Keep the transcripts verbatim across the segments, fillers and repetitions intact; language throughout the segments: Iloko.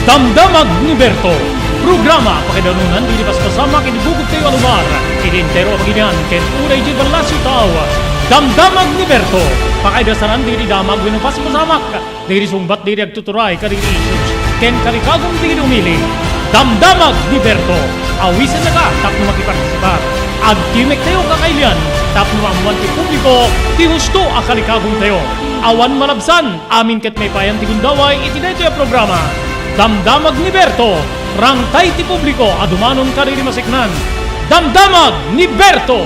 Damdamag ni Berto, programa pakaidanunan dagiti paspasamak iti bukod tayo a lugar, iti entero a bagilian, ken uray idiay ballasiw tao. Damdamag ni Berto, pakaidasaran dagiti damag wenno paspasamak, dagiti sungbat dagiti agtuturay kadagiti issues, ken kalikagum dagiti umili. Damdamag ni Berto, awisennaka tapno makipartisipar. Agtimek tayo kakailian tapno maammuan ti publiko ti husto a kalikagum tayo. Awan malabsan, amin ket maipayan ti gundaway iti daytoy a programa. Damdamag ni Berto, rangtay ti publiko a dumanon kadagiti maseknan. Damdamag ni Berto!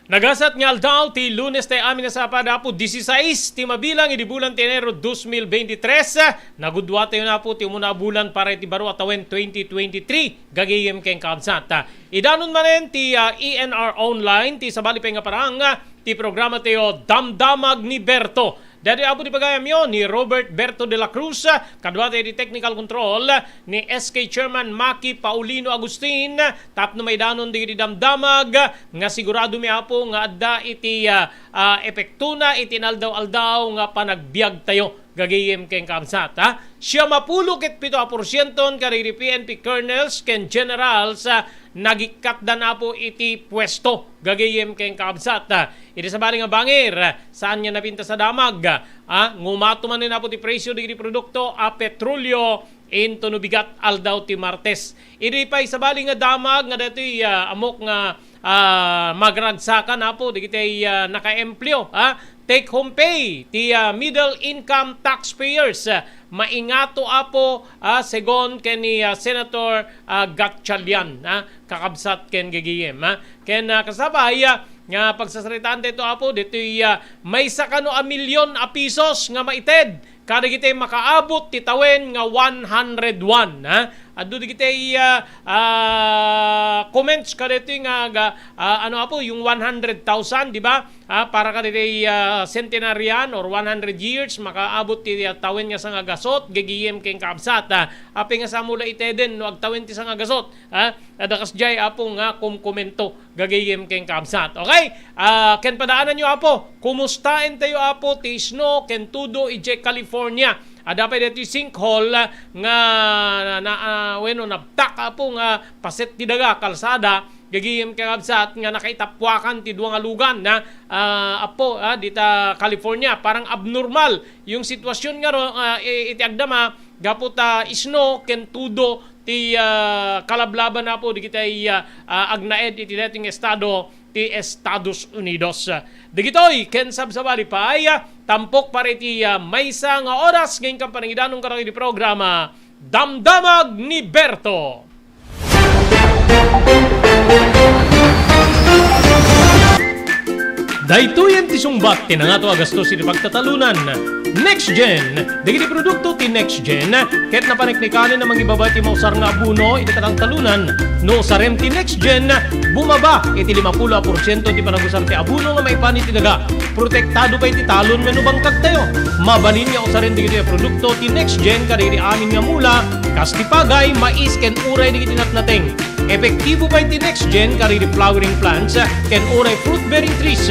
Nagasat nga aldaw ti Lunes ti amin a sapad, Apo, disisais ti mabilang idi bulan ti Enero dos mil veintitrés. Nagudua tayo na, Apo, ti umuna a bulan para iti baro a tawen twenty twenty-three, gagayem ken kabsat. Idanon manen ti, ah, E N R Online, ti sabali pay nga parang, ah, ti programa tayo, Damdamag ni Berto. Daytoy, Apo, ti pagayamyo ni Robert Berto de la Cruz, ah, kaduata iti technical control, ah, ni S K Chairman Maki Paulino Agustin, tapno maidanon dagiti damdamag, ah, nga sigurado mi, Apo, nga adda iti, ah, ah, epektona iti inaldaw-aldaw nga panagbiag tayo. Gagayem ken kabsat, ha? Siam a pulo ket pito a porsienton kadagiti P N P colonels ken generals, ah, nagikkatdan, Apo, iti puesto. Gagayem ken kabsat, ha? Iti sabali nga bangir, saan nga napintas a damag, ah, ngumato manen, Apo, ti presyo dagiti produkto a petrolio intono bigat aldaw ti Martes. Idi pay sabali nga damag nga daytoy, ah, ammok nga, ah, magragsakan, Apo, dagiti, ah, nakaempleo, ha? Take home pay ti, ah, middle income taxpayers, ah, maingato, Apo, ah, segun ken ni, ah, Senator, ah, Gatchalian, ah, kakabsat ken gagayem, ah. Ken, ah, kasabay, ah, nga pagsasaritaan daytoy, Apo, daytoy, ah, maysa kano a milyon a pesos nga maited kadagiti makaabot ti tawen nga one hundred one, ha? Adu dagiti, ah, ah, comments kadaytoy nga, ga-, ah, ano, Apo, yung one hundred thousand, di ba? Ah, para kadagiti, ah, centenarian or one hundred years, makaabot ti, ah, tawen nga sanga gasut, gagayem ken kabsat, ah. Apay nga saan la iteden no agtawen ti sanga gasut, ha? Adda kasdiay, Apo, nga kumkomento. Gagayem ken kabsat. Okay? Ah, ken padaananyo, Apo. Kumustaentayo, Apo, ti isno ken tudo idiay California? Adda pay daytoy sinkhole, ah, nga na, ah, wenno, nabtak, Apo, nga paset ti daga, kalsada. Gagayem ken kabsat nga nakaitappuakan ti dua nga lugan, na, ah, Apo, ah, dita California. Parang abnormal yung sitwasyon nga ro, ah, i-, iti agdama gapu ta isno ken tudo ti, ah, kalablaban, Apo, dagiti, ah, ah, agnaed iti daytoy nga estado ti Estados Unidos. Dagitoy ken sabsabali pay, ah, tampok para iti, ah, maysa nga oras nga inkam panangidanon kadagiti programa Damdamag ni Berto. Daytoyen ti sungbat ti nangato a gastos iti pagtatalunan. Next Gen. Dagiti produkto ti Next Gen ket napaneknekanen a mangibaba iti mausar nga abono iti katangtalunan. No usarem ti Next Gen, bumaba iti limapulo a porsiento ti panagusar ti abono nga maipan iti daga. Protektado pay ti talon wenno bangkagtayo. Mabalin nga usaren dagitoy a produkto ti Next Gen kadagiti amin nga mula, kas ti pagay, mais, ken uray dagiti natnateng. Epektibo pay ti Next Gen kadagiti flowering plants ken uray fruit-bearing trees.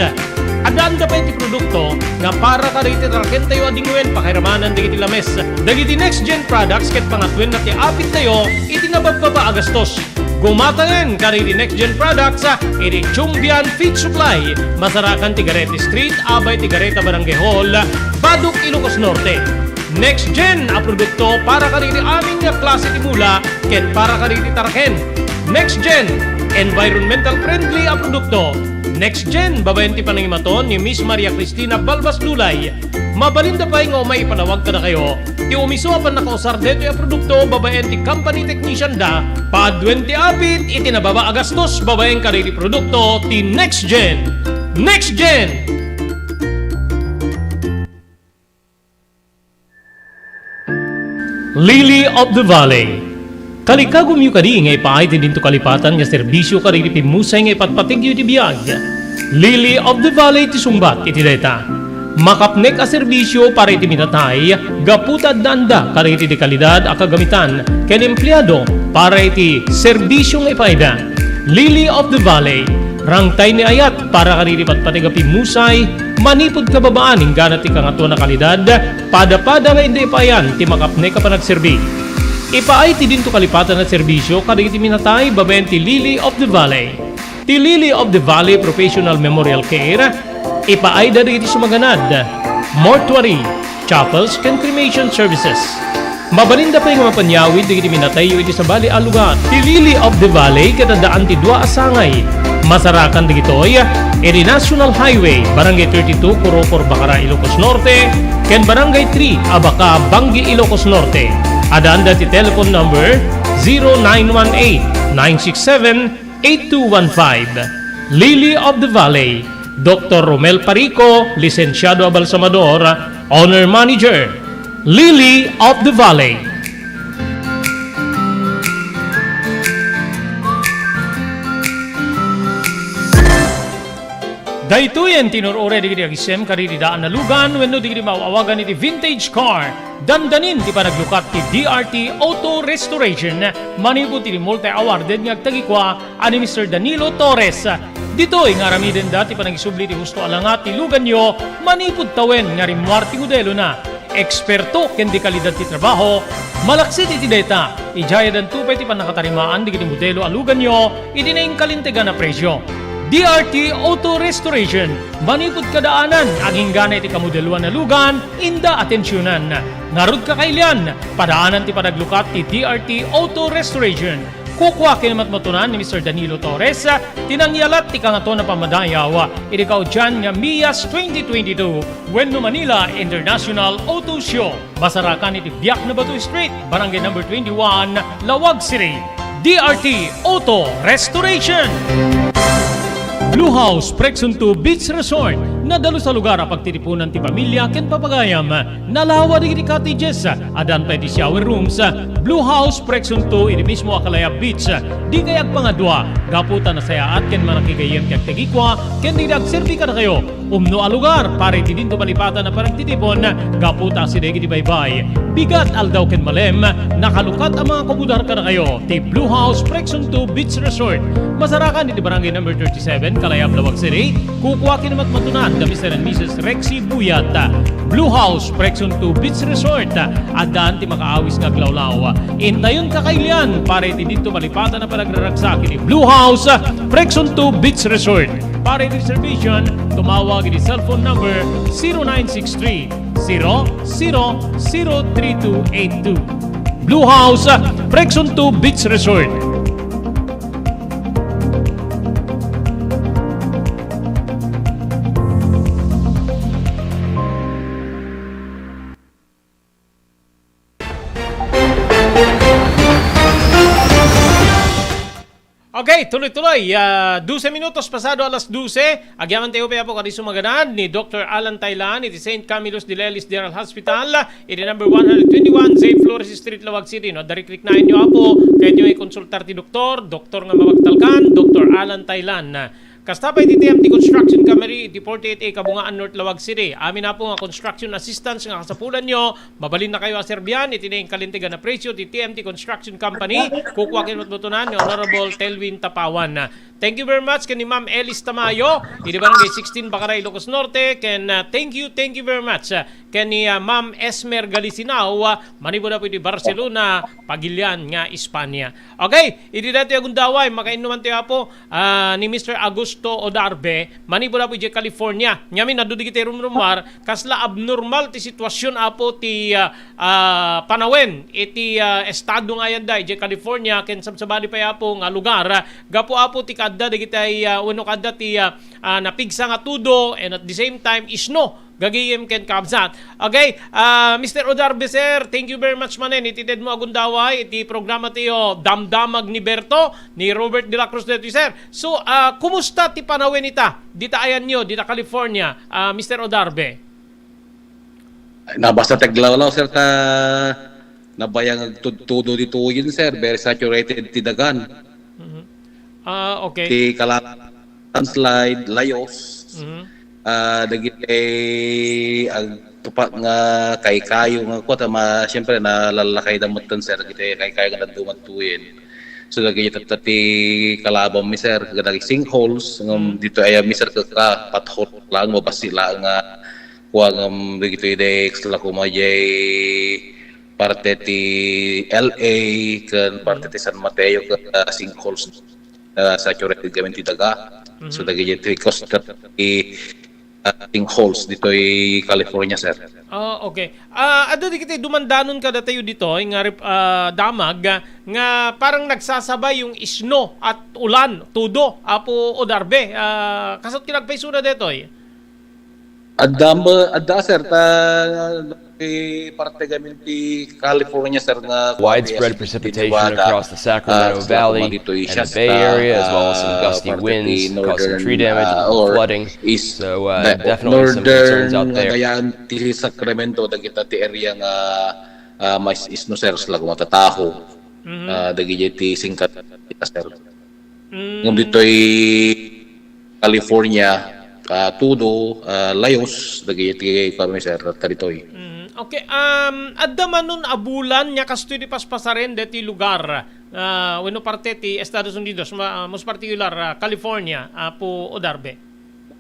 Adda-adda pay ti produkto nga para kadagiti tarkentayo a dingwen pakairamanan dagiti lames. Dagiti Next Gen products ket pangatwenna ti apittayo iti nababbaba a gastos. Gumatangen kadagiti Next Gen products iti Chumbian Feed Supply, masarakan ti Garete Street, abay ti Gareta Barangay Hall, Badoc, Ilocos Norte. Next Gen a produkto para kadagiti amin nga klase ti mula ken para kadagiti tarken. Next Gen, environmental friendly a produkto. Next Gen, babaen ti panangimaton ni Miss Maria Cristina Balbas Dulay. Mabalinda pay nga umay ipanawag kadakayo ti umiso a pannakausar daytoy a produkto babaen ti company technician da. Paaduen ti apit iti nababa a gastos babaen kadagiti produkto ti Next Gen. Next Gen! Lily of the Valley. Kalikagumyo kadi nga ipaay ti dinto kalipatan nga serbisio kadagiti pimmusay nga ipatpategyo iti biag? Lily of the Valley ti sungbat iti dayta. Makapnek a serbisio para iti minatay gapu ta adda-anda kadagiti dekalidad a kagamitan ken empleado para iti serbisio nga ipaayda. Lily of the Valley, rangtay ni ayat para kadagiti patpateg a pimmusay, Manipud kababaan inggana ti Kangatoan a Kalidad, pada-pada nga inda ipaayan ti makapnek a panagserbi. Ipaay ti dinto kalipatan a serbisio kadagiti minatay babaen ti Lily of the Valley. Ti Lily of the Valley Professional Memorial Care, ipaayda dagiti sumaganad, mortuary, chapels, ken cremation services. Mabalinda pay nga mapanyawid dagiti minatayyo iti sabali a lugar. Ti Lily of the Valley ket addaan ti dua a sangay. Masarakan dagitoy iti National Highway, Barangay thirty-two, Kurokor, Bacara, Ilocos Norte, ken Barangay three, Abaca, Bangui, Ilocos Norte. Addaanda ti telephone number zero nine one eight, nine six seven, eight two one five. Lily of the Valley, Doktor Romel Parico, lisensiado a balsamador, owner manager. Lily of the Valley. Daytoyen ti inur-uray dagiti agisem kadagiti daan a lugan wenno dagiti maaw-awagan iti vintage car. Dandanin ti panaglukat ti D R T Auto Restoration manipud ti multi-awarded nga agtagikua a ni Mister Danilo Torres. Ditoy nga aramidenda ti panangisubli ti husto a langat ti luganyo manipud tawen nga rimmuar ti modelona. Eksperto ken di kalidad ti trabaho, malaksid iti dayta, idiay addanto pay ti pannakatarimaan dagiti modelo a luganyo iti naingkalintegan a presio. D R T Auto Restoration, manipud kadaanan, aginggana iti kamodeloan a lugan, inda atensionan. Ngarud, kakailian, padaanan ti panaglukat ti D R T Auto Restoration. Kukua ken matmatunan ni Mister Danilo Torres, ti nangyalat ti Kangatoan a Pammadayaw iti kaudian nga MIAS twenty twenty-two wenno Manila International Auto Show. Masarakan iti Biak na Bato Street, Barangay Number twenty-one, Laoag City. D R T Auto Restoration. Blue House Preksunto Beach Resort, nadalus a lugar a pagtitipunan ti pamilya ken papagayam. Nalawa dagiti cottages, addan pay ti shower rooms. Blue House Preksunto iti mismo a Kalayab Beach. Dikay agpangadua, gapu ta nasayaat ken manakigayyem ti agtagikua ken dagiti agserbi kadakayo. Umno a lugar para iti dinto malipatan a panagtitipon, gapu ta asideg iti baybay, bigat aldaw ken malem, nakalukat a mga kumudar kadakayo ti Blue House Preksunto Beach Resort. Masarakan iti Barangay Number thirty-seven, Kalayab, Laoag City. Kukua ken matmatunan da Mister and Missus Rexy Buyat. Blue House Preksunto Beach Resort, addaan ti makaawis nga aglawlaw. Intayon, kakailian, para iti dinto malipatan a panagraragsak iti Blue House Preksunto Beach Resort. Para iti reservation, tumawag iti cellphone number zero nine six three, zero zero zero three two eight two. Blue House Preksunto Beach Resort. Okay, tuloy-tuloy. Ah, dose minutos pasado alas dose. Agyaman tayo pa po kadi sumagadan ni Doktor Alan Tailan iti Saint Camillus de Lelis General Hospital, iti number one hundred twenty-one Zay Flores Street, Laoag City. No, darikrik na inyo apo, kayatyo ikonsultar ti doktor, doktor nga mabagtalkan, Doktor Alan Tailan. Kasta pay iti T M T Construction Company iti forty-eight A Kabungaan North, Laoag City. Amin apo nga construction assistance nga kasapulanyo, mabalin na kayo a serbian iti naingkalintegan a presyo ti T M T Construction Company. Kukua ken matmatunan ni Honorable Telwin Tapawan. Thank you very much ken ni Ma'am Elis Tamayo, iti Barangay sixteen, Bacara, Ilocos Norte, ken, ah, thank you, thank you very much, ah, ken ni, ah, Ma'am Esmer Galisinao, ah, manipud apo iti Barcelona, Pagilian nga Espanya. Okay, iti daytoy a gundaway, makainnuman tayo apo, ah, ni Mister Augusto Odarbe, manipud apo idiay California. Ngamin, adu dagiti rumrumar, kasla abnormal ti sitwasyon apo ti, ah, ah, panawen iti, ah, estado nga ayanda idiay California, ken sabsabali pay apo nga lugar, ah, gapu apo ti kaadda dagiti, ah, wenno kaadda ti, ah, ah, napigsa nga tudo, and at the same time, isno. Gagayem ken kabsat. Okay, ah, Mister Odarbe, sir, thank you very much manen iti tedmo a gundaway iti programa tayo, Damdamag ni Berto, ni Robert de la Cruz daytoy, sir. So, ah, kumusta ti panawen ita, dita ayanyo, dita California, ah, Mister Odarbe? Ay, nabasa ti aglawlaw, sir, ta nabayag agtudtudo ditoyen, sir. Very saturated ti dagan. Mhm. Ah, okay. Ti kala-, landslide, layos. Mhm. Ah, dagiti agtupak nga kaykayo nga kuwa, ta ma-, siyempre, nalallakayda metten, sir, dagiti kaykayo nga dadduma ditoyen. So, dagiti tatta ti kalabanmi, sir, kadagiti sinkholes, ngem ditoy ayammi, sir, ka, ka pothole lang, mabassit lang nga, kua, ngem dagitoy dek, sila kuma jay parte ti L A, ken parte ti San Mateo, ken, ah, sinkholes, ah, saturated gamin ti daga. So, dagiti coastal ti, ah, sinkholes ditoy California, sir. Ah, okay. Ah, adda dagiti dumandanon kadatayo ditoy nga rep-, ah, damag, ah, nga parang nagsasabay yung isno at ulan, tudo, Apo Odarbe. Ah, kasat kinagpaysona detoy? Adda, adda, sir, ta, eh, parte gamin ti California, sir, nga Widespread precipitation across the Sacramento Valley and the Bay Area, as well as some gusty winds, causing tree damage and flooding. So, uh, definitely some concerns out there. Northern, ah, Sacramento, dagita ti area nga, ah, mais-isno, sir, lagu matataho. Ah, dagiti ti singkat, sir. Ngem ditoy California, ah, tudo, ah, layos, dagiti kami, sir, kaditoy. Mm, okay. Um, adda manon a bulan nga kastoy ti paspasaren deti lugar, ah, wenno parte ti Estados Unidos, ma-, mas partikular, ah, California, Apo Odarbe?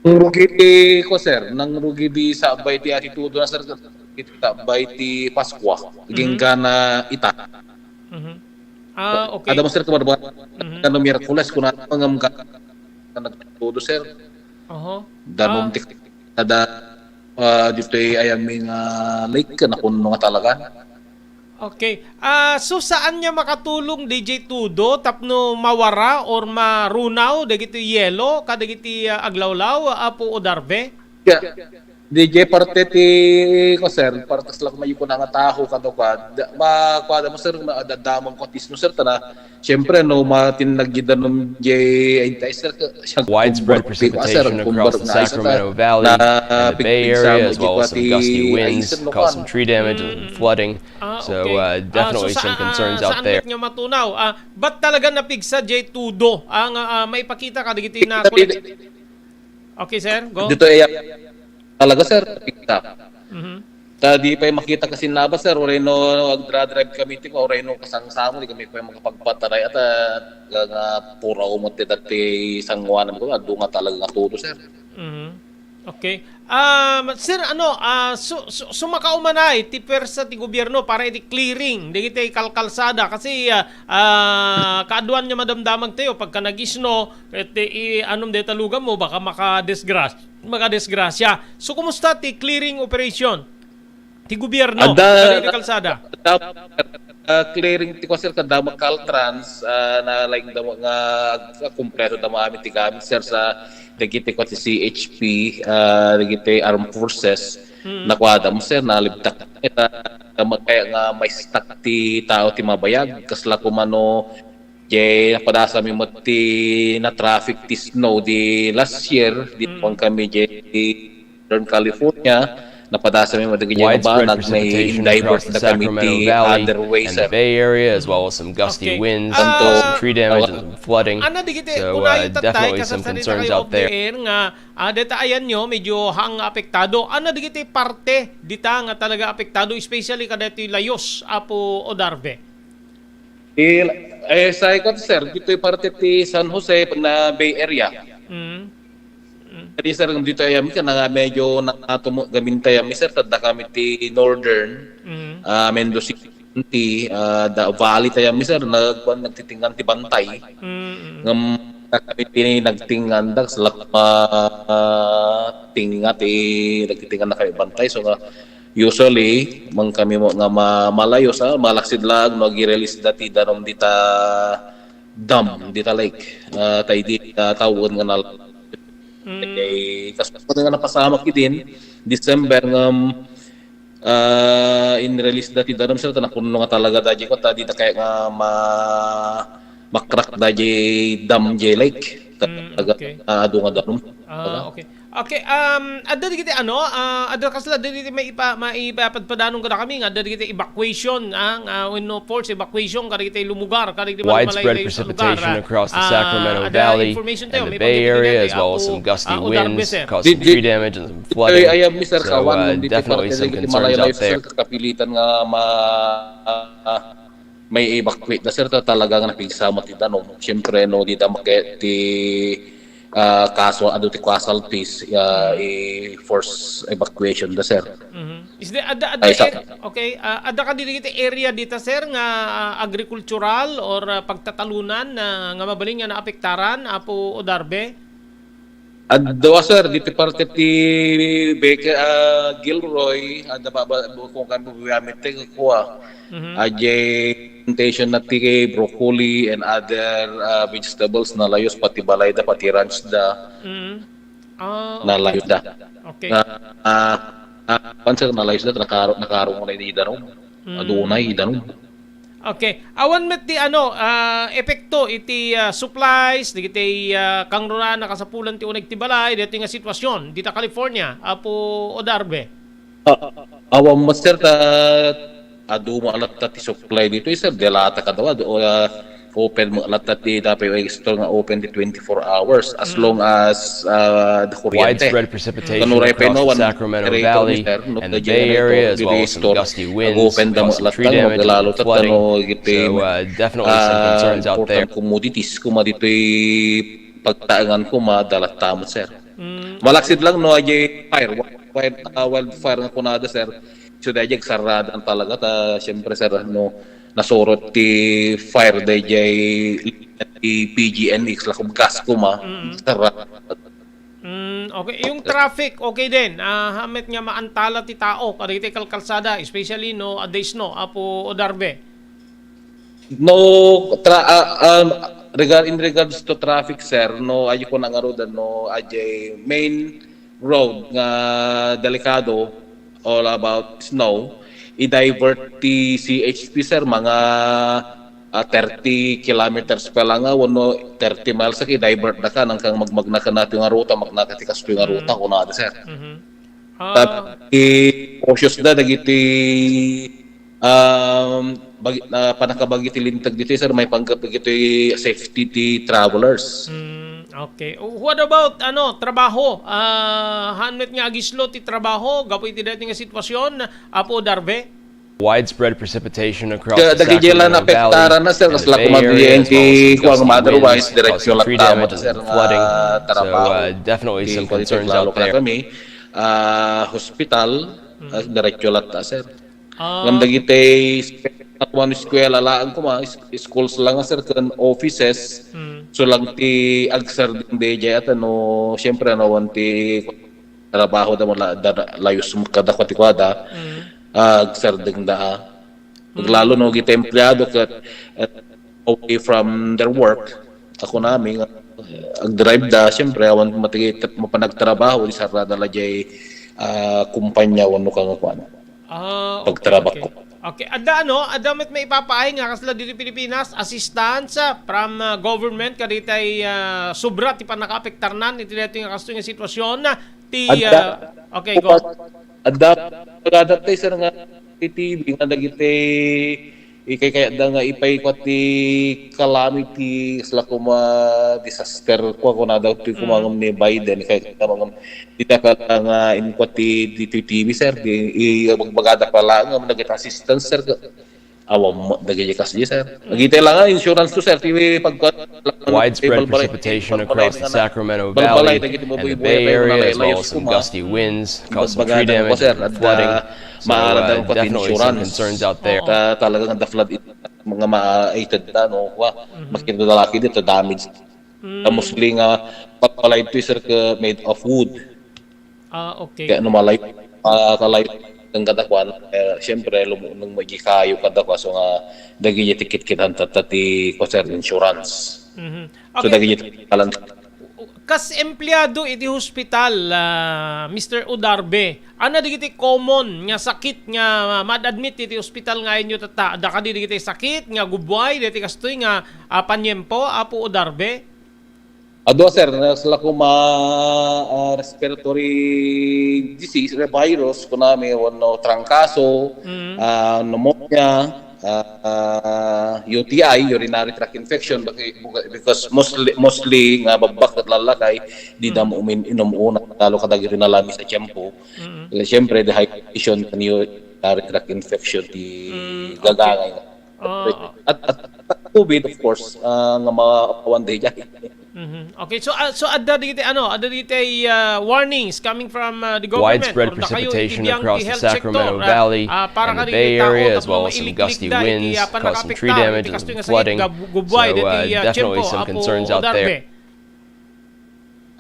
Nangrugi ti, ko, sir, nangrugi di sabay ti atitudo na, sir, sabay ti Paskua. Agingga na ita. Mhm. Ah, okay. Kada, sir, kumarbara, kada Miyerkules, kuna, ngem ka, nagtudo, sir. Oho. Danum ti kada, ah, ditoy ayammi nga lake, nakunno nga talaga. Okay. Ah, so saan nga makatulong D J tudo tapno mawara or marunaw dagiti yelo kadagiti, ah, aglawlaw, Apo Odarbe? Yeah. D J parte ti, ko, sir, parte sa laeng mayuko na nga taho, kado ka, da-, ma-, kuada mo, sir, na dadamag ko, tisno, sir, tana, siyempre, no, matinag di danum, jay, ay, tay, sir, ka, siya, Widespread kumbar-, precipitation across the Sacramento Valley and the Bay Area, as well as some gusty winds, causing tree damage and flooding. Ah, okay. So, uh, definitely some concerns out there. Saan met nga matunaw? Ah, ba't talaga napigsa jay tudo? Ang, ah, maipakita kadagiti na Okay, sir. Go. Dito ay talaga, sir, kita. Mhm. Ta di pay makita kasi naba, sir, uray no agdra-drive kami ti, uray no kasangsamo, di kami pay makapagpataray at, ah, nga, nga pura umot ti dati sanguanan ko, adu nga talaga nga tudo, sir. Mhm. Okay. Um, sir, ano, ah, su-, su-, sumakaumanay ti puwersa ti gobierno para iti clearing, dagiti kalkalsada, kasi, ah, ah, kaaduan nga madamdamag tayo, pagka nag-isno, ket, eh, i-, anum deta luganmo, baka makadisgras-, makadisgrasya. So, kumusta ti clearing operation ti gobierno kadagiti kalsada? Adda, ah, clearing ti kuan, sir, kadama Caltrans, ah, na laing dama nga, ah, kumpleto dama amin ti gamit, sir, sa dagiti kuan ti C H P, ah, dagiti armed forces. Hmm. Nakuada mo, sir, nalibtak. Ita, dama kaya nga maistak ti tao ti mabayag, kasla kumano Jay, napadasami met ti na-traffic ti snow di last year, di Mm. kami, jay, di Northern California, napadasami met dagiti Widespread banag, precipitation across the Sacramento Valley and the Bay Area, as well as some gusty winds, causing tree damage and some flooding. So, uh, definitely some concerns out there. Nga, ah, deta ayanyo, medyo hang nga apektado. Ano dagiti parte dita nga talaga apektado, especially kadaytoy layos, Apo Odarve? Ti, eh, sa ikot, sir, ditoy parte ti San Jose na Bay Area. Mm. Mm. Kadi, sir, ditoy ayam, kana nga medyo nakatumo-, gamintay ami, sir, tadda kami ti Northern, Mm. ah, Mendoza County, ah, da Valley tayo ami, sir, nagkuan, nagtitingan ti bantay. Mm, mm. Ngem kami ti nagtingan da, salak-, ah, tinga ti nagtitingan na kami bantay. So, nga, usually, man kami mo nga ma-, malayos, ah, malaksid lang no agi-release dati danum dita dam, dita lake. Ah, tay di, ah, tawen nga nal-, Mm. Eh, kas-, nga napasamak idin, December nga, ah, in-release dati danum, sir, ta nakunno nga talaga da jay ko, ta di da kaya nga ma-, ma-crack da jay dam, jay lake. Ta-, Mm, talaga, okay. Ah, adu nga danum. Ah, okay. Okay, um, adda digiti ano, ah, adda kasla, adda digiti maipa-, maipapadpadanon kadakami, nga adda digiti evacuation, ah, nga wenno forced evacuation, kadagiti lumugar, kadagiti Widespread malayo-layo a lugar, precipitation ah, across the ah, Sacramento adda Valley information tayo, and the may Bay pagdagiti Area, dati, as well as Apo, some gusty ah, Odarbe, winds, sir. Causing Di-, di-, tree damage and some flooding. Ay, ayam, sir, So, kawan, uh, nandito definitely parte some dagiti concerns malayo-layo, out there. Sir, kakapilitan nga ma-, ah, may evacuate da, sir, ta talaga nga napigsa met ti danum. Siyempre, no, dida make-, ti, ah, casual, adu ti casualties, ah, i-force evacuation da, sir. Mhm. Is there, adda, adda Ay, sa- ar-, okay, ah, adda kadi dagiti area dita, sir, nga, ah, agricultural or, ah, pagtatalunan na, nga mabalin nga naapektaran, Apo Odarbe? Adda, sir, ditoy parte ti Baker, ah, Gilroy, adda baba, kung kan mo gamit ti kua. Mhm. Ajay plantation na ti broccoli and other, ah, vegetables, nalayos pati balay da, pati ranch da. Mhm. Ah, okay. Nalayos da. Okay. Na, ah, ah, pan, sir, nalayos da, nakaro-, nakarong na ni danum. Mm. Adunay danum. Okay. Awan met ti ano, ah, epekto iti, ah, supplies, dagiti, ah, kangrunaan a kasapulan ti uneg ti balay, daytoy nga sitwasyon, dita California, Apo Odarbe. Ah, awan met, sir, ta adu met latta ti supply ditoy, sir, delata kadawa, o, ah, open met latta ti Dapoy Oil Store nga open ti twenty-four hours as Mm. long as, ah, the kuryente. Widespread precipitation Kanuray pa across the no, one Sacramento generator, Valley sir, no, and the the Bay generator, Area, as well as some gusty winds, open da causing tree damage and flooding. So, uh, definitely some ah, concerns out there. Important commodities, kuma ditoy pagtaengan, kuma, dalatta met, sir. Mm. Malaksid lang, no, ajay fire, wild, ah, wildfire nga kunada, sir. So, dayjay agsarradan talaga, ta, siyempre, sir, no, nasurot ti fire, dayjay, ti P G N X, lakub gas, kuma, Mm. sarra. Mm, okay. Yung traffic, okay din. Ah, hamet nga maantala ti tao, kadagiti kalkalsada, especially, no, a days, no, Apo Odarbe. No, tra-, ah, um, regard, in regards to traffic, sir, no, ayo ko nangarudan, no, ajay main road nga delikado, all about snow, i-divert ti C H P, sir, mga, ah, thirty kilometers pa lang, ah, wenno thirty miles, i-divert da ka, nang kang magmagna ka na ti nga ruta, magna ka ti kastoy nga ruta, Mm. kunada, sir. Mhm. Ah. Tapos, i-cautious da dagiti, um, bagi-, ah, panakabagi ti linteg ditoy, sir, maipanggep dagiti safety ti travelers. Mm, okay. What about, ano, trabaho? Ah, haan met nga agislo ti trabaho gapu iti daytoy nga sitwasyon, Apo Darbe? Widespread precipitation across Ka-, the dagiti la Sacramento Valley naapektaran na, sir, and the kasla Bay Area, as well as some gusty winds, causing tree damage and flooding. So, uh, definitely some concerns out there. Kasla kumadrian ti kuwang mother wise, diretso lang tama, sir, nga trabaho. Ti kuwan ti klaro, klaro kami. Ah, hospital, Mm. ah, diretso latta, sir. Ah. Ngem dagiti spe-, kuwan, eskwela laeng kuma, is-, schools lang, sir, ken offices. Mm. So lang ti agsardeng dayjay, at ano, siyempre, ano, wan ti trabaho da, wala, da, layus mo kada, kadakuada, Mm. ah, agsardeng da, ah. Mm. Lalo no, giti empleyado ket, eh, away from their work, ako nami, nga, eh, agdrive da, siyempre, awan mati-, mapanagtrabaho, isarrada la jay, ah, kumpanya, wenno kang kuan. Ah, okay, pagtrabaho. Okay. Okay, adda ano, adda met maipapaay nga kasla ditoy Pilipinas, assistance, ah, from, ah, government kaditay, ah, sobra ti pannakaapektarnan iti daytoy nga kastoy nga sitwasyon, ah, ti, Adda, ah, okay, go. Adda, adda, sir, nga ti T V nga dagiti ikaykayaatda nga ipaikwa ti calamity, kasla kuma disaster, kua, kunada ti Mm. kumangam ni Biden, kay kumangam, dita ka nga inkwa ti, ditoy T V, sir, di, i-, magbagada pa lang nga nagit assistance, sir, ka, awan mo, dagiti kasdi, sir. Mm. Agitay lang nga insurance to, sir, ti pagka-, Widespread balbalay, precipitation balbalay, across the nga, Sacramento balbalay, Valley dagiti and the babuy-buy Bay tayo Area, as well as some gusty winds, causing tree damage and flooding. So, uh, definitely some concerns out there. Oo. Ta-, talagang the flood, mga maaitad na, no? Wa, Mhm. makita da laki dito, damage. Mm. Ta mostly nga, pagpalay to, sir, ka made of wood. Ah, okay. Kaya no malay-, ah, kalay-, ang kadakuan, eh, siyempre, lumunong magikayo kadakuan, so nga, dagiti tikit-kitan tatta ti, ko, sir, insurance. Mhm. So, okay. Dagiti kalan- Kas empleyado iti hospital, ah, Mister Odarbe, ano dagiti common nga sakit nga ma-admit iti hospital nga inyo tatta? Adda kadi dagiti sakit nga gubbuay, dagiti kastoy nga, ah, paniempo, Apo Odarbe? Adu, sir, kasla kuma, ah, respiratory disease, re-, virus, kunami, wenno trangkaso, Mm. ah, pneumonia, ah, U T I, urinary tract infection, baki-, buka-, because mostly, mostly nga babbak ket lallakay, dida Mm. mo umin-, inum-una, lalo kadagiti nalami sa tiempo. Mm. Siyempre, dehydration, urinary tract infection, ti Mm, okay. gagangay. Ah, at, at, at COVID, of course, ah, nga maawan daydiay. Mhm. Okay, so, ah, so adda dagiti, ano, adda dagiti, ah, warnings coming from, ah, the government or dakayo iti biang ti health sector, ah, para kadagiti tao tapno mailiklikda iti, ah, pannakaapektar iti kastoy nga sakit, gab-, gubbuay dagiti, ah, tiempo, Apo Darbe.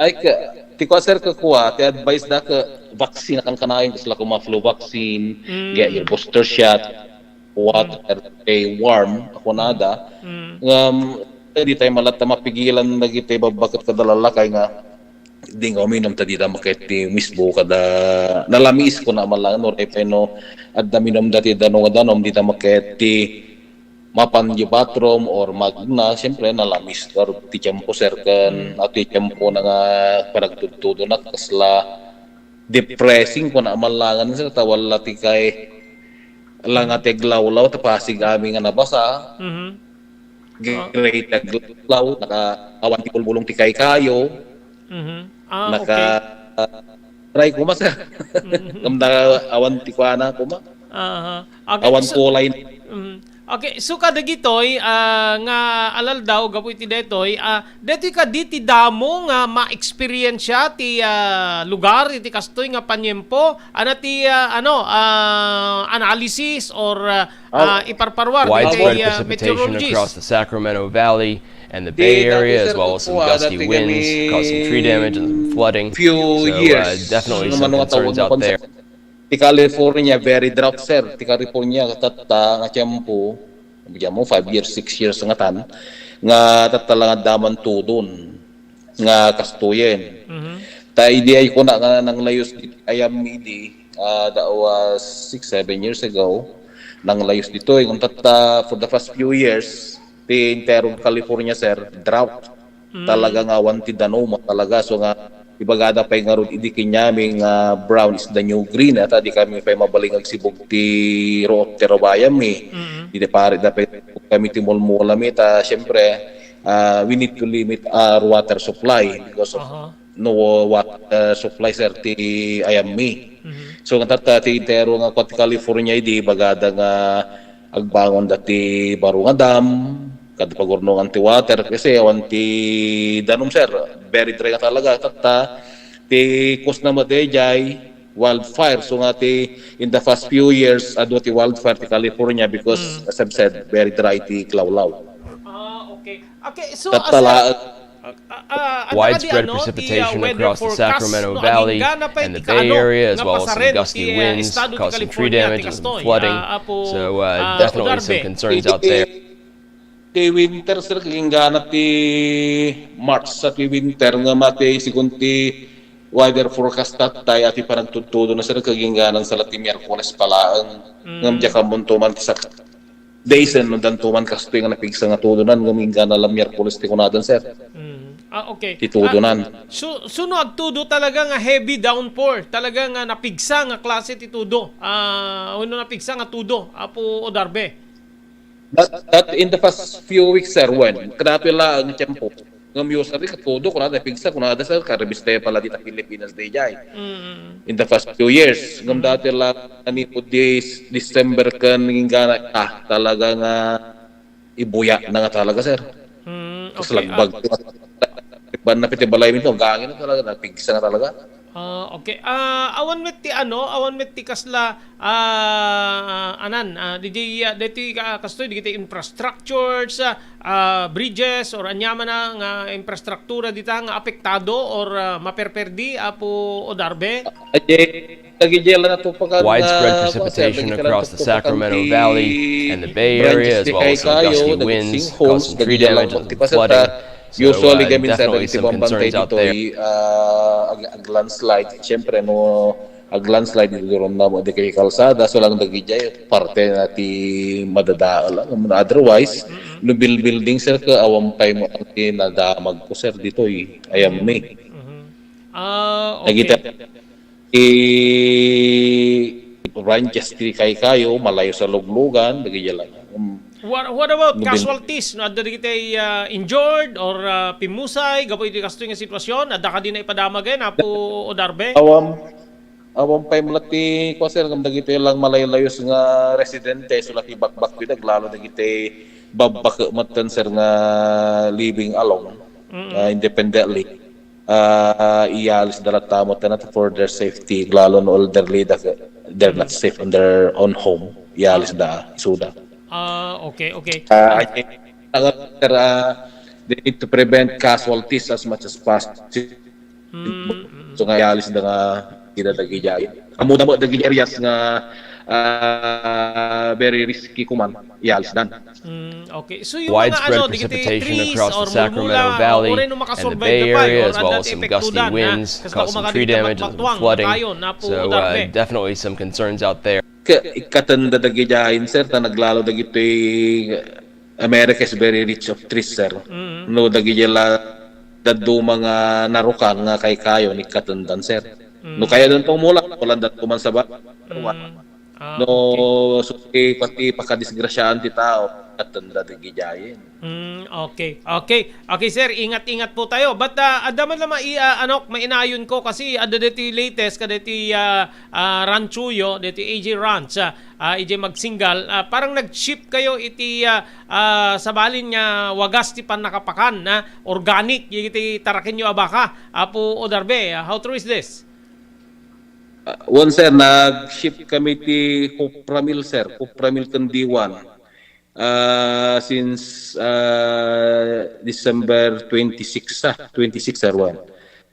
Ay, ka, ti kua, sir, ka kua, ti advice da ka vaccine a kankanayon, kasla koma flu vaccine, get your booster shot, water, stay warm, a kunada. Mm. Ngem, di tayo malatta mapigilan dagiti babbaket kada lalakay nga, di nga uminum, ta di da maket ti misbo kada nalamis, kuna man lang, no, uray pay no, adda minum dati danum nga danum, di da maket ti mapan di bathroom or magna, siyempre, nalamis ngarud ti tiempo, sir, ken, mm, ati tiempo na nga panagtudtudo na, kasla depressing ko na amallangan, sir, ta wala ti kay, la nga ti aglawlaw, ta Pasig amin nga nabasa. Mhm. Ah. Great aglawlaw, naka-, awan ti bulbulong ti kaykayo. Mhm. Ah, naka-, okay. Try ko, ma, sir. Mhm. Ngem na awan ti kuana ko, ma. Aha. Okay, awan so, kulay. Mm. Okay, so kadagitoy, ah, nga alaldaw gapu iti daytoy, ah, daytoy kadi ti damo nga ma-experience ti, ah, lugar iti kastoy nga paniempo, ana ti, ah, ano, ah, analysis or, ah, ah, iparparuar daytoy, ah, meteorologist. Widespread precipitation across the Sacramento Valley and the Bay Area, as well as some gusty winds, causing tree damage and some flooding. Few years. So, uh, definitely some concerns out there. Ti California, very drought, sir. Ti California, tatta nga tiempo, diyan mo, five years, six years nga tan, nga tatta lang adda man tudon nga kastoyen. Mhm. Ta idi ay kuna nga nanglayos di ayam idi, ah, that was six, seven years ago, nanglayos ditoy. Ngem tatta, for the past few years, ti entero California, sir, drought. Mm. Talaga nga awan ti danum, talaga. So nga, ibagada pay ngarud idi kenyami nga brown is the new green, ata di kami pay mabalin nga agsibug ti ruot ti rubayammi. Mm. Idi pare da pay kami ti mulmulami, ta siyempre, ah, we need to limit our water supply because of no water supply, sir, ti ayammi. Mhm. So, nga tatta, ti entero nga kua ti California idi, ibagada nga agbangon da ti baro nga dam, kada pagurnongan ti water, kasi awan ti danum, sir. Very dry nga talaga. Tatta, ti cause na met daydiay, wildfire. So nga ti, in the past few years, adu ti wildfire ti California because, as I've said, very dry ti klawlaw. Ah, okay. Okay, so, tatta as a, la-, ah, ah, ah, ano kadi, ano, ti, ah, weather forecast, no, agingga na pay ti kaano nga pasaren ti, ah, estado ti California ti kastoy, ah, Apo, ah, Darbe? Widespread precipitation across the Sacramento Valley and the Bay Area, as well as some gusty winds, causing tree damage and some flooding. So, uh, definitely some concerns out there. Ti, ti winter, sir, kaginggana ti March sa ti winter nga mati, sigun ti weather forecast tattay, ati panagtudtudo na, sir, kaginggana sa la ti Miyerkules pa laeng. Mm. Ngem diak ammo no tuman ti sak-, days, no, danto man kastoy nga napigsa nga tudonan, ngem inggana la Miyerkules ti kunadan, sir. Mm. Ah, okay. Ti tudonan. Ah, so, so no agtudo talaga nga heavy downpour, talaga nga napigsa nga klase ti tudo. Ah, wenno napigsa nga tudo, Apo Odarbe? That, that in the past few weeks, sir, when, kadato la nga tiempo. Ngem usually, katudo, kunada, pigsa, kunada, sir, karibis tayo pala dita Pilipinas, daydiay. Mm. In the past few years. Ngem dati la, ani po, this December ken inggana, ah, talaga nga ibuya na nga talaga, sir. Mm, okay, ah. Lagbag. Ban na piti balay mi to, gangin na talaga, napigsa na talaga. Ah, okay. Ah, awan met ti ano, awan met ti kasla, ah, anan, ah, di, di, ah, deti ka-, kastoy, dagiti infrastructures, ah, ah, bridges, or aniaman na nga infrastruktura dita nga apektado or, ah, maperperdi, Apo Odarbe? Adi, dagiti la natupakan nga, widespread precipitation across the Sacramento Valley and the Bay Area, as well as some gusty winds, causing tree damage and flooding. So, uh, definitely some concerns out there. Usually, kami, sir, dagiti bamban tayo ditoy, ah, ag-, ag-landslide. Siyempre, no, ag-landslide, iti duron na mo, di kay kalsada, so lang dagiti parte na ti madadael, ah, otherwise, no bil-, building, sir, ka awan pay mo ang nadamag ko, sir, ditoy, ayam mi. Mhm. Ah, okay. Dagiti, ti ranges ti kaykayo, malayo sa luglugan, dagiti lang. Um, what, what about casualties? No, adda dagiti, ah, injured or, ah, pimmusay gapu iti kastoy nga sitwasyon? Adda kadi naipadamag, eh, Apo Odarbe? Awan, Awan pay met la ti, kua, sir, ngem dagitoy lang malaylayus nga residente, isu la ti bakbakkuda, aglalo dagiti babbake metten, sir, nga living alone, Mm. ah, independently. Ah, iyalis da latta metten for their safety, aglalo no elderly da, they're not Mm. safe on their own home. Iyalis Ah. da, isuda. Ah, okay, okay. Ah, I Ah. think, sir, ah, they need to prevent casualties as much as possible. Mm, mm. So, nga iyalis da nga ida dagiti ayan. Ammona met dagiti areas nga, ah, very risky koma, iyalis dan. Mm, okay. So, yung mga Widespread ano, dagiti precipitation trees across or the Sacramento mulmula, Valley uray no and the makasurvive Bay na tayo, Area, or as well adda as ti some gusty epektudan, ha? Winds, Kas caused some tree damage and some flooding. Kayo, na po, So, uh, Darbe. Definitely some concerns out there. Ke-, ikkatenda dagiti ayan, sir, ta naglalo dagiti America is very rich of trees, sir. Mm. No, dagiti la dadduma nga narukan nga kaykayo, ikkatendan, sir. Mm. No, kayadan pang mula, wala dadduma sa ba-, Mm. Ah, No, okay. So, ti, pati pakadisgrasyahan ti tao, attenda dagiti ayan. Mm, okay. Okay. Okay, sir. Ingat-ingat po tayo. But, ah, adda man lang mai-, ah, ano, mainayon ko kasi adda deti latest kadeti, ah, ah, ranchoyo, deti A J Ranch, ah, ah, A J Magsinggal, ah, parang nag-shift kayo iti, ah, ah, sabalin nga wagas ti pannakapakan, ah, organic, iti tarakenyo a baka, Apo Odarbe. Ah, how true is this? Ah, wen, sir, nag-shift kami ti copra meal, sir. Copra meal ken D one. Ah, since, ah, December twenty-six, ah, twenty-six, sir, wen.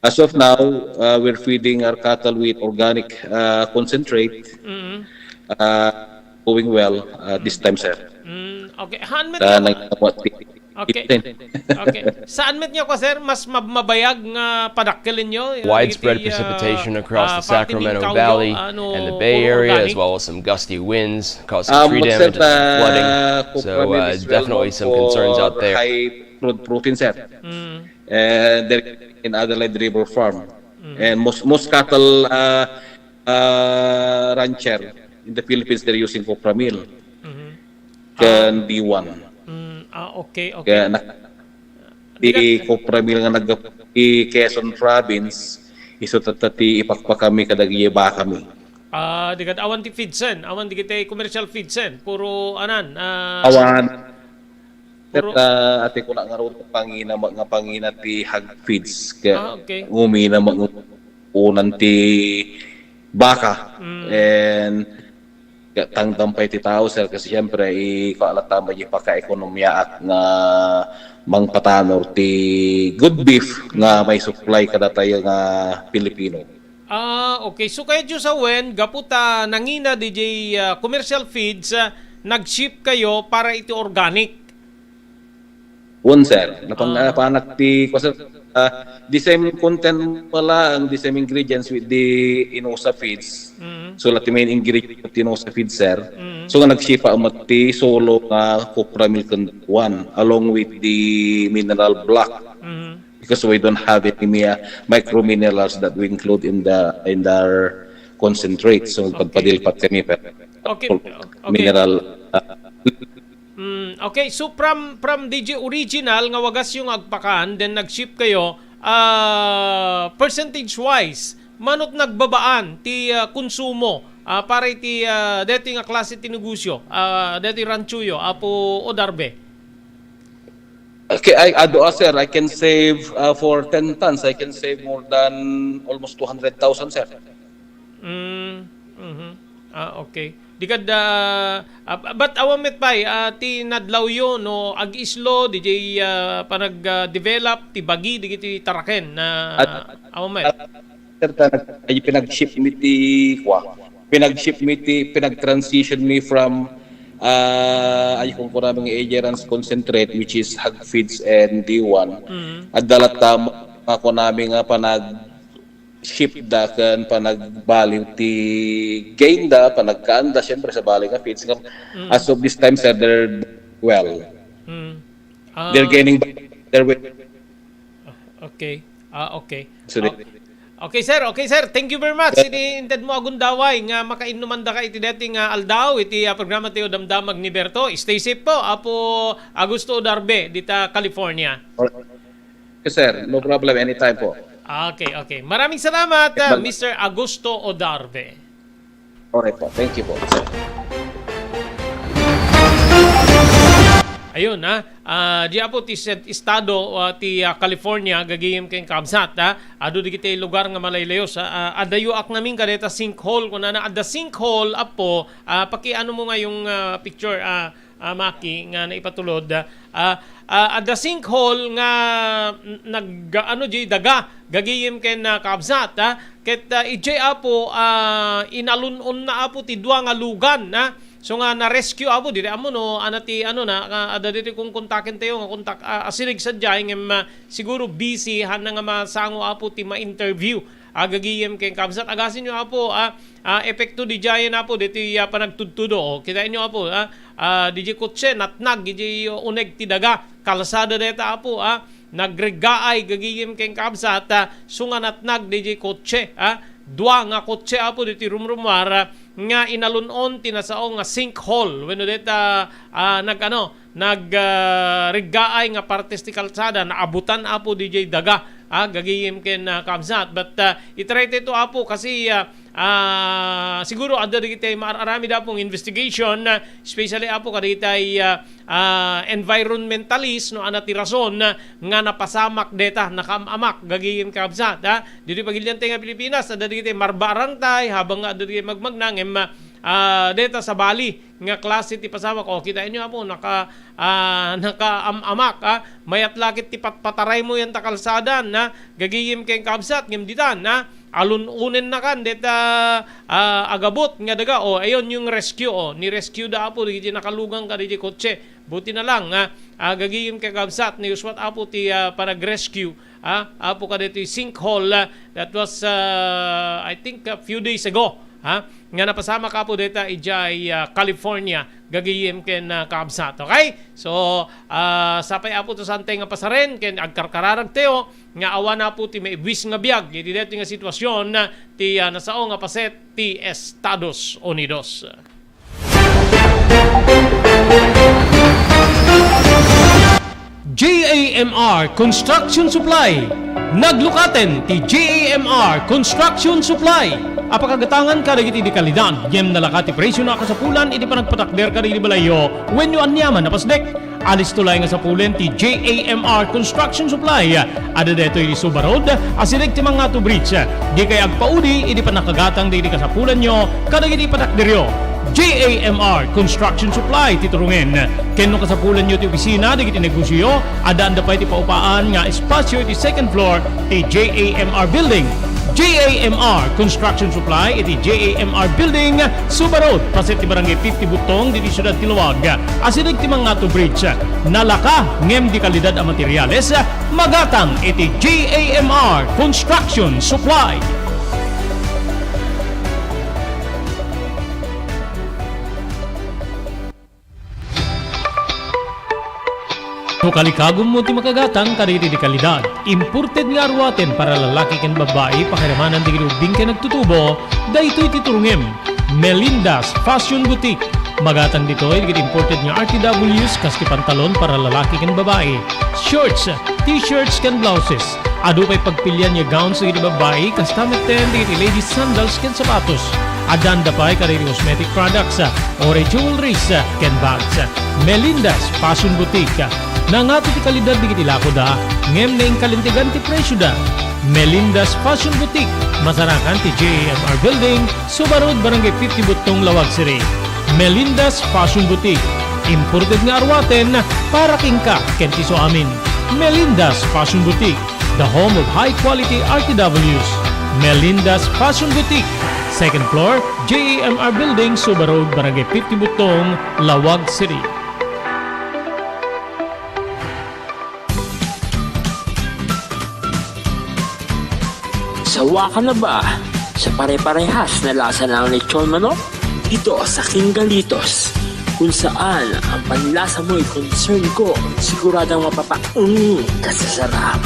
As of now, ah, we're feeding our cattle with organic, ah, concentrate. Mm. Ah, going well, ah, this time, sir. Mm, okay. Haan met Ta nga nagkapati. Okay. Fifteen. Okay. Saan met nga ko, sir? Mas mab-, mabayag nga padakkelenyo, uh, Widespread iti, uh, precipitation across uh, the Sacramento Valley and the Bay Area, as well as some gusty winds, caused some tree damage and some flooding. So, uh, definitely some concerns out there. High crude protein, sir. Mm. And there in Adelaide River Farm. Mm. And most, most cattle, uh, uh, rancher in the Philippines, they're using copra meal. Mm-hmm. Ken D one. Mm, ah, okay, okay. Kaya nak-, di ka- copra meal nga nag-, ti Quezon Province, isu tatta ti ipakpakami kadagiti bakami. Ah, di ket awan ti feedsen, awan dagiti commercial feedsen, puro anan, ah, Awan. Puro Ket, ah, ati ko na nga ron, pangina, nga pangina ti hog feeds, kaya Ah, okay. umina, mag-, unan ti baka. Mm. And Tangtang pay ti tao, sir, kasi siyempre, i-, kua latta met ti pakaekonomiaak nga mangpatanor ti good beef nga maisupply kadatayo nga Pilipino. Ah, okay. So, kayatyo sa wen, gapu ta nangina diay, ah, commercial feeds, ah, nag-shift kayo para iti organic? Wen, sir. Napang-, Ah. napanak ti, kua, sir, ah, the same content pala, ang the same ingredients with the Inosa feeds. Mm. So, la ti main ingredient ti Inosa feeds, sir. Mm. So, nga nagsipa met ti solo nga copra meal ken kua, along with the mineral block. Mm. Because we don't have any mi-, micro minerals that we include in the, in our concentrate. So, Okay. pagpadilpat kami, sir. Okay. Okay. Mineral, ah, Mm, okay, so from, from diay original nga wagasyo nga agpakan, then nag-shift kayo, ah, percentage-wise, mano't nagbabaan ti, ah, konsumo, ah, para iti, ah, daytoy nga klase ti negosyo, ah, daytoy ranchoyo, Apo Odarbe? Okay, I, adu, ah, sir, I can save, ah, for ten tons, I can save more than almost two hundred thousand, sir. Mm, mhm. Ah, okay. Di kad, ah, ah, but awan met pay, ah, ti nadlawyo no ag-islo, diay, ah, panag, ah, develop ti bagi, dagiti taraken na At, awan met. at, sir, ta nag-, ay, pinag-shift mi ti, kua, pinag-shift mi ti, pinag-transition mi from, ah, ay, kung kunaming agerans concentrate, which is hog feeds and D one. Mm. Adda latta, ma-, makunami nga panag- shift da ken panagbaliw ti gain da, panagkaanda, siyempre, sa bali nga feeds nga, Mm. as of this time, sir, they're well. Mm. They're Ah. gaining their weight. Ah, okay. Ah, okay. So, Ah, they okay, sir. Okay, sir. Thank you very much. Yeah. Iti inted mo a gundaway nga makainnuman daka iti deti nga aldaw, iti, ah, programa ti Damdamag ni Berto. Stay safe po, Apo Augusto Odarbe, dita California. Yes, sir. No problem. Anytime po. Okay, okay. Maraming salamat, ah, Bal- Mister Augusto Odarve. Okay po. Thank you po, sir. Ayun, ha. Ah, di apo ti sed-, estado, ah, ti, ah, California, gagayem ken kabsat, ha. Adu digiti lugar nga malaylayo sa, ah, adayo ak namin kadeta sinkhole, kunana, adda sinkhole, apo, ah, pakiano mo nga yung, ah, picture, ah, ah, Maki, nga naipatulod, ah, ah, adda sinkhole nga n-, nag-, ano, di daga, gagayem ken, ah, kabsat, ha. Ket, ah, idiay apo, ah, inalun-onna apo ti dua nga lugan, ha. So nga na-rescue apo, diri ammo no, ana ti ano na, ah, adda diri kung kontaken tayo nga kontak, ah, asirig sadiay ngem, ah, siguro busy, hana nga masango apo ti ma-interview. Agagiyem ken kabsat, agasin yo apo, ah, ah, epekto didiayen apo, ditoy, ah, panagtudtudo. O, kitaen yo apo, ah, ah, didiay kotse, natnag, didiay uneg ti daga, kalsada deta apo, ah, nagreggaay, gagiyem ken kabsat, ah, so nga natnag, didiay kotse, ah, dua nga kotse apo, ditoy rumrumuar, ah, nga inalun-on ti nasao nga sinkhole, wenno deta, ah, nag-ano, nag, ah, reggaay nga partes ti kalsada, naabutan apo didiay daga, ah, gagiyem ken, ah, kabsat. But, ah, itry tayo apo kasi, ah, ah, siguro adda dagiti maar-aramid apong investigation, ah, especially apo kadagitay, ah, ah, environmentalist, no, ana ti rason, ah, nga napasamak deta, nakaam-amak, gagiyem kabsat, ah. Ditoy pagilian tayo nga Pilipinas, adda dagiti marbarangtay, habang nga adda dagiti magmagna, ngem, ah, ah, deta sabali, nga klase ti pasamak. O, kitaen nyo, apo, naka-, ah, nakaam-amak, ah. Mayat la ket ti patpataray mo yan ta kalsada, na gagiyem ken kabsat, ngem ditan, na alun-unen na kan, deta, ah, agabot nga daga. O, ayon yung rescue, o, ni-rescue da, apo, di nakalugang ka, di kotse. Buti na lang, ah, ah, gagiyem ken kabsat, ni uswat, apo, ti, ah, panag-rescue, ah, apo, kadetoy sinkhole, ah, that was, ah, I think, a few days ago, ha, nga napasamak apo deta idiay, ah, California, gagiyem ken, ah, kabsat. Okay? So, ah, sapay apo to santay nga pasaren ken agkarkararag tayo nga awan apo ti maibwis nga biag iti detoy nga sitwasyon, ah, ti, ah, nasao nga paset ti Estados Unidos. J A M R Construction Supply. Naglukaten ti J A M R Construction Supply. Apakagatangan kadagiti di kalidad, ngem nalaka ti presyo na kasapulan iti panagpatakder kadagiti balayyo wenno aniaman a pasdek. Alisto laeng nga sapulen ti J A M R Construction Supply. Adda daytoy iti Suba Road, asideg ti Mangato Bridge. Dikay agpaudi iti pannakagatang dagiti kasapulanyo kadagiti patakderyo. J A M R Construction Supply ti turongen. Ken no kasapulanyo ti opisina dagiti negosioyo, addaanda pay ti paupaan nga espasio iti second floor ti J A M R Building. J A M R Construction Supply iti J A M R Building, Suba Road, paset ti Barangay fifty Butong, ditoy siudad ti Laoag. Asideg ti Mangato Bridge. Nalaka ngem di kalidad a materials, magatang iti J A M R Construction Supply. No kalikagummo ti makagatang kadagiti di kalidad, imported nga aruaten para lalaki ken babbai, pakiramanan dagiti ubbing ken nagtutubo, daytoy ti turongem. Melinda's Fashion Boutique. Magatang ditoy dagiti imported nga R T Ws kas ti pantalon para lalaki ken babbai, shorts, t-shirts ken blouses. Adu pay pagpilian nga gowns dagiti babbai, kasta metten dagiti ladies sandals ken sapatos. Addaanda pay kadagiti cosmetic products, ah, or jewelries, ah, ken bags. Melinda's Fashion Boutique. Nangato ti kalidad dagiti lakoda, ngem naingkalintegan ti presioda. Melinda's Fashion Boutique, masarakan ti J A M R Building, Suba Road, Barangay fifty Butong, Laoag City. Melinda's Fashion Boutique, imported nga aruaten para kenka ken ti suamin. Melinda's Fashion Boutique, the home of high quality R T Ws. Melinda's Fashion Boutique, second floor, J A M R Building, Suba Road, Barangay fifty Butong, Laoag City. Sawa ka na ba sa pare-parehas na lasa ng lechon manok? Dito sa King Galitos, kung saan ang panlasa mo'y concern ko, siguradong mapapaung ka sa sarap.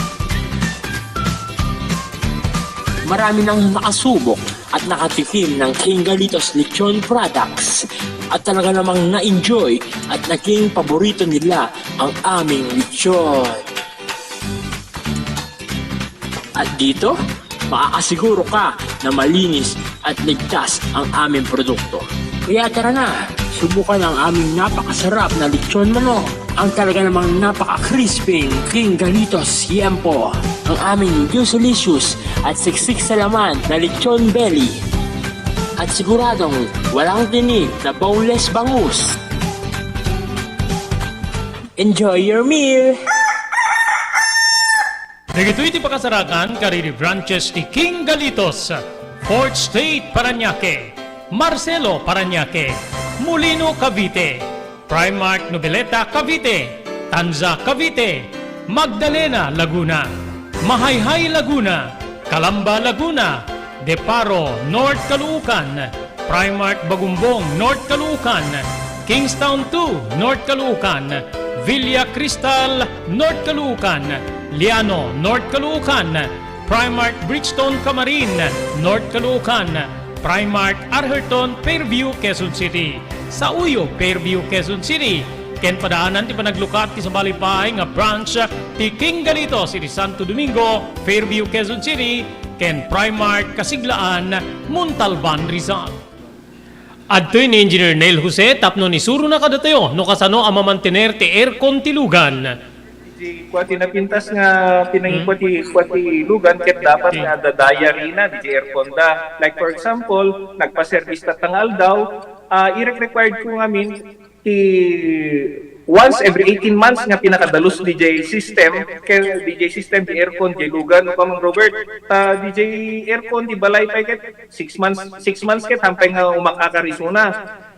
Marami nang nakasubok at nakatikim ng King Galitos Lechon products at talaga namang na-enjoy at naging paborito nila ang aming lechon. Dito, makakasiguro ka na malinis at ligtas ang aming produkto. Kaya tara na, subukan ang aming napakasarap na lechon manok, ang talaga namang napaka-crispy King Galitos Yempo, ang aming juicylicious at siksik sa laman na lechon belly. At siguradong walang tinik na boneless bangus. Enjoy your meal! Dagitoy ti pakasarakan kadagiti branches ti King Galitos, Fourth Street, Parañaque, Marcelo, Parañaque, Molino, Cavite, Primark, Noveleta, Cavite, Tanza, Cavite, Magdalena, Laguna, Mahayhay, Laguna, Calamba, Laguna, Deparo, North Caloocan, Primark Bagumbong, North Caloocan, Kingstown two, North Caloocan, Villa Cristal, North Caloocan, Liano, North Caloocan, Primark Bridgestone Camarin, North Caloocan, Primark Arherton, Fairview, Quezon City, Sauyo, Fairview, Quezon City, ken padaanan ti panaglukat ti sabali pay nga branch ti King Galitos iti Santo Domingo, Fairview, Quezon City, ken Primark Kasiglaan, Montalban, Rizal. Adtoy ni Engineer Neil Jose tapno isurona kadatayo no kasano a mamantener ti aircon ti lugan. Di kua ti napintas nga pinangikua ti, kua ti lugan ket dapat nga adda diary na di aircon da. Like for example, nagpa-service tatta nga aldaw, ah, irek-required ko ngamin ti once every eighteen months nga pinakadalus di jay system, kay di jay system, di aircon, di lugan, no, Kamang Robert, ta di jay aircon, di balay pay ket six months, six months ket hampay nga umakakar isuna.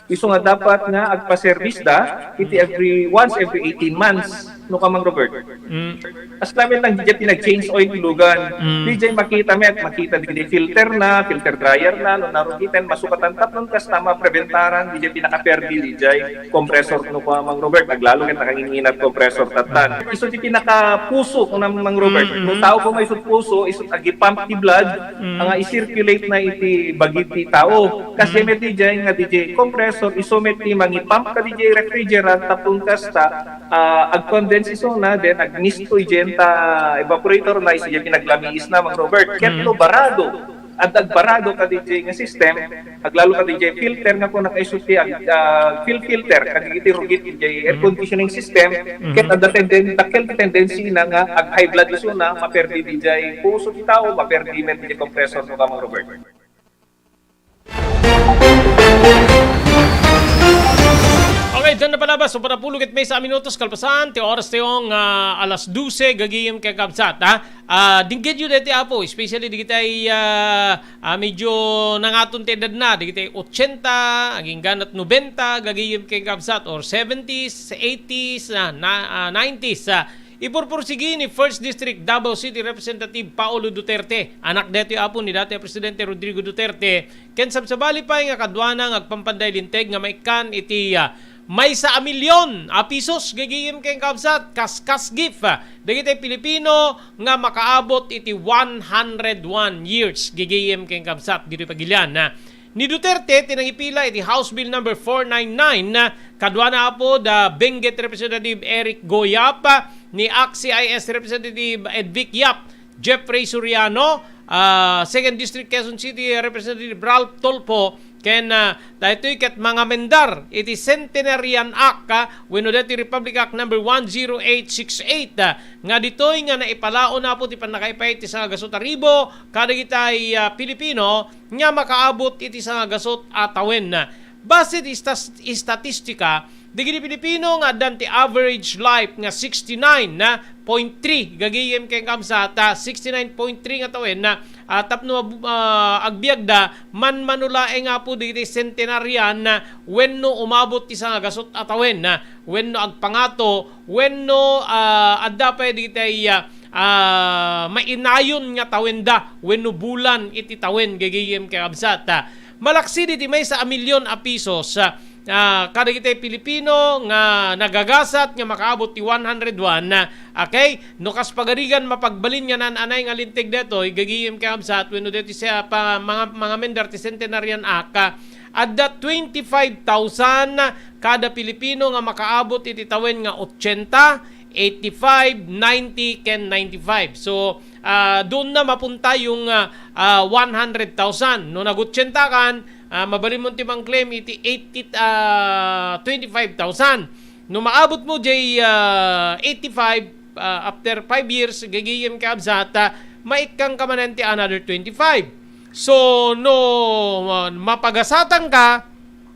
Isu nga dapat nga agpa-service da iti every, once every eighteen months, no, Kamang Robert? Mm. As lamet lang di jay pinag-change oil ti lugan. Mm. Di jay makita met, makita di filter na, filter dryer na, no, narugiten, masukatan tapnon kasta mapreventaran di jay pinakaperdi di jay compressor, no, Kamang Robert, aglalo ket nakangin-inat compressor tattan. Isu ti pinakapuso, no, Mang Robert. Mm, mm. No tao ko may isut puso, isut agi-pump ti blood, Mm. nga i-circulate na iti bagi ti tao. Kasi Mm. met di jay nga di jay compressor, isu met ti mangi-pump ka di jay refrigerant, tapno kasta, ah, ag-condense isuna, then agmisto idiay ta evaporator na, isu diay pinaglamiis na, Mang Robert. Ket Mm. no barado, adda agbarado ka di jay nga system, aglalo ka di jay filter nga kuna kaisu ti ag-, ah, fil-, filter, kadagiti rugit di jay air Mm. conditioning system, Mm. ket adda tenden-, dakkel ti tendency na nga ag-high blood isuna, maperdi di jay puso ti tao, maperdi met di jay compressor, no, Kamang Robert. Okay, diyan na palabas. So, panapulo ket maysa a minutos kalpasan ti oras tayo nga alas dose, gagayem ken kabsat, ha? Ah, dinggedyo deti, Apo, especially digitay, ah, ah, medyo nangaton ti edadna, digitay ochenta, agingga nobenta, gagayem ken kabsat, or seventies, eighties, ah, na, ah, nineties, ah, Ipurpursigi ni First District Davao City Representative Paolo Duterte, anak daytoy, Apo, ni dati a Presidente Rodrigo Duterte, ken sabsabali pay nga kaduana nga agpampanday linteg nga maikkan iti, ah, maysa a milyon a pisos, gagayem ken kabsat, kas cash gift, ah, dagiti Pilipino nga makaabot iti one hundred one years, gagayem ken kabsat, ditoy pagilian, ah. Ni Duterte ti nangipila iti House Bill number four nine nine, kaduana, Apo, da Benguet Representative Eric Go Yap, ni ACT-CIS Representative Edvic Yap, Jeffrey Soriano, ah, Second District Quezon City Representative Ralph Tulfo, ken, ah, daytoy ket mangamendar iti Centenarian Act, ah, wenno daytoy Republic Act number one zero eight six eight, ah, nga ditoy nga naipalaon, Apo, ti pannakaipay ti sangagasut a ribo kadagitay, ah, Pilipino nga makaabot iti sangagasut a tawen. Base ti istas-, istatistika, dagiti Pilipino nga addan ti average life nga sixty-nine point three, gagayem ken kabsat, sixty-nine point three nga tawen, ah, tapno, ah, agbiagda, manmano laeng, Apo, dagiti centenarian, wenno umabot ti sangagasut a tawen, wenno agpangato, wenno, ah, adda pay dagiti, ah, ah, mainayon nga tawenda wenno bulan iti tawen, gagayem ken kabsat. Malaksi diti maysa a milyon a pisos, ah, ah, kadagiti Pilipino nga nagagasat nga makaabot ti one hundred one, ah, okay? No kas pagarigan mapagbalin nga naan-anay nga linteg detoy, gagayem ken kabsat, wenno deti sa pa-, mga, mga mender ti Centenarian Act, ah, adda twenty-five thousand kada Pilipino nga makaabot iti tawen nga ochenta, eighty-five, ninety, ken ninety-five. So, ah, doon na mapunta yung, ah, ah, one hundred thousand. No nag-otsenta kan, ah, mabalin mo ti mang-claim iti eighty, ah, twenty-five thousand. No maabot mo jay, ah, eighty-five, ah, after five years, gagayem kakabsat, ah, maikkan ka manen ti another twenty-five. So, no, ah, mapagasatan ka,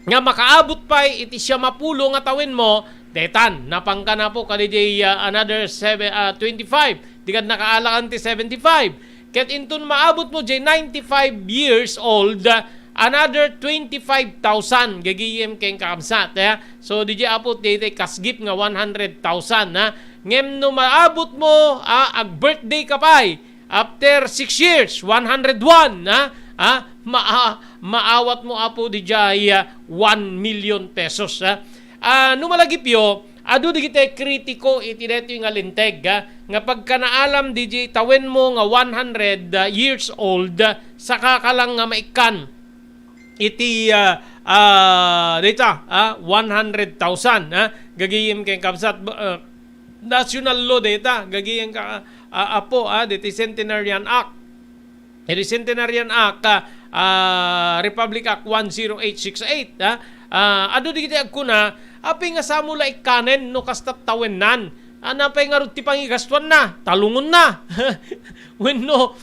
nga makaabot pay iti siamapulo nga tawen mo, detan, napanka na po, kadi jay, ah, another seven, ah, twenty-five. Di kad nakaalakan ti seventy-five. Ket inton maabot mo jay ninety-five years old, ah, another twenty-five thousand gagayem ken kakabsat, eh. So, di jay apo, di, di kasgip nga one hundred thousand, ha. Ngem no maabot mo, ah, ag-birthday ka pay, after six years, one hundred one, ha? Ha? Ma-, maawat mo, apo, di jay, ah, one million pesos, ha? Ah, no malagipyo, adu digiti kritiko iti daytoy nga linteg, ha? Nga pagkanaalam di jay tawen mo nga one hundred, ah, years old, ah, saka ka lang nga maikkan iti, ah, ah, dayta, ah, one hundred thousand, ha? Gagayem ken kabsat, ah, national law dayta, gagayem ka, ah, apo, ah, diti Centenarian Act. Iti Centenarian Act, ah, ah, Republic Act one zero eight six eight, ah, ah, adu digiti agkuna, apay nga samo la ikkanen no kasta tawennan? Apay ngarud ti pangigastuanna? Talungonna. Wenno,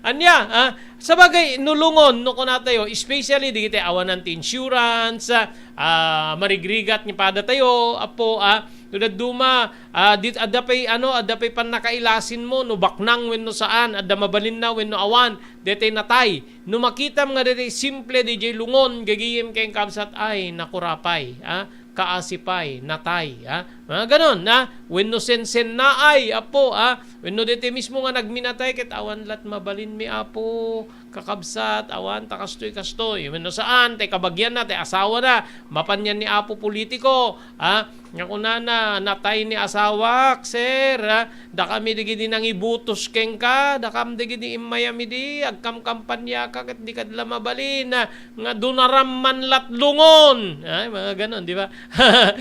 ania, ah, sabagay, no lungon, no kunatayo, especially digiti awanan ti insurance, ah, ah, marigrigat ni padatayo, apo, ah, no dadduma, ah, dit, adda pay, ano, adda pay pannakailasin mo, no baknang wenno saan, adda mabalinna wenno awan, detay natay. No makitam nga detay simple, dijay lungon, gagayem ken kabsat, ay, nakurapay, ah, kaasipay, natay, ah. Mga ganon, ah. Wenno sensennaay, apo, ah. Wenno deti mismo nga nagminatay ket awan lat mabalinmi, apo, kakabsat, awan ta kastoy, kastoy. Wenno saan, tay kabagianna, tay asawana, mapan yan ni apo politiko, ah. Nga kunana, natay ni asawak, sir, ah. Dakami digidi nangibutos kenka, dakam digidi immayam idi, agkamkampanyaka ket di kad la mabalin, ah, nga dunaram man lat lungon. Ay, mga ganon, di ba?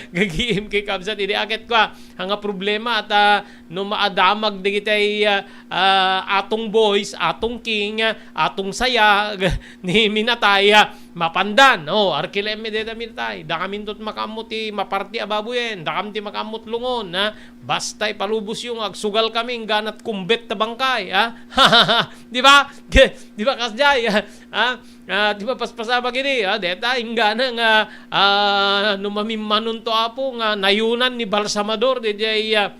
Gagayem ken kabsat, idi aket kua, nga problema at, ah, no maadamag digitay, ah, ah, atong boys, atong king, ah, atong saya, ni minatay, ah, mapandan. Oh, arkilaem mi deta minatay. Dakaminto ti makaammo ti maparti a baboyen, dakam ti makaammo ti lungon, ha? Basta ipalubos yung agsugal kami, ingganat kumbet ta bangkay, ha? Di ba? Di ba, kasjay? Ha? Ah, di ba, paspasamak idi, ah, deta, inggana nga, ah, no mamimmanonto, apo, nga nayunan ni balsamador, di jay, ah,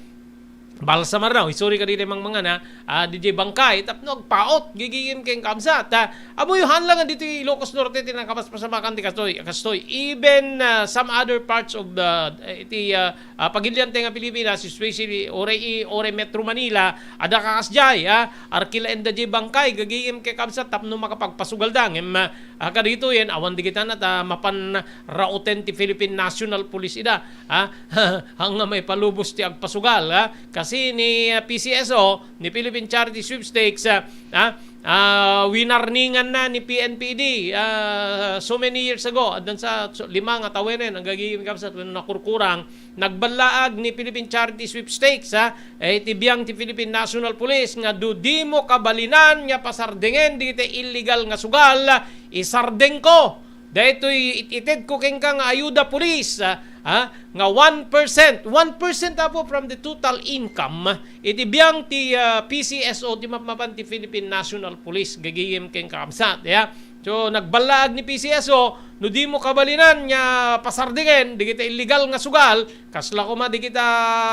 balsamar daw, sorry kadi tay mangmangan, ha? Ah, di jay bangkay, tapno agpaut, gagayem ken kabsat, ha? Amoy, haan lang ditoy Ilocos Norte, ti nakapaspasamakan ti kastoy, kastoy. Even, ah, some other parts of the, eh, iti, ah, ah, pagilian tayo nga Pilipinas, especially, oray i-, oray Metro Manila, adda kakasjay, ah, arkilaenda jay bangkay, gagayem ken kabsat, tapno makapagpasugalda. Ngem, ah, ah, kadagitoyen, awan digita na ta mapan rauten ti Philippine National Police ida, ah, haan nga maipalubos ti agpasugal, ah. Kasi ni, ah, P C S O, ni Philippine Charity Sweepstakes, ah, ah, ah, winarningan na ni P N P D, ah, so many years ago, addan sa, so, lima nga tawenen, ang gagayem kabsat, wenno nakurkurang, nagballaag ni Philippine Charity Sweepstakes, ha, eh, iti biang ti Philippine National Police nga no dimo kabalinan nga pasardingen dagiti illegal nga sugal, isardengko. Daytoy it-itedko kenka nga ayuda, police, ha, ha, nga one percent, one percent, apo, from the total income, iti biang ti, ah, P C S O, ti mapmapan ti Philippine National Police, gagayem ken kakabsat, ya. So, nagballaag ni P C S O, no dimo kabalinan nga pasardingen dagiti illegal nga sugal, kasla koma dagita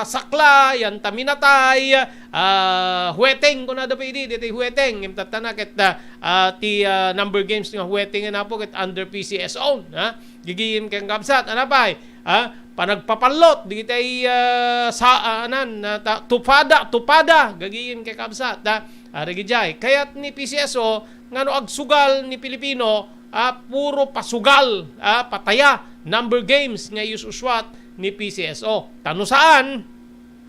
sakla, yan ta minatay, ah, huweteng, kunada pay idi, dagiti huweteng, ngem tattana ket, ah, ah, ti, ah, number games nga huweteng, apo, ket under P C S O, ha? Gagayem ken kabsat, ano pay? Ha? Panagpapallot, dagiti, ah, sa, ah, anan, ah, ta-, tupada, tupada, gagayem ken kabsat, ha? Ari gijay, kayat ni P C S O, nga no agsugal ni Pilipino, ah, puro pasugal, ah, pataya, number games nga ius-uswat ni P C S O. Ta no saan,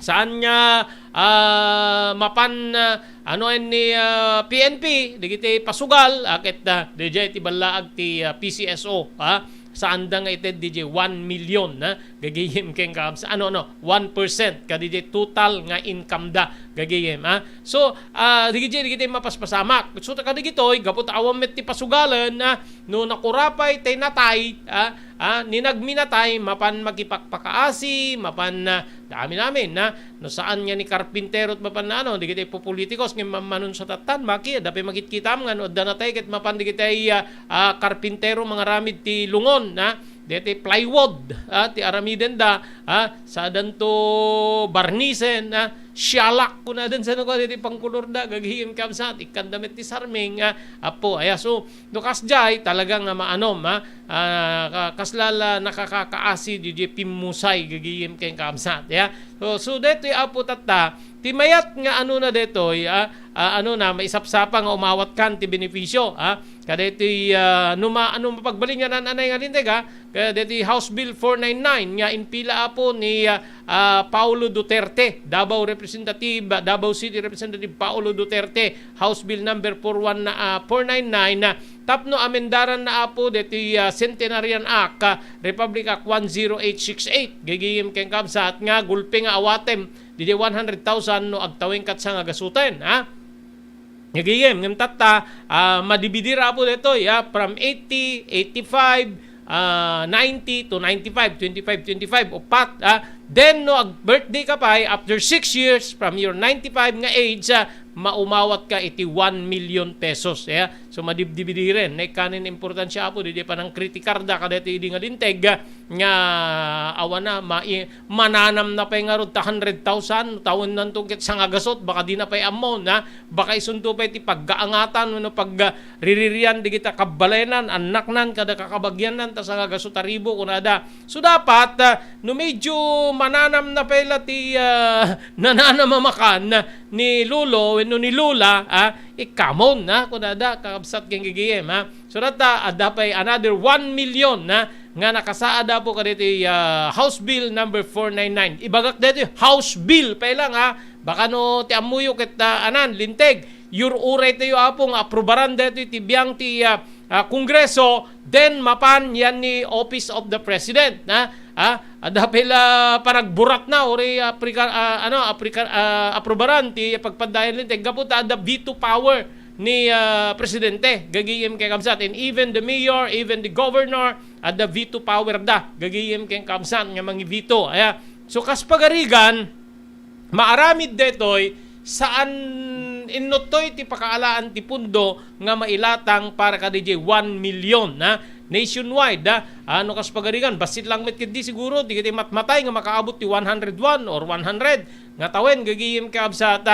saan nga, ah, mapan, ah, ano en ni, ah, P N P, dagiti pasugal, ah, ket, ah, dijay ti ballaag ti, ah, P C S O, ha? Saanda nga ited diay one million, ha? Gagayem ken kabsat. Ano, ano, one percent kadiay total nga income da. Gagayem, ha? So, ah, diay, diay mapaspasamak. So, ta kadagitoy, gapu ta awan met ti pasugalan, ha? No nakurapay tay natay, ha? Ah, ni nagminatay, mapan makipakpakaasi, mapan, ah, amin-amin, ha? No saan nga ni karpintero ti mapan ano, diay pupulitikos, ngem mammanun sa tattan, maki, adda pay makitkitam nga no adda natay ket mapan diay, ah, ah, karpintero mangaramid ti lungon, ha? Diay plywood, ha? Ti aramiden da, ha? Sadanto barnisen, ha? Sialak kunadan sa nako, diay pangkolor da, gagayem kabsat, ikkanda met ti sarming, ha? Apo, aya, so, no kasdiay, talaga nga maanom, ha? Ah, ka-, kasla la nakakakaasi, diay pimmusay, gagayem ken kabsat, ya? So, so daytoy, Apo, tatta, ti mayat nga ano na daytoy, ah, ah, ano na, maisapsapa nga umawat kan ti benepisyo, ah. Kadaytoy, ah, no ma-, ano mapagbalin nga nan-anay nga linteg, ah. Kadaytoy House Bill four nine nine nga impila, Apo, ni, ah, ah, Paolo Duterte, Davao Representative, Davao City Representative Paolo Duterte, House Bill number four one, ah, four nine nine, ah, tapno amendaran na, Apo, daytoy, ah, Centenarian Act, ah, Republic Act one zero eight six eight. Gagayem ken kabsat nga gulpi nga awatem diay one hundred thousand no agtawen ket sangagasuten, ha? Gagayem, ngem tatta, ah, madibidir, Apo, daytoy, ha? From eighty, eighty-five, ah, ninety to ninety-five, twenty-five, twenty-five, upat, ha? Then, no ag-birthday ka pay, after six years from your ninety-five nga age, ah, maumawat ka iti one million pesos, ya. So, madibdibidiren. Naikkanen importansia, Apo, diay panangkritikarda kadaytoy idi nga linteg, ah, nga awan na, ma-, i-, mananam na pay ngarud ta hundred thousand, tawennanto ket sangagasut, baka di na pay ammon, ha? Baka isunto pay ti paggaangatan wenno pag, ah, riririan dagita kabbalenan, annaknan, kada kakabagiannan, ta sangagasut a ribu, kunada. So, dapat, ah, no medyo mananam na pay la ti, ah, nananam a makan ni lolo wenno ni lola, ah, ikkamon, ha? Kunada, kakabsat ken gagayem, ha? So, tatta, adda pay another one million, ha? Nga nakasaad, Apo, kadaytoy, ah, House Bill number four nine nine. Ibagak daytoy House Bill pay lang, ha? Baka no ti ammoyo ket, ah, anan, linteg. Iyur-uraytayo, Apo, nga aprobaran daytoy ti biang ti, ah, ah, Kongreso, then mapan yan ni Office of the President, ha? Ah, adda pay la panagburatna, uray, ah, prika-, ah, ano, aprika-, ah, aprobaran ti pagpandayan linteg gapu ta adda veto power ni, ah, presidente, gagayem ken kabsat. And even the mayor, even the governor, adda veto power da, gagayem ken kabsat nga mangi-veto. Aya, so, kas pagarigan, maaramid daytoy, saan inno toy ti pakaalaan ti pundo nga mailatang para kadiay one million, ha? Nationwide, ha? Ah, no kas pagarigan, bassit lang met ketdi siguro, diay matmatay nga makaabot ti one hundred one or one hundred nga tawen, gagayem kabsat,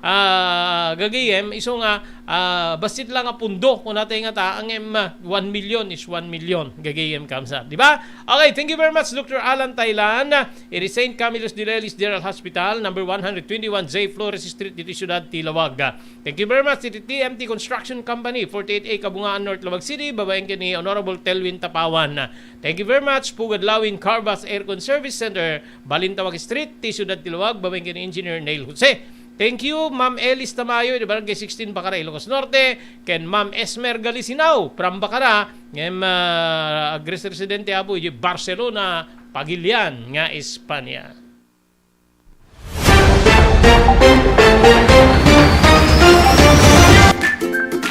ah, gagayem, isu nga, ah, bassit lang a pundo, kunatay nga ta, ngem, ah, one million is one million, gagayem kabsat, di ba? Okay, thank you very much, Doctor Alan Taylan. Iti Saint Camillus de Lellis General Hospital, number one hundred twenty-one J Flores Street, ditoy siudad ti Laoag. Thank you very much iti T M T Construction Company, forty-eight A Kabungaan North, Laoag City, babaen ken ni Honorable Telwin Tapawan. Thank you very much, Pugad Lawin Carvas Aircon Service Center, Balintawak Street, ti siudad ti Laoag, babaen ken ni Engineer Neil Jose. Thank you, Ma'am Elis Tamayo, iti Barangay sixteen, Bacara, Ilocos Norte, ken Ma'am Esmer Galisinao from Bacara, ngem, ah, agres-residente, Apo, iti Barcelona, Pagilian nga Espanya.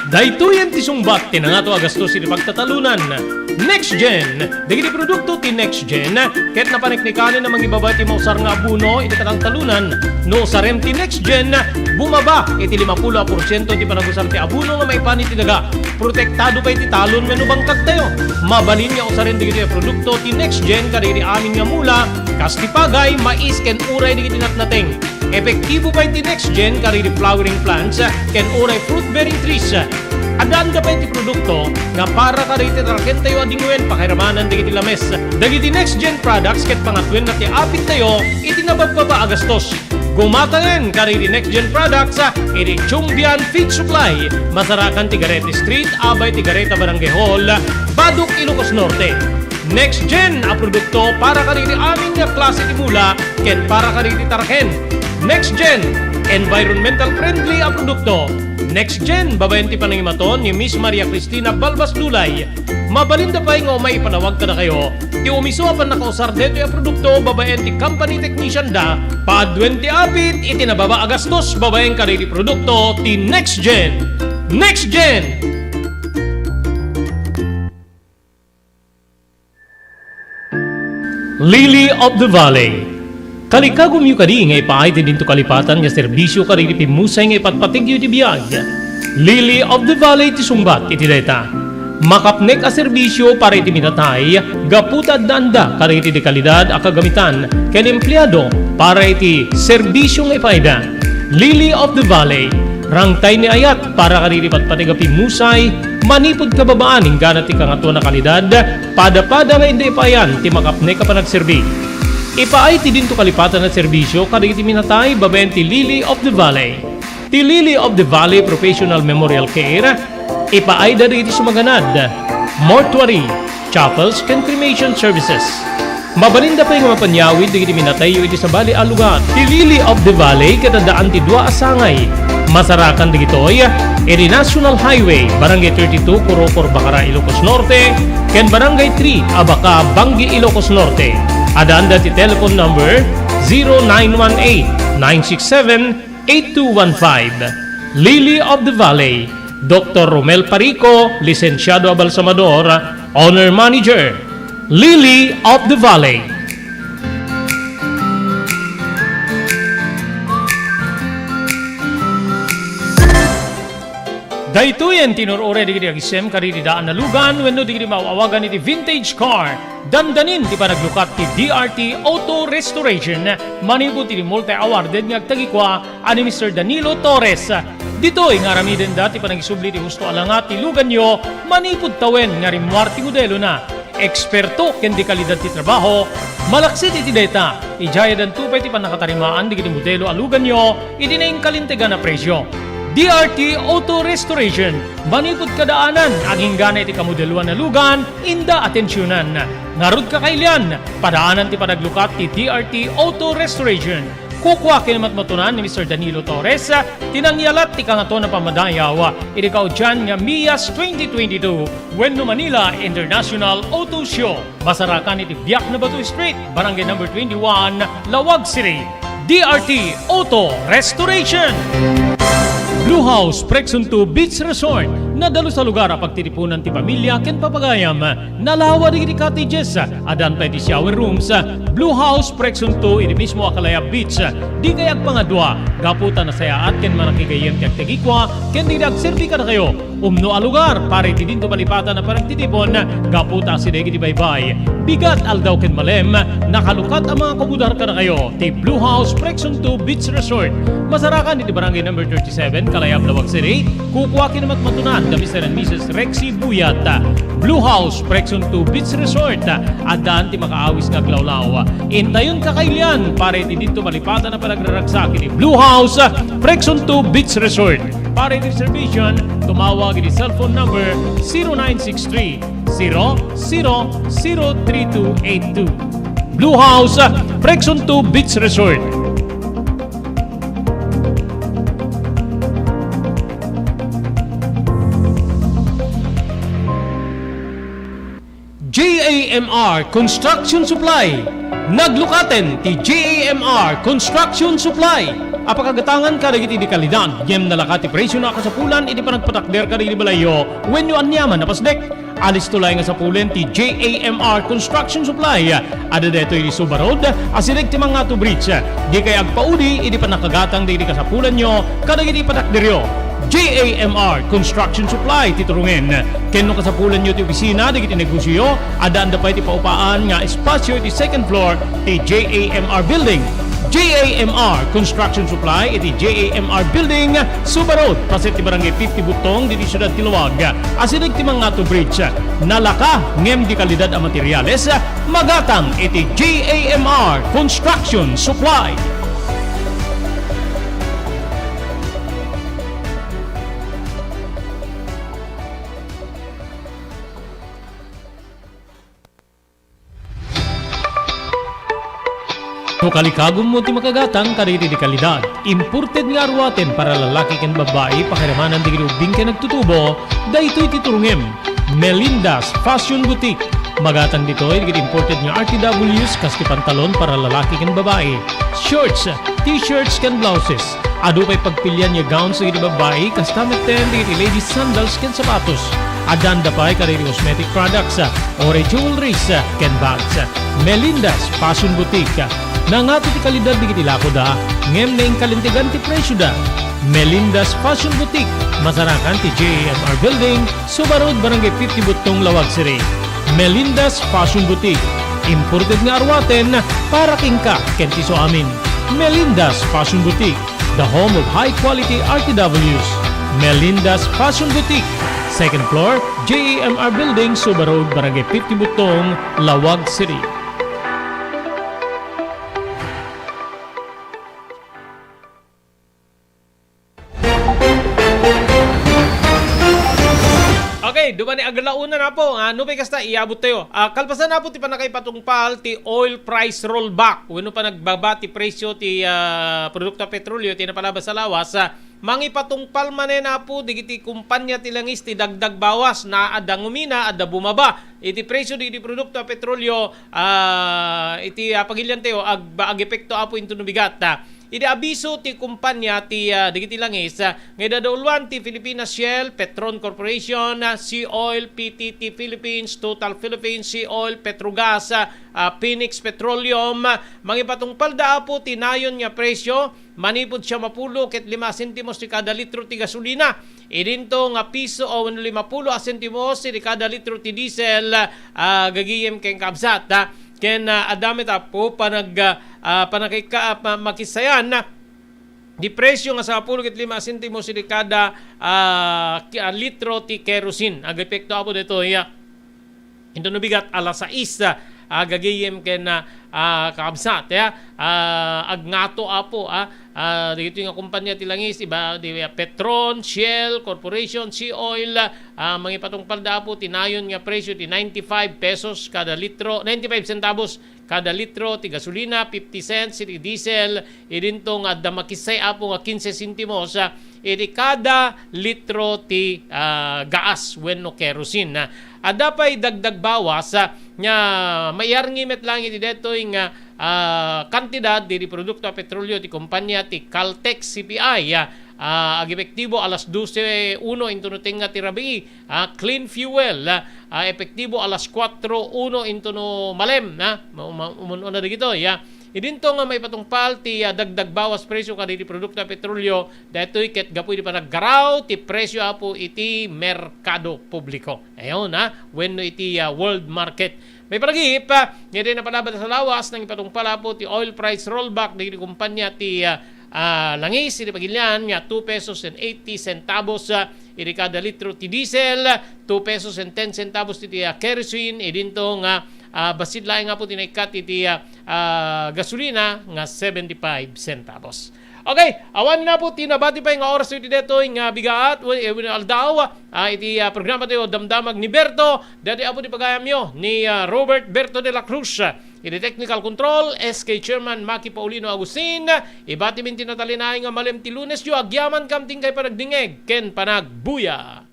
Daytoyen ti sungbat ti nangato a gastos iti pagtatalunan. NextGen. Dagiti produkto ti NextGen ket napaneknekanen a mangibabaet ti mausar nga abono iti katangtalunan. No usarem ti NextGen, bumaba iti limapulo a porsiento ti panagusar ti abono nga maipan iti daga. Protektado pay ti talon wenno bangkagtayo. Mabalin nga usaren dagiti produkto ti NextGen kadagiti amin nga mula, kas ti pagay, mais, ken uray dagiti natnateng. Epektibo pay ti NextGen kadagiti flowering plants ken uray fruit-bearing trees. Addaanda pay ti produkto nga para kadagiti tarkentayo a dingwen pakairamana dagiti lames. Dagiti NextGen products ket pangatuenna ti apittayo iti nababbaba a gastos. Gumatangen kadagiti NextGen products iti Chumbian Feed Supply, Masarakan ti Garete Street, abay ti Gareta Barangay Hall, Badoc, Ilocos Norte. NextGen a produkto para kadagiti amin nga klase ti mula ken para kadagiti tarken. NextGen, Environmental friendly a produkto. Next Gen, babaen ti panangimaton ni Miss Maria Cristina Balbas Lulay. Mabalinda pay nga umay ipanawag kadakayo ti umiso a pannakausar detoy a produkto babaen ti company technician da, paduen ti apit iti nababa a gastos babaen kadagiti produkto ti Next Gen. Next Gen! Lily of the Valley. Kalikagumyo kadi nga ipaay ti dinto kalipatan nga serbisyo kadagiti pimmusay nga ipatpategyo iti biag. Lily of the Valley ti sungbat iti dayta. Makapnek a serbisyo para iti minatay gapu ta addaanda kadagiti dekalidad a kagamitan ken empleado para iti serbisyo nga ipaayda. Lily of the Valley, rangtay ni ayat para kadagiti patpateg a pimmusay manipud kababaan inggana ti Kangatoan a Kalidad, padapada nga inda ipaayan ti makapnek a panagserbi. Ipaay ti dinto kalipatan a serbisyo kadagiti minatay babaen ti Lily of the Valley. Ti Lily of the Valley Professional Memorial Care, ipaayda dagiti sumaganad, mortuary, chapels, ken cremation services. Mabalinda pay nga mapanyawid dagiti minatayyo iti sabali a lugar. Ti Lily of the Valley ket addaan ti dua a sangay. Masarakan dagitoy iti National Highway, Barangay thirty-two, Corocor, Bacara, Ilocos Norte, ken Barangay three, Abaca, Bangui, Ilocos Norte. Addaanda ti telephone number zero nine one eight, nine six seven, eight two one five. Lily of the Valley, Doktor Romel Parico, lisensiado a balsamador, owner manager. Lily of the Valley. Daytoyen ti inur-uray dagiti agisem kadagiti daan a lugan wenno dagiti maaw-awagan iti vintage car. Dandanin ti panaglukat ti D R T Auto Restoration manipud iti multi-awarded nga agtagikua a ni Mister Danilo Torres. Ditoy nga aramidenda ti panagisubli ti husto a langa ti luganyo manipud tawen nga rimmuar ti modelona. Eksperto ken dekalidad ti trabaho, malaksid iti dayta, idiay addanto pay ti pannakatarimaan dagiti modelo a luganyo iti nainkalintegan a presio. D R T Auto Restoration, manipud kadaanan, agingga iti kamodeloan a lugan, inda atensionan. Ngarud, kakailian, padaanan ti panaglukat ti D R T Auto Restoration. Kukua ken matmatunan ni Mister Danilo Torres ti nangyalat ti Kangatoan a Pammadayaw iti kaudian nga MIAS twenty twenty-two wenno Manila International Auto Show. Masarakan iti Biak Nabato Street, Barangay Number twenty-one, Laoag City. D R T Auto Restoration. Blue House Prexon two Beach Resort, nadalus a lugar a pagtitipunan ti pamilya ken papagayam. Nalawa dagiti cottages, addan pay ti shower rooms. Blue House Prexon two iti mismo a Kalayab Beach. Dikay agpangadua gapu ta nasayaat ken manakigayyem ti agtagikua ken dagiti agserbi kadakayo. Umno a lugar para iti dinto malipatan a panagtitipon gapu ta asideg iti baybay, bigat, aldaw ken malem. Nakalukat a mangakobodar kadakayo ti Blue House Prexon two Beach Resort. Masarakan iti Barangay Number thirty-seven, Kalayab, Laoag City. Kukua ken matmatunan da Mister and Missus Rexy Buyat. Blue House Prexon two Beach Resort. Addaan ti makaawis nga aglawlaw. Intayon, kakailian, para iti dinto malipatan a panagraragsak iti Blue House Prexon two Beach Resort. Para iti reservation, tumawag iti cellphone number zero nine six three, zero zero zero three two eight two. Blue House Prexon two Beach Resort. J A M R Construction Supply. Naglukaten ti J A M R Construction Supply a pakagatangan kadagiti dekalidad ngem nalaka ti presio a kasapulan iti panagpatakder kadagiti balayyo wenno aniaman a pasdek. Alisto laeng a sapulen ti J A M R Construction Supply. Adda daytoy iti Suba Road, asideg ti Mangato Bridge. Dikay agpaudi iti pannakagatang dagiti kasapulanyo kadagiti patakderyo. J A M R Construction Supply ti turongen. Ken no kasapulanyo ti opisina dagiti negosioyo, addaanda pay ti paupaan nga espasio iti second floor ti J A M R Building. J A M R Construction Supply iti J A M R Building, Suba Road, paset ti Barangay fifty Butong, ditoy siudad ti Laoag. Asideg ti Mangato Bridge, nalaka ngem dekalidad a materiales, magatang iti J A M R Construction Supply. No kalikagummo ti makagatang kadagiti kalidad, imported nga aruaten para lalaki ken babbai, pakiramanan dagiti ubbing ken agtutubo, daytoy ti turongem. Melinda's Fashion Boutique. Magatang ditoy dagiti imported nga R T Ws kas ti pantalon para lalaki ken babbai, shorts, t-shirts ken blouses. Adu pay pagpilian nga gowns dagiti babbai, kasta metten dagiti ladies sandals ken sapatos. Adda pay kadagiti cosmetic products, uray jewelries, ken bags. Melinda's Fashion Boutique. Nangato ti kalidad dagiti lakoda, ngem naingkalintegan ti presioda. Melinda's Fashion Boutique, masarakan ti J A M R Building, Suba Road, Barangay fifty Buttong, Laoag City. Melinda's Fashion Boutique. Imported nga aruaten para kenka ken ti suamin. Melinda's Fashion Boutique, the home of high quality R T Ws. Melinda's Fashion Boutique, second floor, J A M R Building, Suba Road, Barangay fifty Buttong, Laoag City. Okay, dumani aglauna na po. Ah, nupay kasta, iabot tayo. Ah, kalpasan na po ti panakaipatungpal ti oil price rollback. Wenno panagbaba ti presyo ti, ah, produkto a petrolyo, ti napalabas a lawas. Ah, mangipatungpal manen, apo, dagiti kumpanya ti langis ti dagdag bawas, na adda ngumina, adda bumaba. Iti presyo dagiti produkto a petrolyo, ah, iti, ah, pagilian tayo, ag-, agepekto, apo, intono bigat, ah. Idi abiso ti kumpanya ti, ah, dagiti langis, ah, nga idadauluan ti Philippines Shell, Petron Corporation, ah, Sea Oil, P T T Philippines, Total Philippines, Sea Oil, Petrogas, ah, ah, Phoenix Petroleum, ah, mangipatungpalda, apo, ti nayon nga presyo, manipud siam a pulo ket lima sentimos ti kada litro ti gasolina. Idinto nga piso o wenno lima pulo a sentimos ti kada litro ti diesel, ah, gagayem ken kabsat, ah. Ken, ah, adda met, apo, panag-, ah, panakika-, ah, pa-, makissayan, ah, di presyo nga sangapulo ket lima a sentimos iti kada, ah, ki-, ah, litro ti kerosene. Agepekto, apo, daytoy, ah, intono bigat, alas sais, ah, gagayem ken, ah, ah, kakabsat, ah, ah, agngato, apo, ah, ah, dagitoy nga kumpanya ti langis, iba, di, ah, Petron, Shell Corporation, Sea Oil, ah, mangipatungpalda, apo, ti nayon nga presyo ti ninety-five pesos kada litro, ninety-five centavos kada litro ti gasolina, fifty cents iti diesel, idinto nga adda makissay, apo, nga kinse sentimos, ah, iti kada litro ti, ah, gaas wenno kerosene. Adda pay dagdag bawas, ah, nga maiyarngi met laeng iti daytoy nga, ah, kantidad didi produkto a petrolyo ti kumpanya ti Caltex C P I, ah, ah, agepektibo alas dose uno intono tengnga ti rabii. Ah, clean fuel, ah, ah, epektibo alas kuatro uno intono malem, ah, ma-, ma-, umun-una dagitoy, ah. Idinto nga maipatungpal ti, ah, dagdag bawas presyo kadagiti produkto a petrolyo, daytoy ket gapu iti panaggaraw ti presyo, apo, iti merkado publiko. Ayon, ah, wenno iti, ah, world market. Maipanagip, ah, nga idi napalabas a lawas, nangipatungpal, apo, ti oil price rollback dagiti kumpanya ti, ah, ah, langis iti pagilian nga two pesos and eighty centavos, ah, iti kada litro ti diesel, two pesos and ten centavos iti, ah, kerosene, idinto nga, ah, bassit laeng, apo, ti naikkat iti, ah, ah, gasolina nga seventy-five centavos. Okay, awan na po ti nabati pay nga oras iti daytoy nga bigaat, wen-, eh, wenno aldaw, ah, iti, ah, programa tayo, Damdamag ni Berto, daytoy, apo, ti pagayamyo ni, ah, Robert Berto de la Cruz. Iti technical control, S K Chairman Maki Paulino Agustin, ibatimin ti natalinaed nga malem ti Lunesyo, agyaman kam ti inkay panagdingeg ken panagbuya.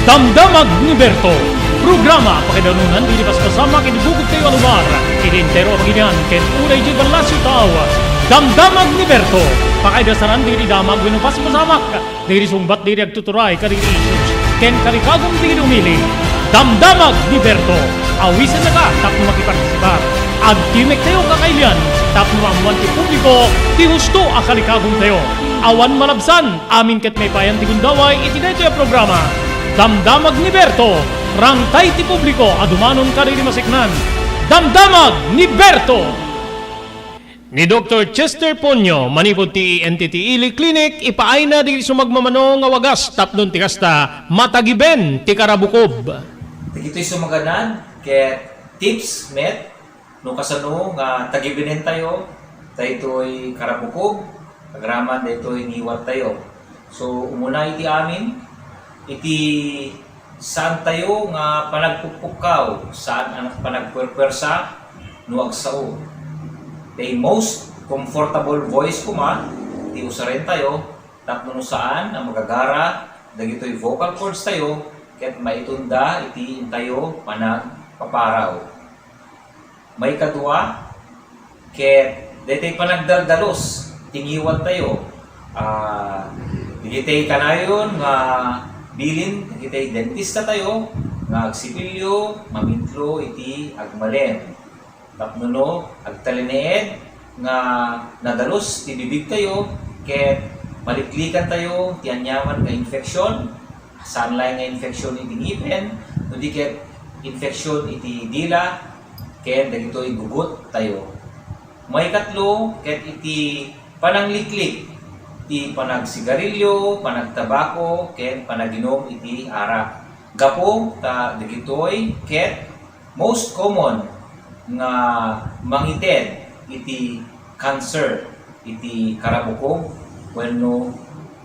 Damdamag ni Berto, programa pakaidanunan dagiti paspasamak iti bukod tayo a lugar, iti entero a pagilian ken uray idiay ballasiw tao. Damdamag ni Berto, pakaidasaran dagiti damag wenno paspasamak dagiti sungbat dagiti agtuturay kadagiti issues ken kalikagum dagiti umili. Damdamag ni Berto, awisennaka tapno makipartisipar. Agtimek tayo kakailian tapno maammoan ti publiko ti husto a kalikagum tayo. Awan malabsan, amin ket maipayan ti gundaway iti daytoy a programa. Damdamag ni Berto, rangtay ti publiko a dumanon kadagiti maseknan. Damdamag ni Berto! Ni Doktor Chester Ponyo, manipud ti E N T T Ili Clinic, ipaayna dagiti sumagmamano nga wagas tapno ti kasta, matagiben ti karabukob. Dagitoy sumaganad ket tips met no kasano nga tagibenen tayo daytoy karabukob, agraman daytoy ngiwat tayo. So, umuna iti amin, iti Saantayo nga panagpukpukkaw, saan a panagpuerpuersa no agsao. The most comfortable voice koma ti usarentayo tapno no saan a magagara dagitoy vocal cords tayo ket maitunda iti intayo panagpaparaw. Maikadua, ket daytoy panagdaldalus ti ngiwattayo. Ah, dagitoy kanayon nga bilin dagitoy dentistatayo nga agsipilyo, mamitlo iti agmalem. Tapno no agtalinaed nga nadalus ti bibigtayo, ket maliklikantayo ti aniaman nga infeksyon, saan laeng nga infeksyon iti ngipen, no di ket infeksyon iti dila, ken dagitoy guguttayo. Maikatlo, ket iti panangliklik ti panagsigarilyo, panagtabako, ken panaginum iti arak. Gapu ta dagitoy ket most common nga mangited iti cancer iti karabukog wenno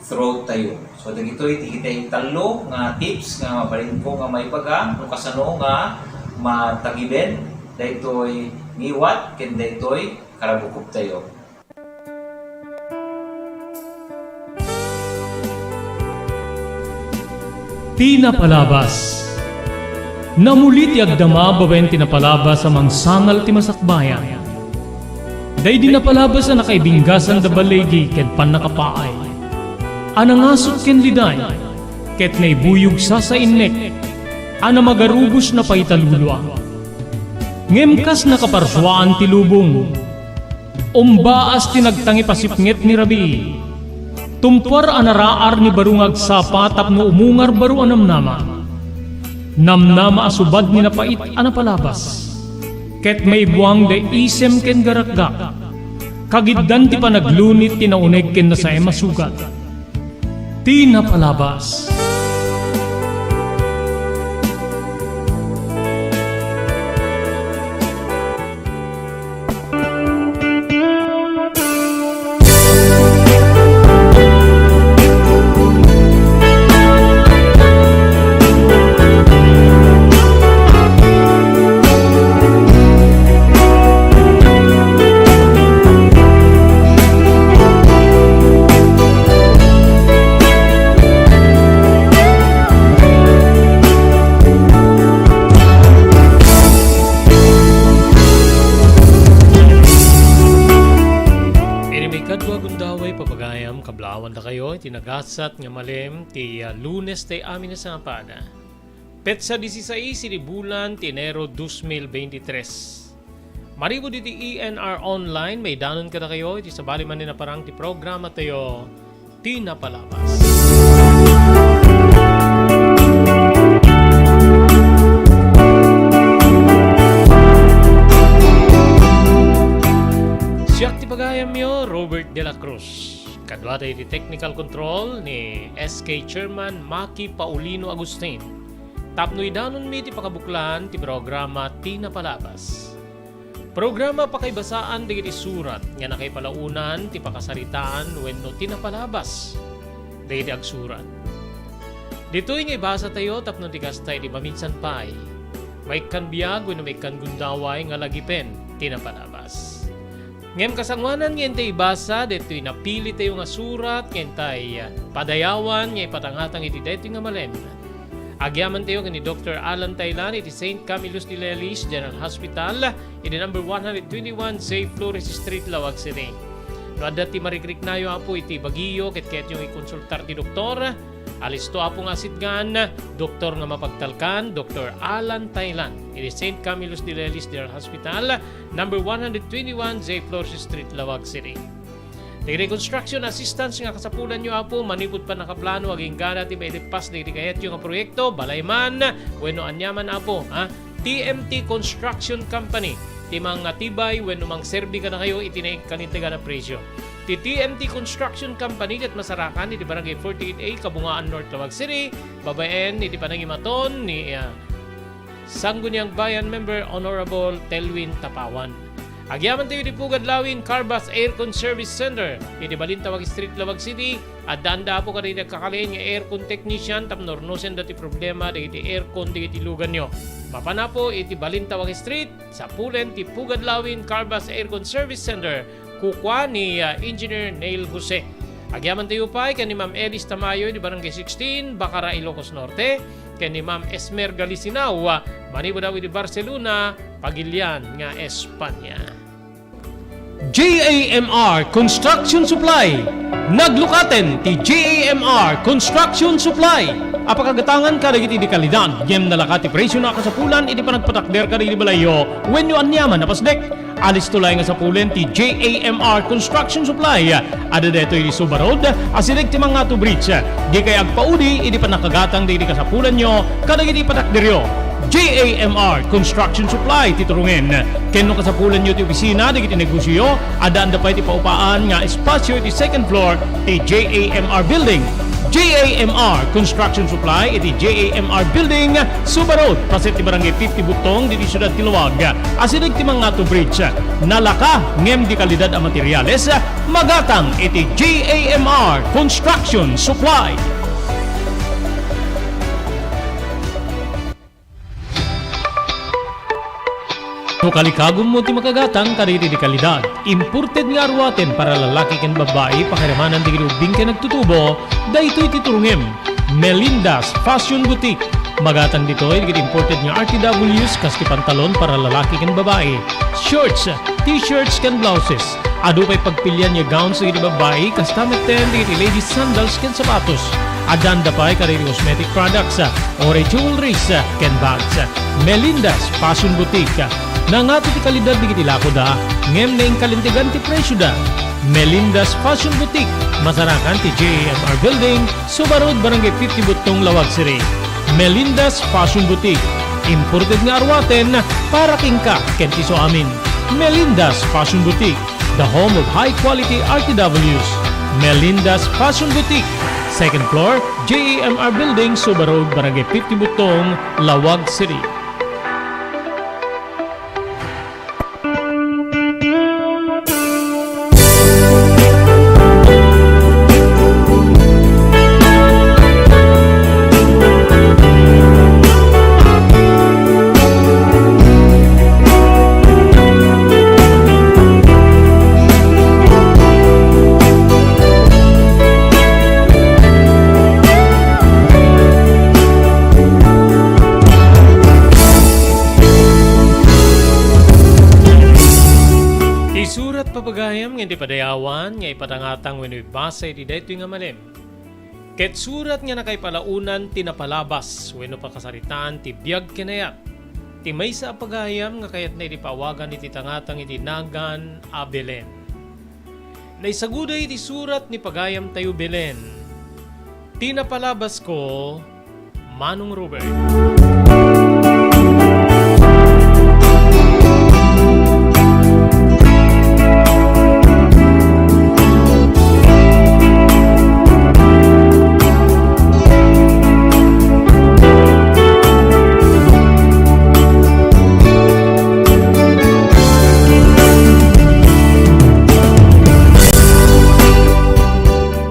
throat tayo. So, dagitoy ti kitay tallo nga tips nga mabalinko nga maibaga no kasano nga matagiben daytoy ngiwat ken daytoy karabukog tayo. Ti napalabas. Namuli ti agdama babaen ti napalabas a mangsangal ti masakbayan. Daydi napalabas a nakaibinggasan da baligi ket pannakapaay. A nangasut ken liday, ket naibuyog sasainnek, a namagarubos na paitalulua. Ngem kas nakaparsuaan ti lubong, umbaas ti nagtangipasipnget ni rabii. Tumpuar a naraar ni baro nga agsapa tapno umungar baro a namnama. Namnama a subad ni napait a napalabas. Ket maibuang da isem ken garakgak. Kagiddan ti panaglunit ti nauneg ken nasaem a sugat. Ti napalabas. Iti maikadua gundaway, papagayam, kablaawan dakayo iti nagasat nga malem ti, ah, Lunes ti amin a sabali. Petsa dieciséis iti bulan ti Enero dos mil veintitrés. Manipud iti E N R Online, maidanon kadakayo iti sabali manen a parang ti programatayo, Ti Napalabas. Siak ti pagayamyo, Robert de la Cruz. Kaduata iti technical control ni S K Chairman Maki Paulino Agustin. Tapno idanonmi ti pakabuklan ti programa Ti Napalabas. Programa pakaibasaan dagiti surat nga nakaipalaonan ti pakasaritaan wenno ti napalabas dagiti agsurat. Ditoy nga ibasatayo tapno ti kasta iti maminsan pay, maikkan biag wenno maikkan gundaway nga lagipen ti napalabas. Ngem kasangoanan nga intay ibasa daytoy napilitayo nga surat nga intay padayawan nga ipatangatang iti daytoy nga malem. Agyamantayo ken ni Doktor Alan Taylan iti Saint Camillus de Lelis General Hospital, iti number one hundred twenty-one J Flores Street, Laoag City. No adda ti marikriknayo, Apo, iti bagiyo ket kayatyo nga ikonsultar ti doktor, alisto, Apo, nga asitgan, doktor nga mapagtalkan, Doktor Alan Taylan, iti Saint Camillus de Lelis General Hospital, number one hundred twenty-one J Flores Street, Laoag City. Dagiti construction assistance nga kasapulanyo, Apo, manipud pannakaplano agingga ti mailippas dagiti kayatyo nga proyekto, balay man wenno aniaman, Apo, ha? T M T Construction Company ti mangatibay wenno mangserbi kadakayo iti naikkalintegan a presio. Ti T M T Construction Company ket masarakan iti Barangay forty-eight A, Kabungaan North, Laoag City, babaen iti panangimaton ni, ah, Sangguniang Bayan Member Honorable Telwin Tapawan. Agyamantayo iti Pugad Lawin Carbas Aircon Service Center iti Balintawak Street, Laoag City. Addaanda apo kadagiti agkakalain nga aircon technician tapno urnosenda ti problema dagiti aircon dagiti luganyo. Mapan apo iti Balintawak Street, sapulen ti Pugad Lawin Carbas Aircon Service Center, kukua ni, ah, Engineer Neil Jose. Agyamantayo pay ken ni Ma'am Elis Tamayo iti Barangay sixteen, Bacara, Ilocos Norte, ken ni Ma'am Esmer Galisinao, ah, manipud idi Barcelona, Pagilian nga Espanya. J A M R Construction Supply. Naglukaten ti J A M R Construction Supply a pakagatangan kadagiti dekalidad ngem nalaka ti presio a kasapulan iti panagpatakder kadagiti balayyo wenno aniaman a pasdek. Alisto laeng a sapulen ti J A M R Construction Supply. Adda daytoy iti Suba Road, asideg ti Mangato Bridge. Dikay agpaudi iti pannakagatang dagiti kasapulanyo kadagiti patakderyo. J A M R Construction Supply ti turongen. Ken no kasapulanyo ti opisina dagiti negosioyo, addaanda pay ti paupaan nga espasio iti second floor ti J A M R Building. J A M R Construction Supply iti J A M R Building, Suba Road, paset ti Barangay fifty Butong, ditoy siudad ti Laoag, asideg ti Mangato Bridge. Nalaka ngem dekalidad a materiales, magatang iti J A M R Construction Supply. No kalikagummo ti makagatang kadagiti dekalidad, imported nga aruaten para lalaki ken babbai, pakiramanan dagiti ubbing ken agtutubo, daytoy ti turongem. Melinda's Fashion Boutique. Magatang ditoy dagiti imported nga R T Ws kas ti pantalon para lalaki ken babbai, shorts, t-shirts ken blouses. Adu pay pagpilian nga gowns dagiti babbai, kasta metten dagiti ladies sandals ken sapatos. Addaanda pay kadagiti cosmetic products, uray jewelries, ken bags. Melinda's Fashion Boutique. Nangato ti kalidad dagiti lakoda, ngem naingkalintegan ti presioda. Melinda's Fashion Boutique, masarakan ti J A M R Building, Suba Road, Barangay fifty Butong, Laoag City. Melinda's Fashion Boutique, imported nga aruaten para kenka ken ti isuamin. Melinda's Fashion Boutique, the home of high quality R T Ws. Melinda's Fashion Boutique, second floor, J A M R Building, Suba Road, Barangay fifty Butong, Laoag City. Isurat, papagayam, nga iti padayawan nga ipatangatang wenno ibasa iti daytoy nga malem. Ket surat nga nakaipalaonan ti napalabas wenno pakasaritaan ti biag ken ayat ti maysa a pagayam nga kayatna iti paawagan iti tangatang iti nagan a Belen. Naisaguda iti surat ni pagayamtayo Belen, ti napalabasko, Manong Robert.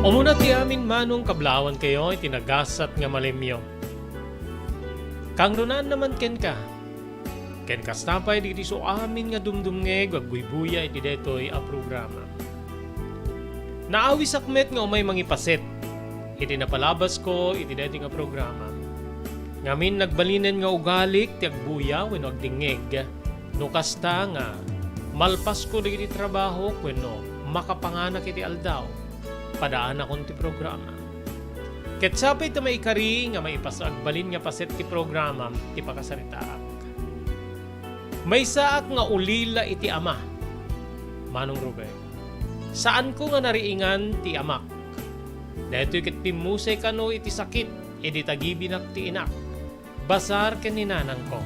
Umuna ti amin, Manong, kablawankayo iti nagasat nga malemyo. Kangrunaan naman kenka. Ken kasta pay dagiti isuamin nga dumdumngeg o agbuybuya iti daytoy a programa. Naawisak met nga umay mangipaset iti napalabasko iti daytoy nga programa. Ngamin, nagbalinen nga ugalik ti agbuya wenno agdingngeg. No kasta nga malpasko dagiti trabahok wenno makapanganak iti aldaw, padaanakon ti programa. Ket sapay ta maikari nga maipas-, agbalin nga paset ti programam ti pakasaritaak. Maysaak nga ulila iti ama, Manong Robert. Saanko nga nariingan ti amak. Daytoy ket pimmusay kano iti sakit idi tagibinak ti inak. Basar ken ni nanangko.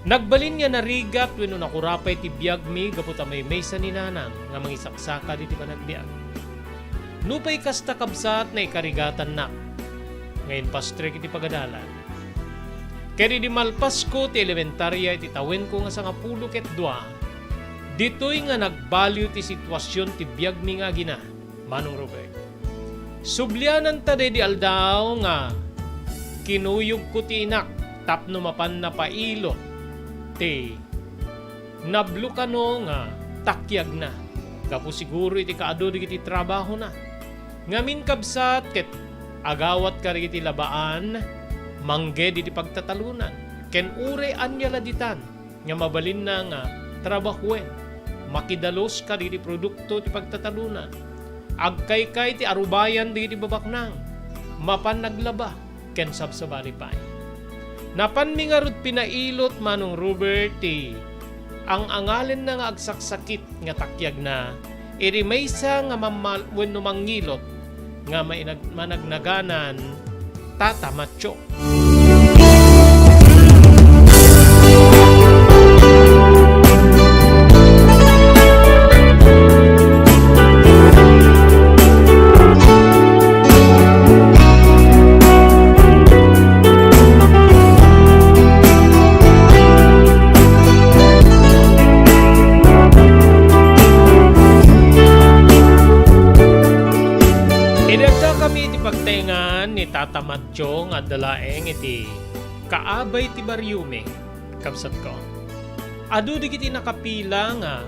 Nagbalin nga narigat wenno nakurapay ti biagmi gapu ta maymaysa ni nanang nga mangisaksakad iti panagbiag. Nupay kasta, kabsat, naikarigatannak nga impastrek iti pagadalan. Ket idi malpasko ti elementaria iti tawenko nga sangapulo ket dua, ditoy nga nagbaliw ti situasion ti biagmi nga agina, Manong Robert. Subliananta daydi aldaw nga kinuyogko ti inak tapno mapan napailot ti nablo kano nga takiagna, gapu siguro iti kaadu dagiti trabahona. Ngamin, kabsat, ket agawat kadagiti labaan, mangged iti pagtatalonan, ken uray ania la ditan nga mabalinna nga trabahoen, makidalus kadagiti produkto ti pagtatalonan, agkaykay ti arubayan dagiti babaknang, mapan naglaba, ken sabsabali pay. Napanmi ngarud pinailot, Manong Robert, ti ang-angalenna nga agsaksakit nga takiagna iti maysa nga mammal-, wenno mangngilot nga mainag-, managnaganan Tata Matcho. Idi agkakami iti pagtaengan ni Tata Matcho nga adda laeng iti kaabay ti bariomi, kabsatko, adu dagiti nakapila nga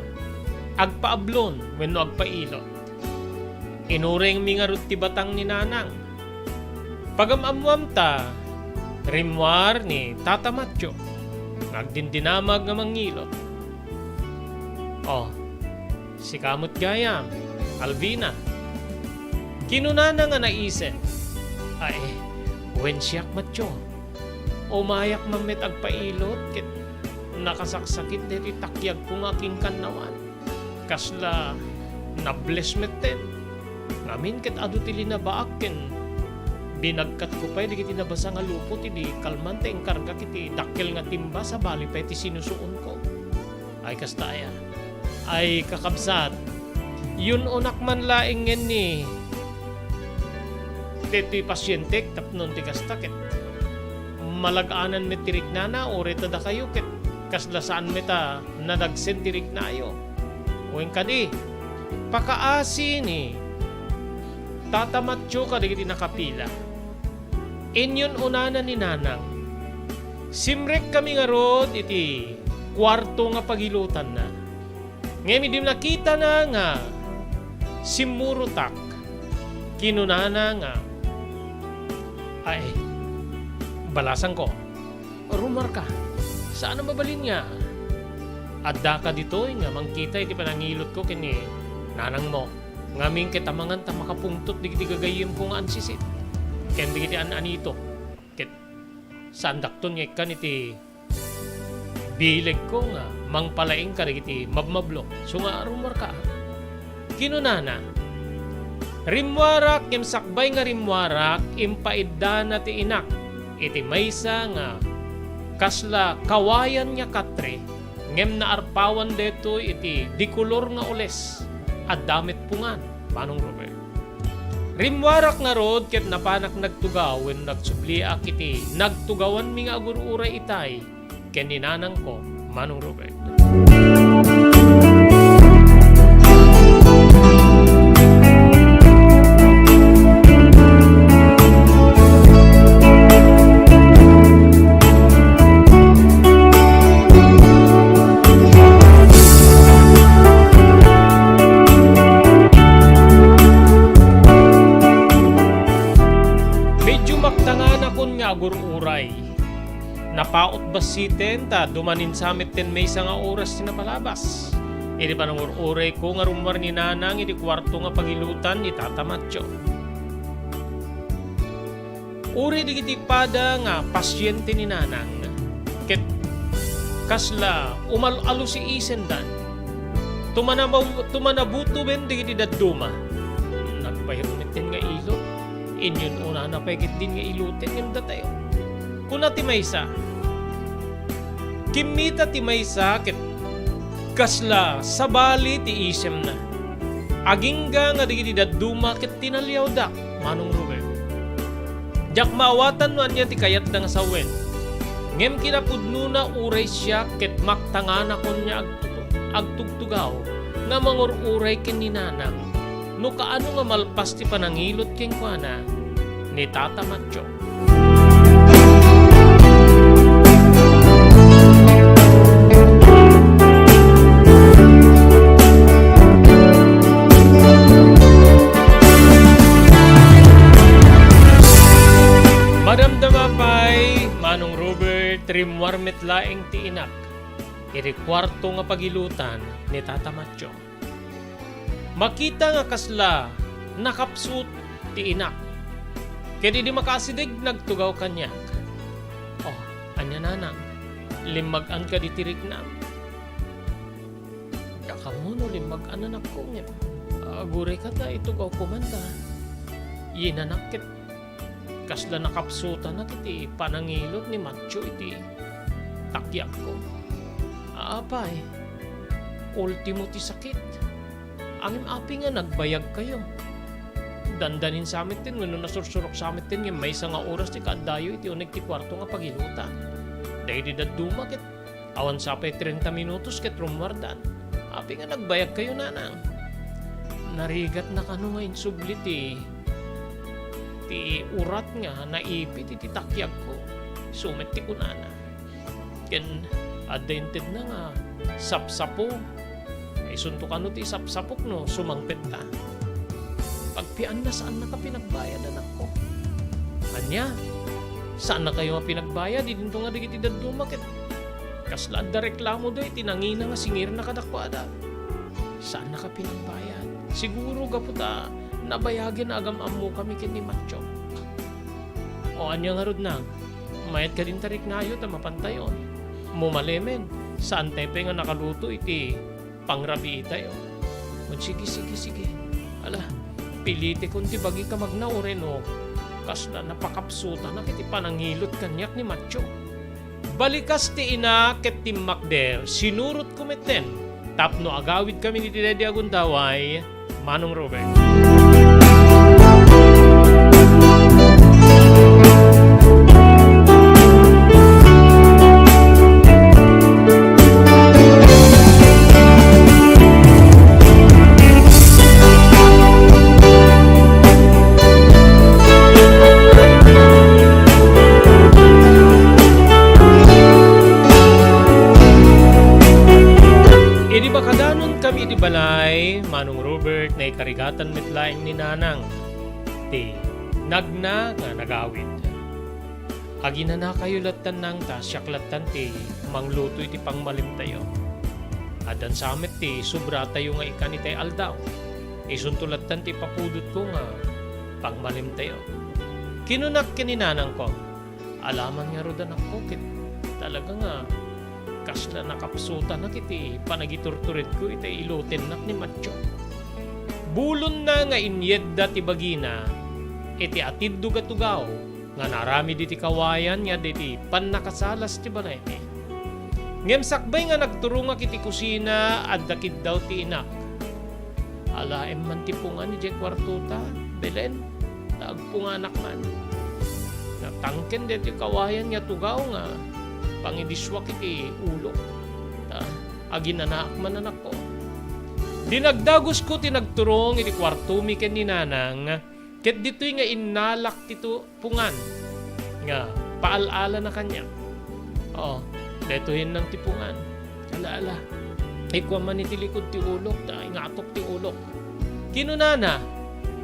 agpaablon wenno agpailot. Inurengmi ngarud ti batang ni Nanang. Pagam-ammoam ta rimmuar ni Tata Matcho nga agdindinamag nga mangngilot. "O, sika met gayam, Alvina," kinunana nga naisip. "Ay, wen siak, Matcho. Umayak man met agpailot ket nakasaksakit daytoy takiagko nga akingkannawan. Kasla nables metten. Ngamin ket adu ti linabaak ken binagkatko pay dagiti nabasa nga lupot idi kalman ta inkargak iti dakkel nga timba, sabali pay ti sinusuonko." Ay, kasta aya. Ay, kakabsat, yun-onak man laeng ngenni daytoy pasientek tapno ti kasta ket malagaanan met ti riknana, uray ta dakayo ket kasla saan met a nadagsen ti riknayo. Wen kadi, pakaasi ni Tata Matcho kadagiti nakapila. Inyun-unana ni Nanang. Simrekkami ngarud iti kuarto nga pagilutanna. Ngem idi nakitana nga simmurotak, kinunana nga, "Ay, balasangko, rummuarka. Saan a mabalin nga addaka ditoy nga mangkita iti panangilotko ken ni nanangmo. Ngamin ket amangan ta makapungtot dagiti gagayyemko nga ansisit ken dagiti an-anitok. Ket saandakton nga ikkan iti bilegko nga mangpalaing kadagiti mabmablo. Isu nga rummuarka." Kinunana, "Rimmuarak, ngem sakbay nga rimmuarak, impaiddana ti inak iti maysa nga kasla kawayan nga katre, ngem naarpawan daytoy iti dikolor nga ules. Adda met pungan, Manong Robert. Rimmuarak ngarud ket napanak nagtugaw wenno nagsubliak iti nagtugawanmi nga agur-uray itay ken ni nanangko, Manong Robert." Medyo maktanganakon nga agur-uray. Napaut bassiten ta dumanin sa metten maysa nga oras ti napalabas. Idi panangur-urayko nga rummuar ni Nanang iti kuarto nga pagilutan ni Tata Matcho. Uray dagiti pada nga pasiente ni Nanang, ket kasla umal-alusiisendan. Tumanamaw-, tumanabutoben dagiti dadduma. Nagbayag metten nga ilot. Inyun-unana pay ketdin nga iloten ngem datayo. Kuna ti maysa, kimmita ti maysa ket kasla sabali ti isemna. Agingga nga dagiti dadduma ket tinaliawdak, Manong Ruben. Diak maawatan no ania ti kayatda nga sawen. Ngem kinapudnona uray siak ket maktanganakon nga agtutu-, agtugtugaw nga mangur-uray ken ni Nanang no kaano nga malpas ti panangilot kenkuana ni Tata Matyo. Madamdama pay, Manong Robert, rimmuar met laeng ti inak iti kuarto nga pagilutan ni Tata Matyo. Makita nga kasla nakapsut ti inak. Ket idi makaasideg, nagtugaw kaniak. "Oh, ania, Nanang? Limmag-an kadi ti riknam?" "Dakamo no limmag-an, anakko, ngem aguray ka ta itugawko man ta. Yinanak ket kasla nakapsutanak iti panangilot ni Matyo iti takiagko. Apay, ultimo ti sakit. Ngem apay nga nagbayagkayo? Dandanin sa metten wenno nasursurok sa metten nga maysa nga oras ti kaaddayo iti uneg ti kuarto nga pagilutan. Daydi dadduma ket awan sa pay treinta minutos ket rummuardan. Apay nga nagbayagkayo, Nanang?" Narigatna kano nga insubli ti, ti urat nga naipit iti takiagko. Isu met ti kunana. Ken adda intedna nga sapsapo. Isunto kano ti sapsapok no sumangpet ta. Pagpianna, saannaka pinagbayad, anakko. Ania? Saannakayo nga pinagbayad? Idinto nga dagiti dadduma ket kasla adda reklamoda iti nangina nga singirna kadakuada. Saannaka pinagbayad. Siguro gapu ta nabayagen nga agam-ammokami ken ni Matyo. O ania ngarud, Nang? Mayat kadin ta riknayo ta mapantayon. Mo malemen, saantay pay nga nakaluto iti pangrabiitayo. Wen, sige, sige, sige. Ala, pilitekon ti bagik a magna, uray no kasla napakapsutanak iti panangilot kaniak ni Matyo. Balikas ti ina ket timmakder, sinurotko metten tapno agawidkami iti daydi a gundaway, Manong Robert. Idi makadanon kami iti balay, Manong Robert, naikarigatan met laeng ni Nanang ti nagna nga nagawid. Aginanakayo lattan, Nang, ta siak lattan ti mangluto iti pangmalimtayo. Addan sa met ti sobratayo nga ikan itay aldaw. Isunto lattan ti ipapudotko nga pangmalimtayo. Kinunak ken ni Nanangko, alaman ngarud, anakko, ket talaga nga kasla nakapsutanak iti panagiturturedko iti ilutennak ni Matyo. Bulonna nga inyedda ti bagina iti atiddog a tugaw nga naaramid iti kawayan nga adda iti pannakasalas ti balaymi. Ngem sakbay nga nagturongak iti kusina, adda kiddaw ti inak. Alaem man ti pungan idiay kuartota, Belen, ta agpunganak man. Natangken daytoy kawayan nga tugaw nga pangidisuak iti ulok. Ta aginanaak man, anakko. Dinagdagusko ti nagturong iti kuartomi ken ni Nanang, ket ditoy nga innalak ti tu-, pungan nga paal-alana kaniak. Oo, daytoyen nang ti pungan. Ala, ala. Ikuam man iti likud ti ulok, ta ingatok ti ulok. Kinunana,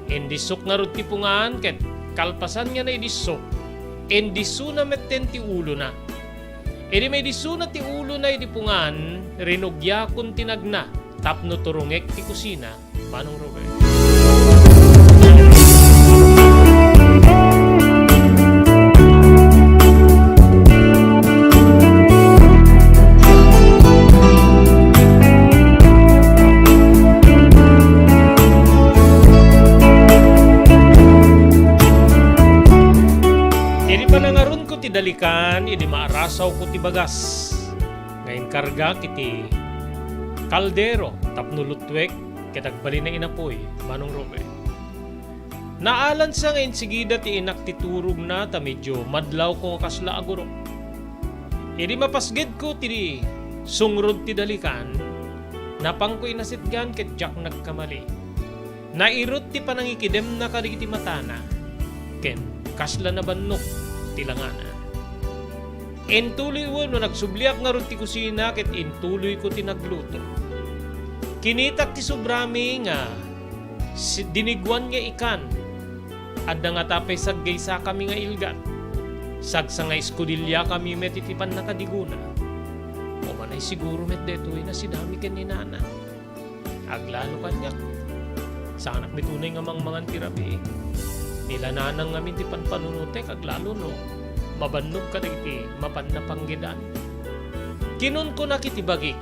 indissok ngarud ti pungan, ket kalpasan nga naidissok, indissona metten ti ulona. Idi maidissona ti ulona idi pungan, rinugiakon ti nagna tapno turongek ti kusina. Manong Robert. Idi panangarunko ti dalikan, idi maarasawko ti bagas nga inkargak iti kaldero tapno luttuek, ket agbalina inapuy, Manong Robert. Naalansa nga insigida ti inak ti turogna ta medio madlawko nga kasla agurok. Idi mapasgedko ti sungrod ti Dalikan, napanko inasitgan ket diak nagkamali. Nairut ti panangikidemna kadagiti matana, ken kasla nabannok ti langana. Intuloy wenno nagsubliak ngarud ti kusina ket intuloyko ti nagluto. Kinitak ti sobrami nga si-, diniguan nga ikan. Adda ngata pay saggaysakami nga ilgat. Sagsangaeskudiliakami met iti pannakadigona. Umanay siguro met daytoy nasidami ken ni Nana. Aglalo kaniak. Saanak met unay nga mangmangan ti rabii. Ni la Nanang ngamin ti panpanunotek, aglalo no mabannog kadagiti mapanna panggedan. Kinunkunak iti bagik,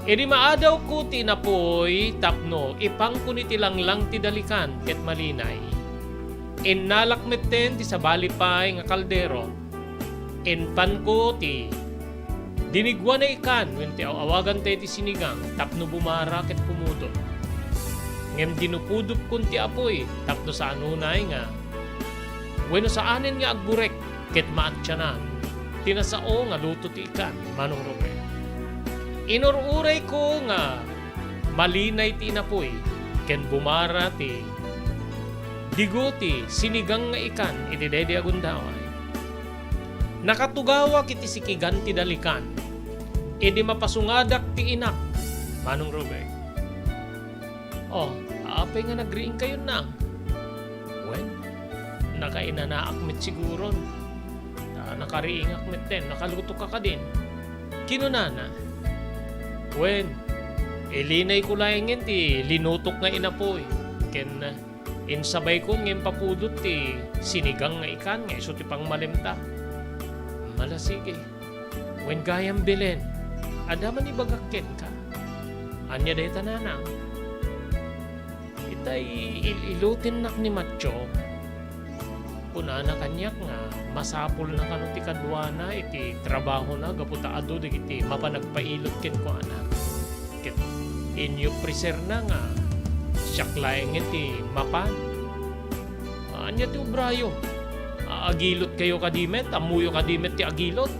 "Idi maadawko ti inapuy tapno ipanko iti langlang ti Dalikan ket malinay." Innalak metten ti sabali pay nga kaldero. Inpanko ti diniguan a ikan wen ti aw-awagantayo ti sinigang tapno bumara ket pumudot. Ngem dinupudopkon ti apuy tapno saan unay nga wenno saanen nga agburek ket maatianan ti nasao nga luto ti ikan, Manong Robert. Inur-urayko nga malinay ti inapuy ken bumara ti digo ti sinigang nga ikan iti daydi a gundaway. Nakatugawak iti sikigan ti Dalikan idi mapasungadak ti inak, Manong Robert. "Oh, apay nga nagriingkayon, Nang?" "Wen, nakainanaak met siguron. Ta nakariingak metten, nakalutoka kadin." Kinunana, "Wen, ilinayko laengen ti linutok nga inapuy, ken insabaykon nga impapudot ti sinigang nga ikan nga isu ti pangmalemta." "Ala, sige. Wen gayam, Belen, adda man ibagak kenka." "Ania dayta, Nanang?" "Itay il-ilutennak ni Matyo, kunana kaniak nga masapulna kano ti kaduana iti trabahona gapu ta adu dagiti mapan agpailot kenkuana. Ket inyopreserna nga siak laengen ti mapan. Ania ti obrayo? A-, agilotkayo kadi met? Ammoyo kadi met ti agilot?"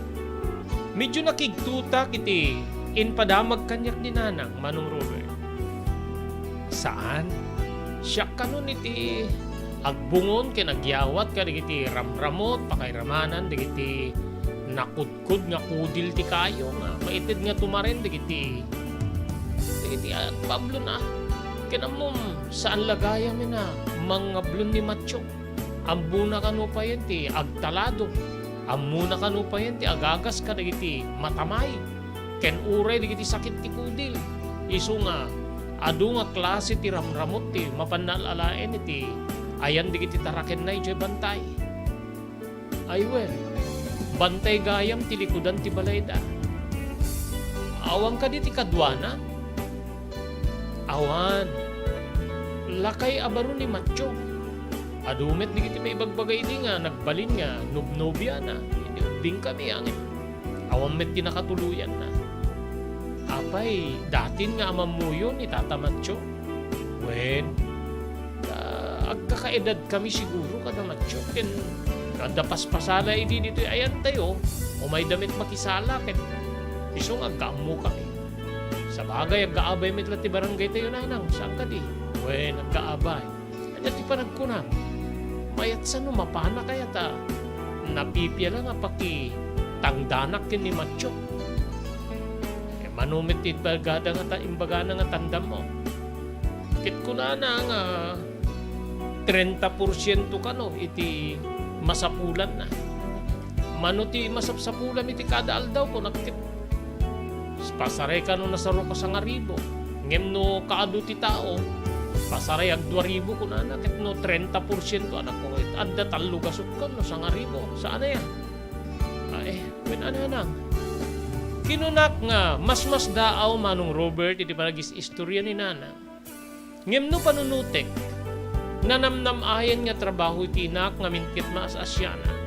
Medyo nakigtotak iti impadamag kaniak ni Nanang, Manong Robert. "Saan? Siak kanon iti agbungon ken agyawat kadagiti ramramut, pakairamanan dagiti nakudkod nga kudil ti kayo nga maited nga tumaren dagiti, dagiti agbablon a. Ken ammom, saan la gayam a mangablon ni Matyo. Ammona kano payen ti agtalado. Ammona kano payen ti agagas kadagiti matamay ken uray dagiti sakit ti kudil. Isu nga adu nga klase ti ramramut ti mapan naalalaen iti ayan dagiti tarakenna idiay bantay." "Ay wen, bantay gayam ti likudan ti balayda. Awan kadi ti kaduana?" "Awan. Lakay a baro ni Matyo. Adu met dagiti maibagbaga idi nga nagbalin nga nobnobiana. Idi ubbingkami, ngem awan met ti nakatuloyanna." "Apay, datin nga amammoyo ni Tata Matyo?" "Wen, ta agkakaedadkami siguro kada Matyo, ken adda paspasala idi ditoy ayantayo, umayda met makisala ket isu nga agkaammokami. Sabagay, agkaabay met la ti barangaytayo, Nanang, saan kadi?" "Wen, agkaabay. Ania ti panagkunam? Mayat sa no mapanak aya ta napipia la nga pakitangdanak ken ni Matyo. Eh, mano met ti imbagada nga ta-, imbagana nga tandammo?" Ket kunana nga trenta porsiento kano iti masapulanna. "Mano ti masapsapulam iti kada aldaw?" kunak ket, "Pasaray kano nasaro ka sangaribu. Ngem no kaadu ti tao, pasaray agduaribu," kunana, ket no trenta porsiento anak ko, adda tallo gasut kon no sangaribu. Saan aya? Ay, wen a, Nanang. Kinunak nga masmasdaaw, Manong Robert, iti panagis-istorya ni Nanang. Ngem no panunotek, nanamnam-ayan nga trabaho iti inak ngamin ket maas-asianak.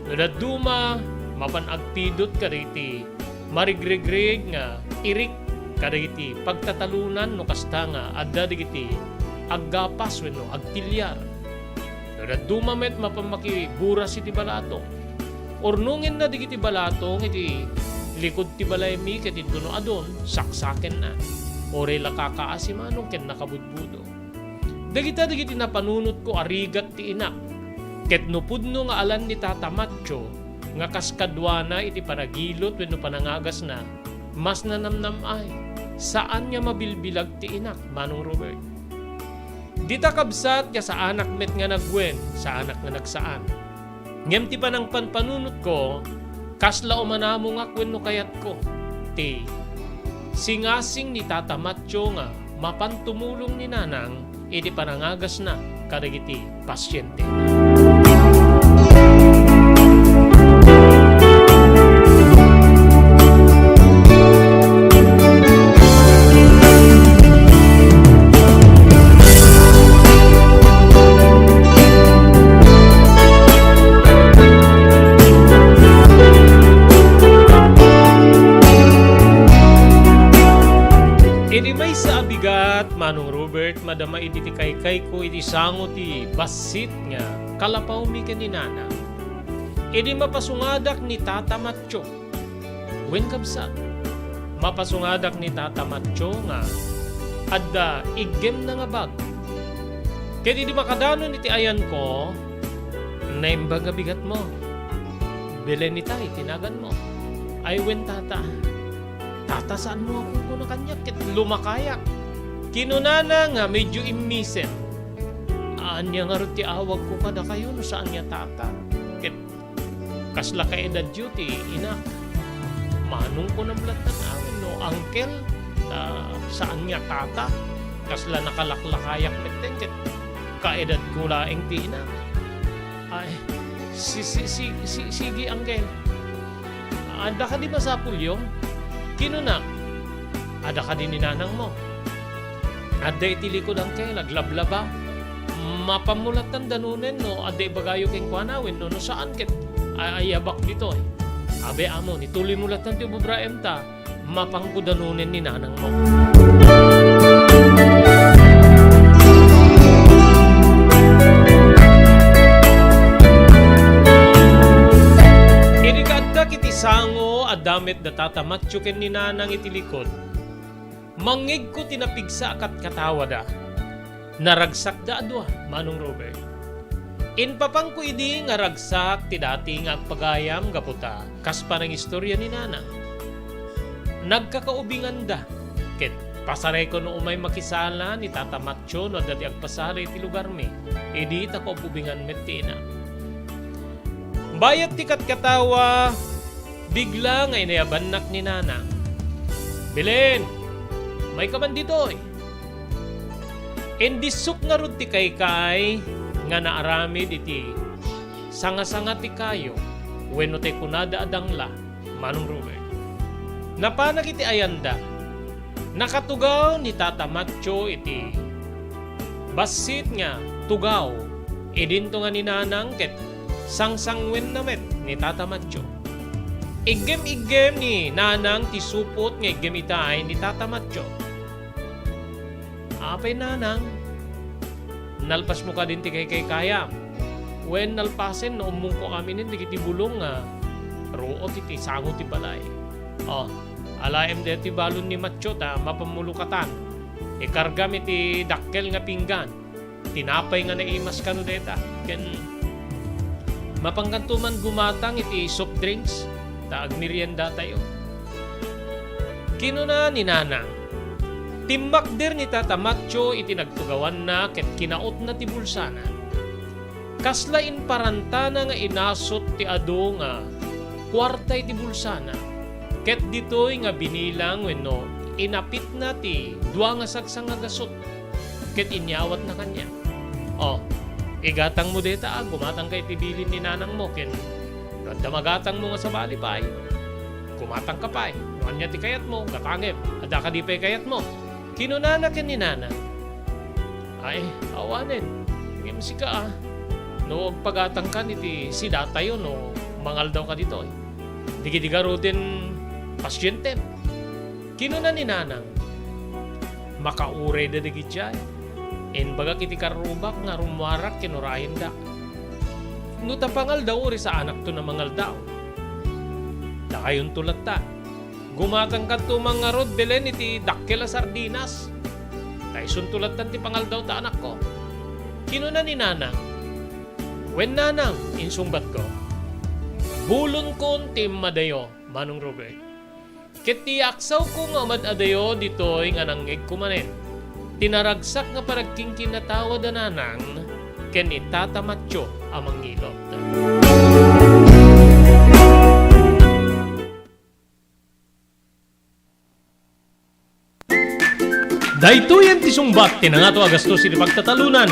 No dadduma, mapan agpidut kadagiti marigrigreg nga irik kadagiti pagtatalonan no kasta nga adda dagiti aggapas wenno agtilyar. No dadduma met, mapan makiburas iti balato. Urnongenna dagiti balatong iti likud ti balaymi ket intono adun, saksakenna. Uray la kakaasi manong ken nakabudbudo. Dagita dagiti napanunotko a rigat ti inak. Ket no pudno nga alan ni Tata Matio nga kas kaduana iti panagilot wenno panangagasna, mas nanamnam-ay, saan nga mabilbilag ti inak, Manong Robert. Dita kabsat nga saanak met nga nagwen, saanak nga nagsaan. Ngem ti panangpanpanunotko, kasla umanamongak wenno kayatko ti singasing ni Tata Matio nga mapan tumulong ni Nanang iti panangagasna kadagiti pasientena. Idi maysa a bigat, Manong Robert, madama idi ti kaykayko iti sango ti bassit nga kalapawmi ken ni Nana. Idi mapasungadak ni Tata Matio, wen kabsat, mapasungadak ni Tata Matio nga adda iggemna nga bag. Ket idi makadanon iti ayanko, naimbag nga bigatmo. Belen itay ti naganmo. Ay wen, Tata. Tata, saanmo a kunkuna kaniak ket lumakayak. Kinunana nga medio immisen. Ania ngarud ti awagko kadakayo no saan nga Tata? Ket kasla kaedadyo ti inak. Manong kunam lattan amin no uncle, ta saan nga Tata. Kasla nakalaklakayak metten ket kaedadko laeng ti inak. Ay, si, si, si, si, sige, uncle. Adda kadi masapulyo? Kinuna, adda kadi ni nanangmo? Adda iti likud, uncle, aglablaba. Mapanmo lattan danunen no adda ibagayo kenkuana wenno no saan ket a-, ayabak ditoy. Abe, amo, ituloymo lattan ti ubraem ta mapanko danunen ni nanangmo. Idi kaaddak iti sango, adda met da Tata Matio ken ni Nanang iti likud. Mangngegko ti napigsa a katkatawada. Naragsakda a dua, Manong Robert. Impapanko idi nga ragsak ti dati nga agpagayam gapu ta kas panangistoria ni Nanang. Nagkakaubinganda, ket pasarayko no umay makisala ni Tata Matio no adda ti agpasala iti lugarmi, idi ta kaububingan met ti ina. Bayat ti katkatawa, bigla nga inayabannak ni Nanang. "Belen, mayka man ditoy." Indissok ngarud ti kaykay nga naaramid iti sangasanga ti kayo wenno ti kunada a dangla, Manong Robert. Napanak iti ayanda. Nakatugaw ni Tata Matio iti bassit nga tugaw. Idinto nga ni Nanang ket sangsangwenna met ni Tata Matio. Iggem-iggem ni Nanang ti supot nga iggem itay ni Tata Matio. "Apay, Nanang? Nalpasmo kadin ti kaykaykayam?" "Wen, nalpasen no ummongko aminen dagiti bulong nga ruot iti sango ti balay." "O, alaem daytoy balon ni Matio ta mapanmo lukatan. Ikargam iti dakkel nga pinggan. Tinapay nga naimas kano dayta. Ken mapankanto man gumatang iti soft drinks ta agmeriendatayo." Kinuna ni Nanang. Timmakder ni Tata Matio iti nagtugawanna ket kinautna ti bulsana. Kasla imparantana nga inasut ti adu nga kuarta iti bulsana, ket ditoy nga binilang wenno inapitna ti dua nga sagsanga gasut ket inyawatna kaniak. "O, igatangmo dayta a gumatangka iti bilin ni nanangmo ken no adda magatangmo nga sabali pay, gumatangka pay. No ania ti kayatmo, gatangem. Adda kadi pay kayatmo?" Kinunana ken ni Nanang, "Ay, awanen. Ngem sika a, no agpagatangkan iti sidatayo no mangaldawka ditoy. Dagiti garuden pasientem." Kinuna ni Nanang, "Makaurayda dagidiay. Imbagak iti karrubak nga rummuarak ken urayendak. No ta pangaldaw, uray saanakton a mangaldaw. Dakayonto latta. Gumatangkanto man ngarud, Belen, iti dakkel a sardinas. Ta isunto lattan ti pangaldaw ta anakko. Kinuna ni Nanang, "Wen, Nanang," insungbatko. "Bulonkon ti immadayo, Manong Robert. Ket ti aksawko nga umad-adayo ditoy nga nangngegko manen ti naragsak nga panagkinkinatawa da Nanang ken ni Tata Matyo a mangilot." Daytoyen ti sungbat ti nangato a gastos iti pagtatalonan.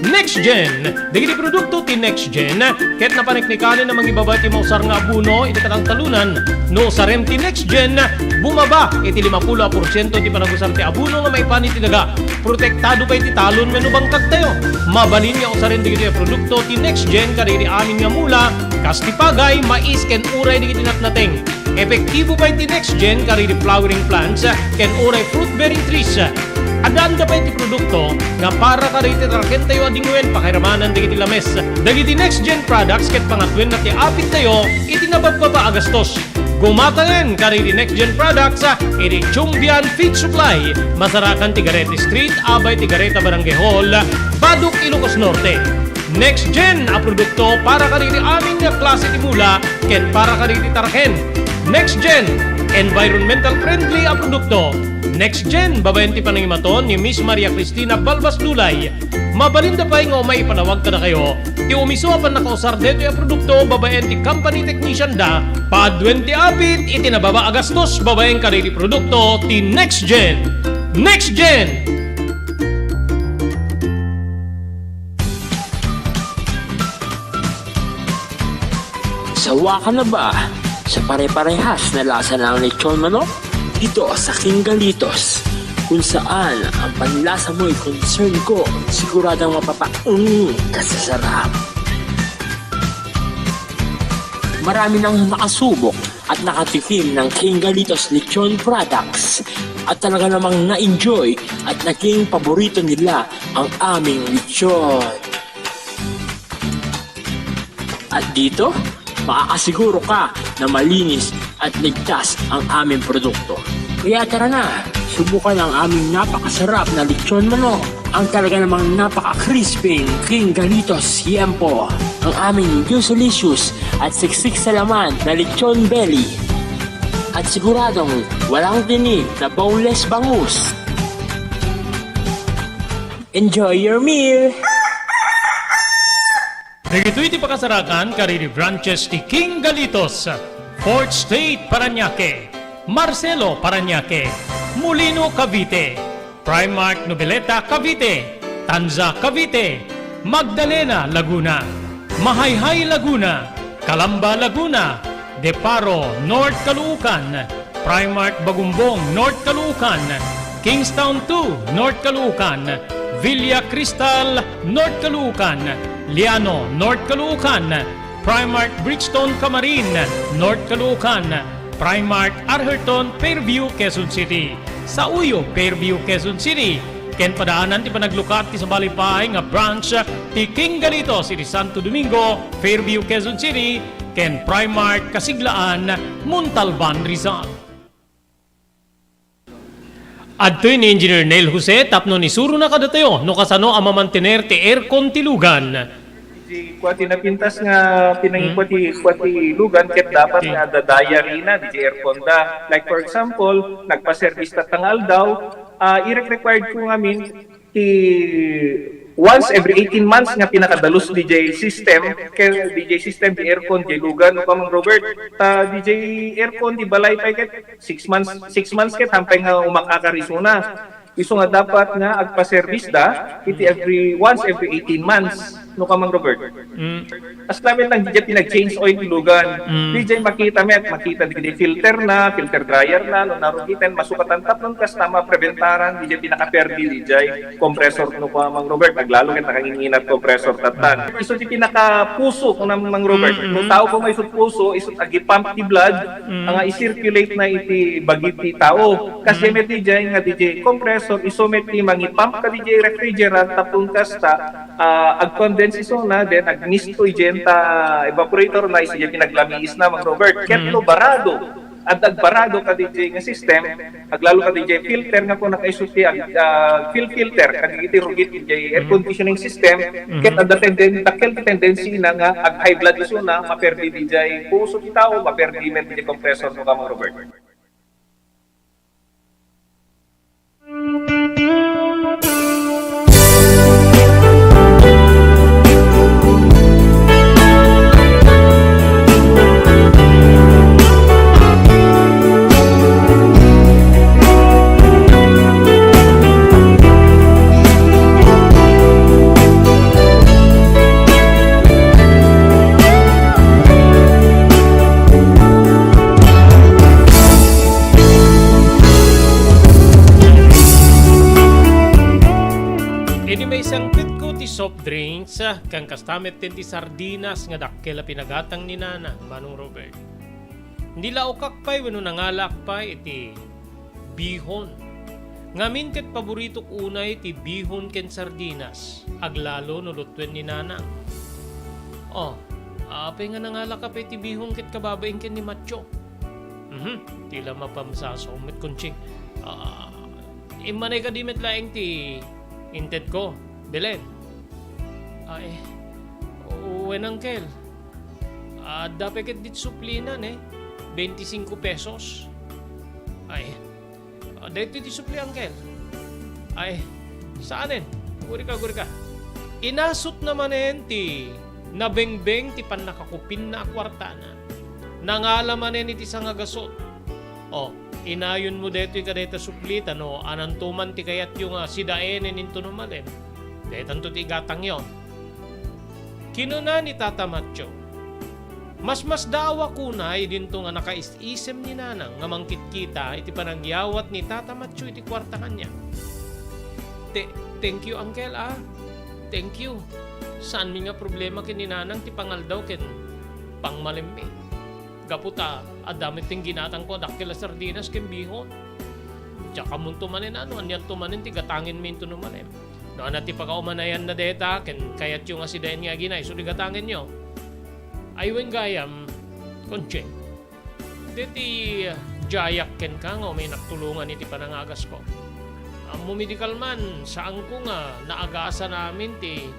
Next Gen, dagiti produkto ti Next Gen, ket napaneknekanen a mangibaba ti mausar nga abono iti katangtalonan. No usarem ti Next Gen, bumaba iti limapulo a porsiento ti panagusar ti abono nga maipan iti daga. Protektado pay ti talon wenno bangkagtayo. Mabalin nga usaren dagiti produkto ti Next Gen kadagiti amin nga mula, kas ti pagay, mais, ken uray dagiti natnateng. Epektibo pay ti Next Gen kadagiti flowering plants ken uray fruit-bearing trees. Addaanda pay ti produkto nga para kadagiti tarakentayo a dingwen pakairamanan dagiti lames. Dagiti Next Gen products ket pangatwenna ti apittayo iti nabababa a gastos. Gumatangen kadagiti Next Gen products iti Chumbian Feed Supply, masarakan ti Gareta Street, abay ti Gareta Barangay Hall, Badoc, Ilocos Norte. Next Gen a produkto para kadagiti amin nga klase ti mula ken para kadagiti taraken. Next Gen, environmental friendly a produkto. Next Gen, babaen ti panangimaton ni Miss Maria Cristina Balbas Lulay. Mabalinda pay nga umay ipanawag kadakayo ti umisu a pannakausar daytoy a produkto babaen ti company technician da, paduen ti apit iti nababa a gastos babaen kadagiti produkto ti Next Gen. Next Gen! Sawa ka na ba sa pare-parehas na lasa ng lechon manok? Dito sa King Galitos, kung saan ang panlasa mo'y concern ko, siguradong mapapaong ka sa sarap. Marami nang nakasubok at nakatikim ng King Galitos Lechon Products at talaga namang na-enjoy at naging paborito nila ang aming lechon. At dito, makakasiguro ka na malinis at ligtas ang aming produkto. Kaya tara na, subukan ang aming napakasarap na lechon manok, ang talaga namang napaka-crispy King Galitos Siempo, ang aming juicy-licious at siksik sa laman na lechon belly. At siguradong walang tinik na boneless bangus. Enjoy your meal! Dagitoy ti pakasarakan kadagiti branches ti King Galitos, Fourth Street, Parañaque, Marcelo, Parañaque, Molino, Cavite, Primark, Noveleta, Cavite, Tanza, Cavite, Magdalena, Laguna, Mahayhay, Laguna, Calamba, Laguna, Deparo, North Caloocan, Primark Bagumbong, North Caloocan, Kingstown two, North Caloocan, Villa Cristal, North Caloocan, Liano, North Caloocan, Primark Brixton, Camarin, North Caloocan, Primark Arherton, Fairview, Quezon City, Sauyo, Fairview, Quezon City, ken padaanan ti panaglukat ti sabali pay nga branch ti King Galitos iti Santo Domingo, Fairview, Quezon City, ken Primark Kasiglaan, Montalban, Rizal. Adtoy ni Engineer Neil Jose tapno isurona kadatayo no kasano a mamantener ti aircon ti lugan. Ti kua ti napintas nga pinangikua ti, kua ti lugan ket dapat nga adda diary na diay aircon da. Like for example, nagpa-service tatta nga aldaw, ah, irek-required ko ngamin ti once every eighteen months nga pinakadalus diay system, ken diay system ti aircon diay lugan, no, Kamang Robert. Ta diay aircon ti balay pay ket six months, six months ket hampay nga umakakar isuna. Isu nga dapat nga agpa-service da iti every, once every eighteen months, no, Kamang Robert. Mm. As lamet lang diay pinag-change oil ti lugan. Mm. Diay makita met, makita diay filter na, filter dryer na, no, narugiten, masukatan tapno kasta mapreventaran diay pinakaperdi diay compressor, no, Kamang Robert, aglalo ket nakangin-inat compressor tattan. Isu ti pinakapuso, Kamang Robert. Mm, mm. No tao ko nga isut puso, isut agi-pump ti blood, mm, nga i-circulate na iti bagi ti tao. Kasi mm, met diay nga diay compressor, isu met ti mangipump kadi jay refrigerant tapno kasta, ah, ag-condense isuna, then agmisto ijay ta evaporator na, isu jay pinaglamiisna, Mang Robert. Ket Mm. no barado, adda agbarado kadi jay nga system, aglalo kadi jay filter nga kuna isu ti ag-, ah, fuel filter, kadi iti rugit jay air Mm. conditioning system, Mm-hmm. ket adda tenden-, dakkel ti tendency na nga ag-high blood isuna, maperdi di jay puso ti tao, maperdi met di compressor no ka, Mang Robert. Idi maisangpetko ti soft drinks, ken kasta met ti sardinas nga dakkel a pinagatang ni Nanang, Manong Robert. Nilaokak pay wenno nangalak pay iti bihon. Ngamin ket paboritok unay ti bihon ken sardinas, aglalo no lutuen ni Nanang. Oh, apay nga nangalak pay ti bihon ket kababain ken ni Matcho? Mhm, ti la mapamsasaw met, Conching. Ah, immanay kadi met laeng ti intedko, Belen. Ay, wen, Uncle. Adda pay ket dit suplinan, eh. Beintisinko pesos. Ay, ah, daytoy ti supli, Uncle. Ay, saanen? Agurika, agurika. Inasutna manen ti nabengbeng ti pannakakupinna a kuartana. Nangala manen iti sangagasut. O, inayonmo daytoy kadayta supli ta no ananto man ti kayatyo nga sidaenen intono malem, daytanto ti igatangyo. Kinuna ni Tata Matcho, masmasdaaw a kunay dinto nga nakais-isem ni Nanang nga mangkitkita iti panangyawat ni Tata Matcho iti kuarta kaniak. Te-, thank you, Uncle, ah. Thank you. Saanmi nga problema ken ni Nanang ti pangaldaw ken pangmalemmi. Gapu ta adda met ti ginatangko a dakkel a sardinas ken bihon. Diak ammonto manen a no anianto manen ti gatangenmi intono malem. No ania ti pakaumanayanna dayta ken kayatyo nga sidaen nga agina, isu ti gatangenyo. Ay wen gayam, Conching, deti diayak kenka nga umaynak tulongan iti panangagasko. Ammo medical man, saanko nga naagasan amin ti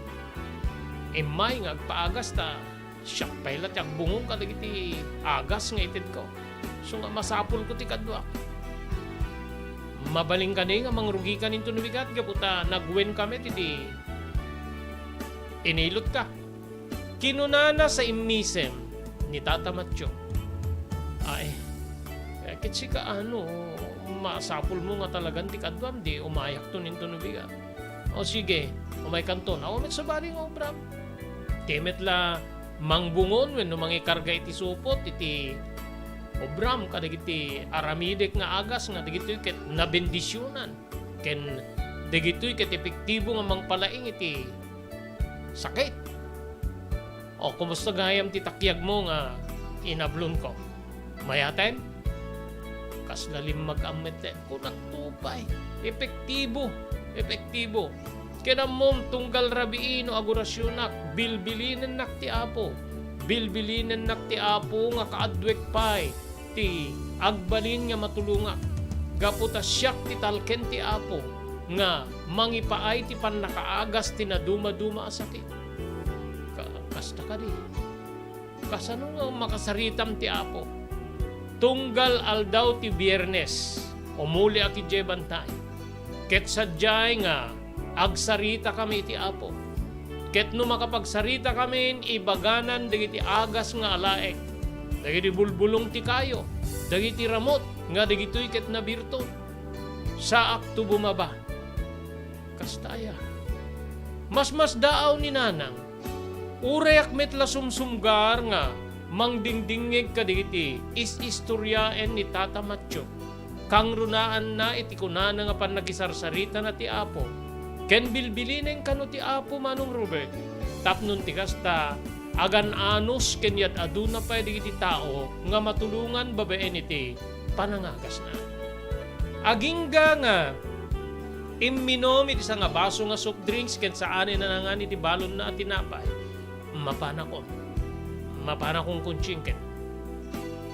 immay nga agpaagas ta siak pay la ti agbungong kadagiti agas nga itedko. Isu nga masapulko ti kaduak. Mabalin kadi nga mangrugikan intono bigat gapu ta nagwenkami iti inilutka. Kinunana sa immisem ni Tata Matcho, "Ay, eh, ket sika, ano, masapulmo nga talagan ti kaduam, di umayakton intono bigat." O sige, umaykanton. Awan met sabali nga obram. Ti met la mangbungon wenno mangikarga iti supot iti obram kadagiti aramidek nga agas nga dagitoy ket nabendisionan ken dagitoy ket epektibo nga mangpalaing iti sakit. O, kumusta gayam ti takyagmo nga inablonko? Mayaten? Kasla limmag-am met, kunakto pay. Epektibo, epektibo. Ken ammom, tunggal rabii no agurasionak, bilbilinennak ti Apo. Bilbilinennak ti Apo nga kaadduek pay ti agbalin nga matulongak. Gapu ta siak ti talken ti Apo nga mangipaay ti pannakaagas ti nadumaduma a sakit. Ka-, kasta kadi. Kasano nga makasaritam ti Apo? Tunggal aldaw ti Biernes, umuliak idiay bantay. Ket sadiay nga agsaritakami iti Apo. Ket no makapagsaritakamin, ibaganan dagiti agas nga alaek, dagiti bulbulong ti kayo, dagiti ramut nga dagitoy ket nabirton. Saakto bumaba. Kasta aya. Masmasdaaw ni Nanang. Urayak met la sumsumgar nga mangdingdingngeg kadagiti is-istoriaen ni Tata Matthew. Kangrunaanna iti kunana nga pannakisarsaritana ti Apo. Ken bilbilinen kano ti Apo, Manong Robert, tapno ti kasta, agan-anos ken yad-aduna pay dagiti tao nga matulongan babaen iti panangagasna. Agingga nga Imminom iti sangabaso nga soft drinks ken saanen a nangan iti balonna a tinapay. Mapanakon. Mapanakon, Conching, ket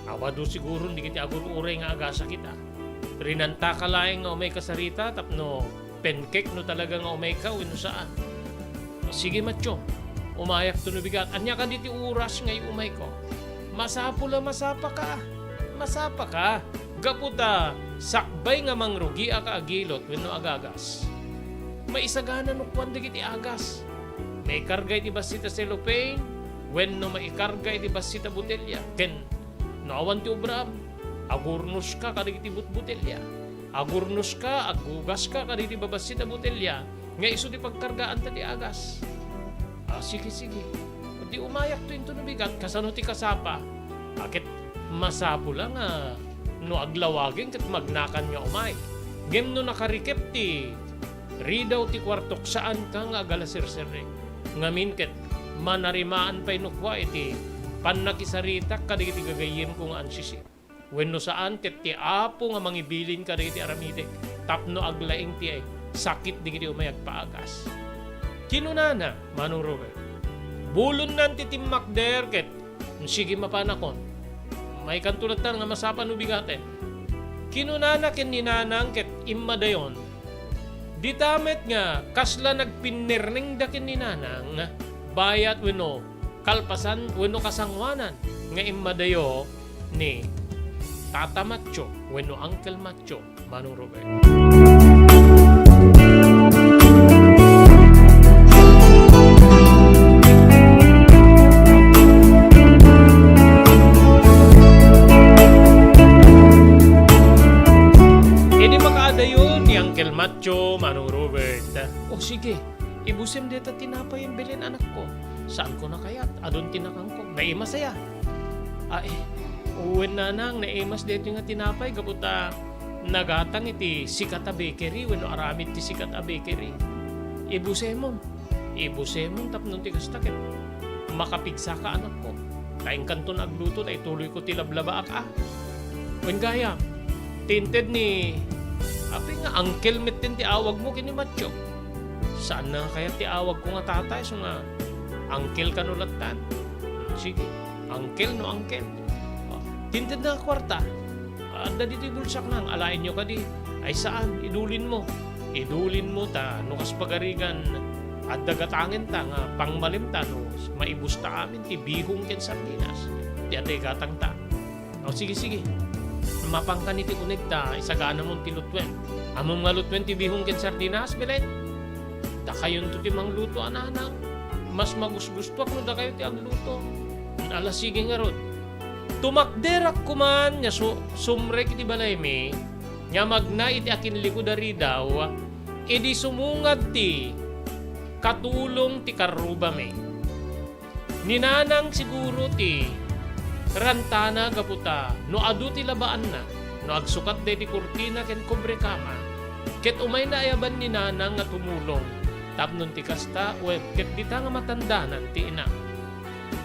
awan siguro dagiti agur-uray nga agasakit a. Rinantaka laeng nga umayka sarita tapno penkek no talaga nga umayka wenno saan. Sige, Matcho, umayakto no bigat. Ania kadi ti oras nga iumayko? Masapul a masapaka. Masapaka. Gapu ta sakbay nga mangrugiak a agilot wenno agagas, maisagana no kuan dagiti agas. Maikarga iti bassit a cellophane wenno maikarga iti bassit a botelya. Ken no awan ti obraam, agurnoska kadagiti butbotelya. Agurnoska, aggugaska kadagiti babassit a botelya nga isu ti pagkargaanta ti agas. Ah, sige, sige. Di umayakto into no bigat, kasano ti kasapa? Aket masapul a nga no aglawagen ket magnakan nga umay. Ngem no nakarikep ti ridaw ti kuartok, saanka nga agalaserserrek. Ngamin ket manarimaan pay no kua iti pannakisaritak kadagiti gagayyemko nga ansisip. Wenno saan ket ti Apo nga mangibilin kadagiti aramidek tapno aglaing ti sakit dagiti umay agpaagas. Kinunana, Mano Robert, bulonnan ti timmakder ket sige mapanakon. Maykanto latta nga masapa no bigaten. Kinunana ken ni Nanang ket immadayon. Dita met nga kasla nagpinnirningda ken ni Nanang, bayat wenno kalpasan wenno kasangoanan nga immadayo ni Tata Matcho wenno Uncle Matcho, Manong Robert. Idi makaadayo ni Uncle Matcho, Manong Robert, "O sige, ibusem deta tinapay, Belen, anakko. Saanko nakayat, adun ti nakangko." Naimas aya. Ay, wen nanang, naimas daytoy nga tinapay gapu ta nagatang iti sikat a bakery wenno aramid ti sikat a bakery. Ibusemon. Ibusemon tapno ti kasta ket makapigsaka, anakko. Ta inkanton agluto ta ituloyko ti lablabaak a. Wen gayam, ti inted ni, apay nga uncle metten ti awagmo ken ni Matcho? Saan na nga kayat ti awagko nga tatay, isu nga uncle kano lattan. Sige, uncle no uncle. O, ti inted na nga kuarta, adda ditoy bulsak nang, alaenyo kadi. Ay saan, idulinmo. Idulinmo ta no kas pagarigan, adda gatangenta nga pangmalimta no maibusta amin ti bihong ken sardinas. Ti adda igatangta. O, sige, sige. Mapankan iti uneg ta isaganamon ti lutuen. Ammom nga lutuen ti bihong ken sardinas, Belen? Dakayonto ti mangluto a nanang. Mas magusgustoak no dakayo ti agluto. Ala, sige ngarud. Tumakderak koman nga su-, sumrek iti balaymi, nga magna iti akinlikud a ridaw, idi sumungad ti katulong ti karrubami. Ni nanang siguro ti rantana gapu ta no adu ti labaanna, no agsukat daydi kurtina ken kubrekama, ket umayna a yaban ni nanang nga tumulong tapnon ti kasta, wen, ket dita nga matandanan ti ina.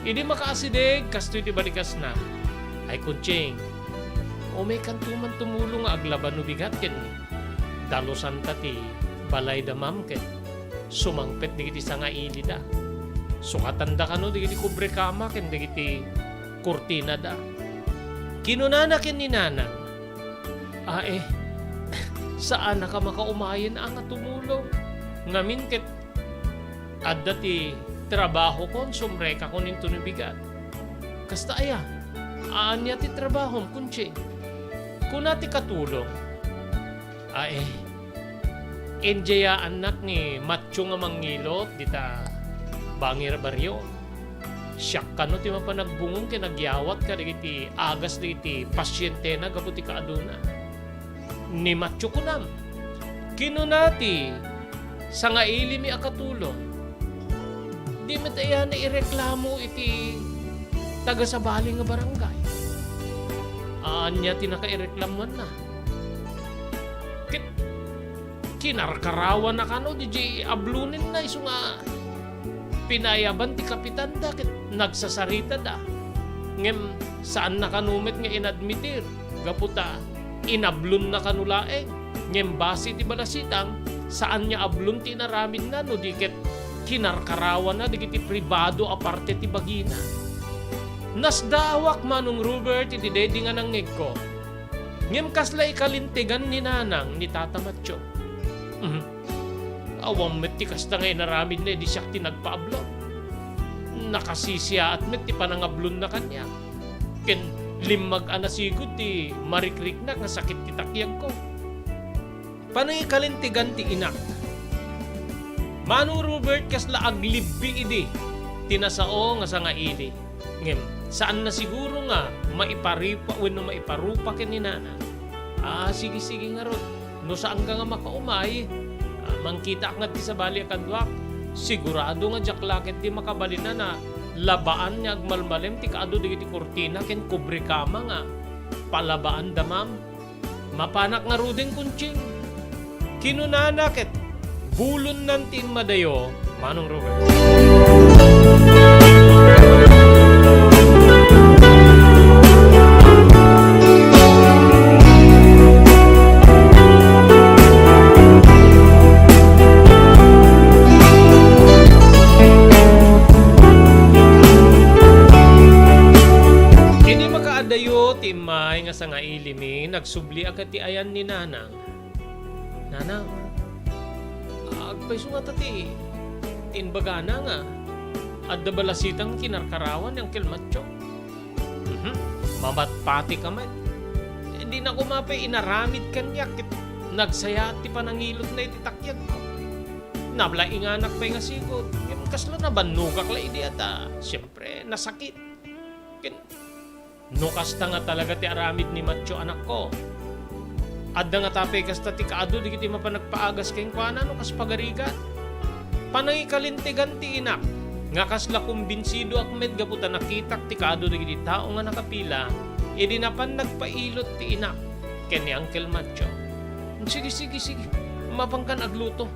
Idi makaasideg, kastoy ti balikasna, "Ay, Kunching, umaykanto man tumulong nga aglaban no bigat ken dalusanta ti balay da Ma'am ken sumangpet dagiti sangailida. Sukatanda kano dagiti kubrekama ken dagiti kurtinada." Kinunana ken ni Nanang, "Ae, saanaka makaumayen a nga tumulong. Ngamin ket adda ti trabahokon, sumrekakon into no bigat." "Kasta aya? Ania ti trabahom, Kunching?" Kuna ti katulong, "Ae, indiayaannak ni Matcho nga mangngilot dita bangir a barrio. Siak kano ti mapan agbungong ken agyawat kadagiti agas dagiti pasientena gapu ti kaaduna." "Ni Matcho kunam?" kinuna ti sangailimi a katulong. "Di met aya naireklamo iti taga-sabali nga barangay? Ania ti nakaireklamuanna? Ket kinarkarawanna kano diay ablonenna, isu nga pinayaban ti kapitanda ket nagsasaritada. Ngem saanna kano met nga inadmitir gapu ta inablonna kano laeng. Ngem base iti balasitang, Saan nga ablon ti inaramidna no di ket kinarkarawana dagiti pribado a parte ti bagina. Nasdaawak, Manong Robert, iti daydi nga nangngegko. Ngem kasla ikalintegan ni nanang ni Tata Matio. Mhm. Awan met ti kasta nga inaramidna idi siak ti nagpaablon. Nakasisiaat met ti panangablonna kaniak. Ken limmag a nasigud ti marikriknak nga sakit ti takyagko. Panangikalintegan ti inak. Manong Robert, kasla aglibbi idi ti nasao nga sangaili. Ngem, saanna siguro nga maiparipa wenno maiparupa ken ni nana. Ah, sige, sige ngarud. No saanka nga makaumay, ah, mangkitaak ngarud ti sabali a kaduak. Sigurado nga diak la ketdi makabalin a nalabaan nga agmalmalem ti kaadu dagiti kurtina ken kubrekama nga palabaanda, ma'am. Mapanak ngaruden, Kunching. Kinunana ket bulonnan ti immadayo, Manong Robert. Idi makaadayo ti immay nga sangaili mi, nagsubliak iti ayan ni Nanang. "Nanang, agpayso ngata ti, ti imbagana nga adda balasitang kinarkarawan ni Uncle Matio?" "Mhm, mamatpatika met. Eh, dina koma pay inaramid kaniak ket nagsayaat ti panangilutna iti takyagko. Nablainganak pay nga sigud, ngem kasla nabannogak la idi ata, siempre, nasakit." Ken No kasta nga talaga ti aramid ni Matio, anakko, adda ngata pay kasta ti kaadu dagiti mapan nagpaagas kenkuana no kas pagarigan. Panangikalintegan ti inak nga kasla kumbinsidoak met gapu ta nakitak ti kaadu dagiti tao nga nakapila idi napan nagpailot ti inak ken ni Uncle Matio. Sige, sige, sige. Mapankan agluto.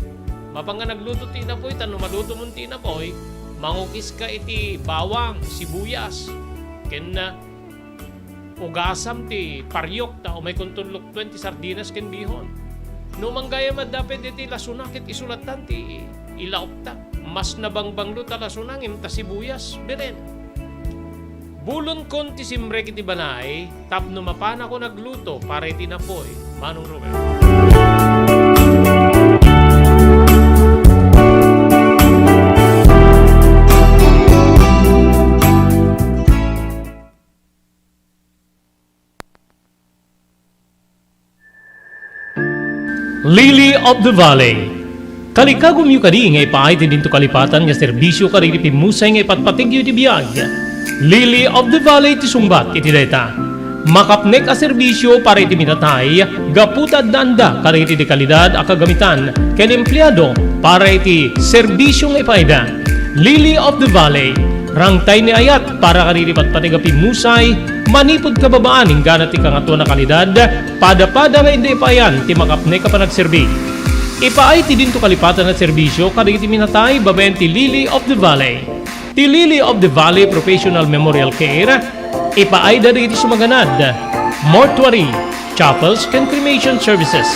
Mapankan agluto ti inapoy, ta no malutomon ti inapoy, mangukiska iti bawang, sibuyas, ken, ah, ugasam ti pariok ta umaykonton luktuen ti sardinas ken bihon. No manggayam adda pay daytoy lasona ket isu lattan ti ilaokta. Mas nabangbanglo ta lasona ngem ta sibuyas, Belen. Bulonkon ti simrek iti balay tapno mapanakon agluto para iti napoy, Manong Ruel. Lily of the Valley. Kalikagumyo kadi nga ipaay ti dinto kalipatan nga serbisyo kadagiti pimmusay nga ipatpategyo iti biag? Lily of the Valley ti sungbat iti dayta. Makapnek a serbisyo para iti minatay gapu ta addaanda kadagiti dekalidad a kagamitan ken empleado para iti serbisyo nga ipaayda. Lily of the Valley, rangtay ni ayat para kadagiti patpateg a pimmusay, manipud kababaan inggana ti Kangatoan a Kalidad, padapada nga inda ipaayan ti makapnek a panagserbi. Ipaay ti dinto kalipatan a serbisyo kadagiti minatay babaen ti Lily of the Valley. Ti Lily of the Valley Professional Memorial Care, ipaayda dagiti sumaganad, mortuary, chapels, ken cremation services.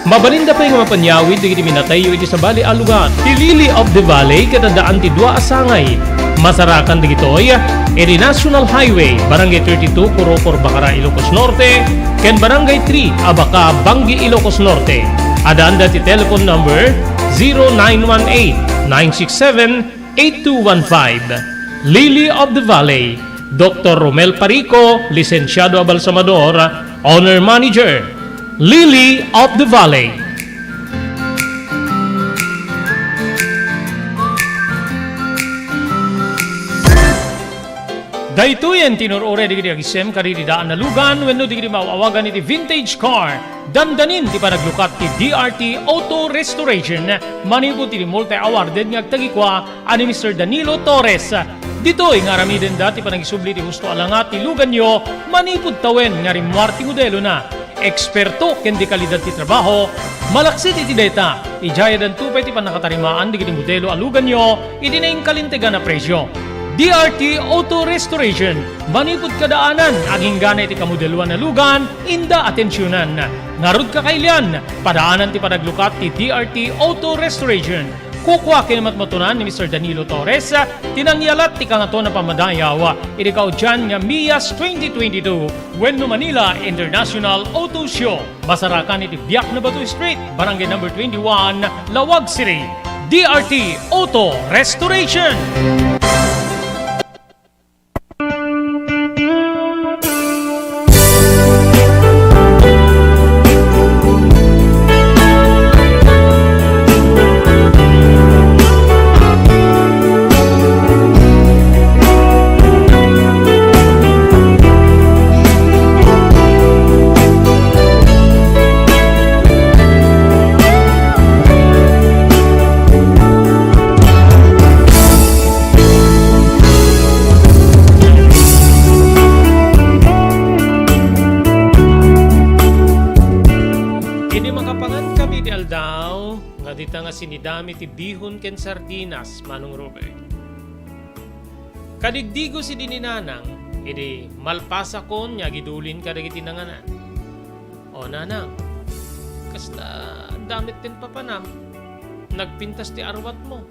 Mabalinda pay nga mapanyawid dagiti minatayyo iti sabali a lugar. Ti Lily of the Valley ket addaan ti dua a sangay. Masarakan dagitoy iti National Highway, Barangay thirty-two, Corocor, Bacara, Ilocos Norte, ken Barangay three, Abaca, Bangui, Ilocos Norte. Addaanda ti telephone number zero nine one eight, nine six seven, eight two one five. Lily of the Valley, Doktor Romel Parico, lisensiado a balsamador, Owner Manager, Lily of the Valley. Daytoyen ti inur-uray dagiti agisem kadagiti daan a lugan wenno dagiti maaw-awagan iti vintage car. Dandanin ti panaglukat ti D R T Auto Restoration manipud ti multi-awarded nga agtagikua a ni Mister Danilo Torres. Ditoy nga aramidenda ti panangisubli ti husto a langa ti luganyo manipud tawen nga rimmuar ti modelona. Eksperto ken dekalidad ti trabaho, malaksid iti dayta, idiay addanto pay ti pannakatarimaan dagiti modelo a luganyo iti nainkalintegan a presio. D R T Auto Restoration, manipud kadaanan, aginggana iti kamodeloan a lugan, inda atensionan. Ngarud, kakailian, padaanan ti panaglukat ti D R T Auto Restoration. Kukua ken matmatunan ni Mister Danilo Torres ti nangyalat ti Kangatoan a Pamadayaw iti kaudian nga MIAS twenty twenty-two wenno Manila International Auto Show. Masarakan iti Biak na Bato Street, Barangay Number twenty-one, Laoag City. D R T Auto Restoration. Idi makapangan kami ti aldaw, nga dita nga sinidami ti bihon ken sardinas, Manong Robert. Kadigdigos idi ni Nanang, idi malpasakon nga agidulin kadagiti nanganan. O Nanang, kasla damit ken papanam, nagpintas ti arwatmo.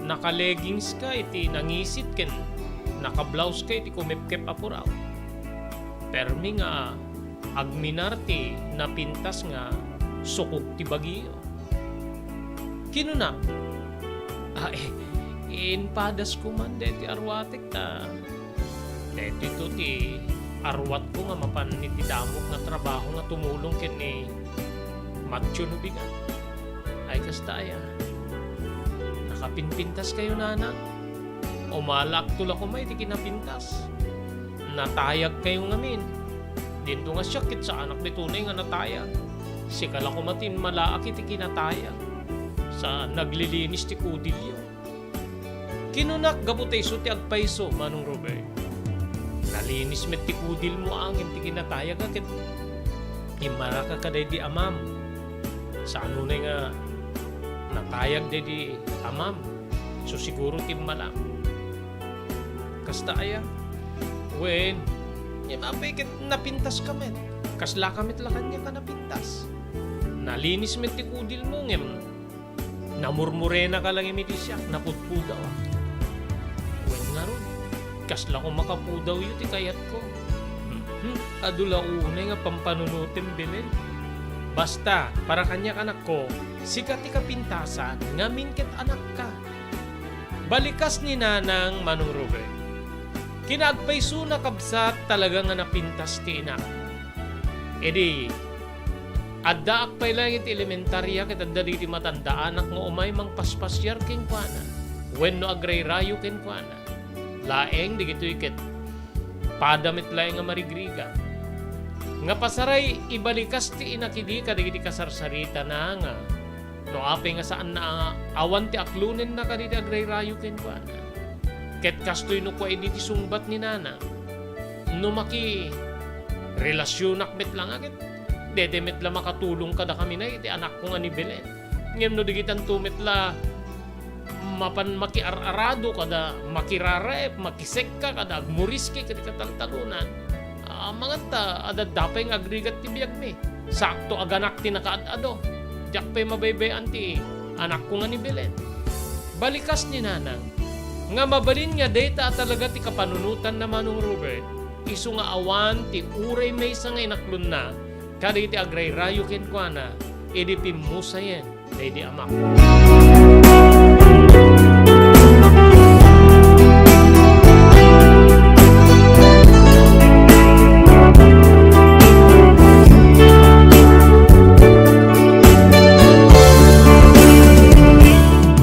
Naka-leggings ka iti nangisit ken naka-blouse ka iti kumepkep a puraw. Permi nga agminar ti napintas nga sukog ti bagio. Kinunak, "Ay, impadasko man deti arwatek ta detoyto ti arwatko nga mapan iti damok nga trabaho nga tumulong ken ni Matyo no bigat." Ay, kasta aya. Nakapinpintaskayo, Nanang? Umalaakto la koma iti kinapintas. Natayagkayo ngamin. Dinto nga siak ket saanak ditoy nga natayag. Sika la koma ti immalaak iti kinatayag. Sa naglilinis ti kudilyo. Kinunak gapu ta isu ti agpayso, Manong Robert. Nalinis met ti kudilmo ngem ti kinatayag a ket immalaka kadaydi amam. Saan unay nga natayag daydi amam. So siguro ti immalak. Kasta aya? Wen, ngem apay ket napintaska met. Kaslaka met la kaniak a napintas. Nalinis met ti kudilmo ngem namurmurenaka la ngem iti siak, napudpudawak. Wen ngarud, kasla koma kapudawyo ti kayatko. Hmm, adu la unay nga pampanunotem, Belen. Basta, para kaniak, anakko, sika ti kapintasan, ngamin ket anakka. Balikas ni Nanang, Manong Robert. Kinaagpaysona, kabsat, talaga nga napintas ti inak. Idi, addaak pay laeng iti elementaria ket adda dagiti matandaanak nga umay mangpaspasiar kenkuana wenno agrayrayo kenkuana. Laeng dagitoy ket pada met laeng a marigrigat. Nga pasaray, ibalikas ti inak idi kadagiti kasarsaritana nga no apay nga saanna a awan ti aklonenna kadagiti agrayrayo kenkuana. Ket kastoy no kua idi ti sungbat ni Nanang, no makirelasionak met la nga ket daytoy met la makatulong kadakami na iti anakko nga ni Belen. Ngem no digitanto met la mapan makiar-arado kada makiraraep, makisekka kada agmuriski ket kataltalonan, amangan ta adda pay nga agrigat ti biagmi. Sakto a ganak ti nakaad-ado. Diak pay mabaybay-an ti anakko nga ni Belen. Balikas ni Nanang nga mabalin nga dayta a talaga ti kapanunotanna, Manong Robert, isu nga awan ti uray maysa nga inaklonna kadagiti agrayrayo kenkuana idi pimmusayen daydi amak.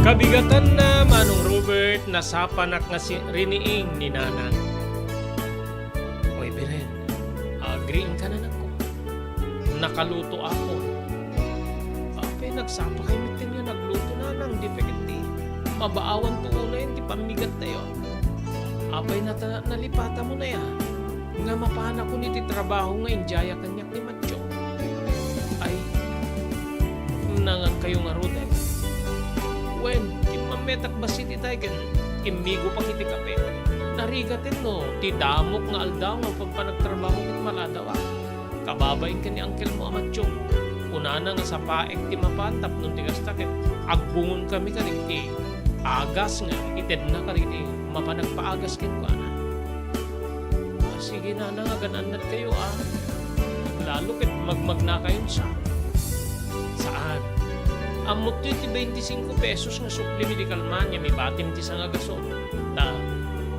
Kabigatanna, Manong Robert, nasapanak nga si-, riniing ni Nanang. Oy, Belen, agriingkan, anakko. Nakalutoakon. Apay, nagsapakay metten nga nagluto, Nanang, di pay ket ti mabaawanto unayen ti pammigattayo. Apay, nata-, nalipatamon aya nga mapanakon iti trabaho nga indiaya kaniak ni Matyo? Ay, nangankayo ngaruden. Wen, kimmammetak bassit itay ken immigopak iti kape. Narigaten no ti damok nga aldaw nga pagpanagtrabaho ket maladawak. kababain ken ni uncle mo a Matyo. Kunana nga sapaek ti mapan tapno ti kasta ket agbungonkami kadagiti agas nga itedna kadagiti mapan agpaagas kenkuana. Ah, sige, nanang, agan-annadkayo, ah. Lalo ket magmagnakayon sa. Saan. Ammotyo ti twenty-cinco pesos nga supli medical money a mibatim ti sangagasut. Ta,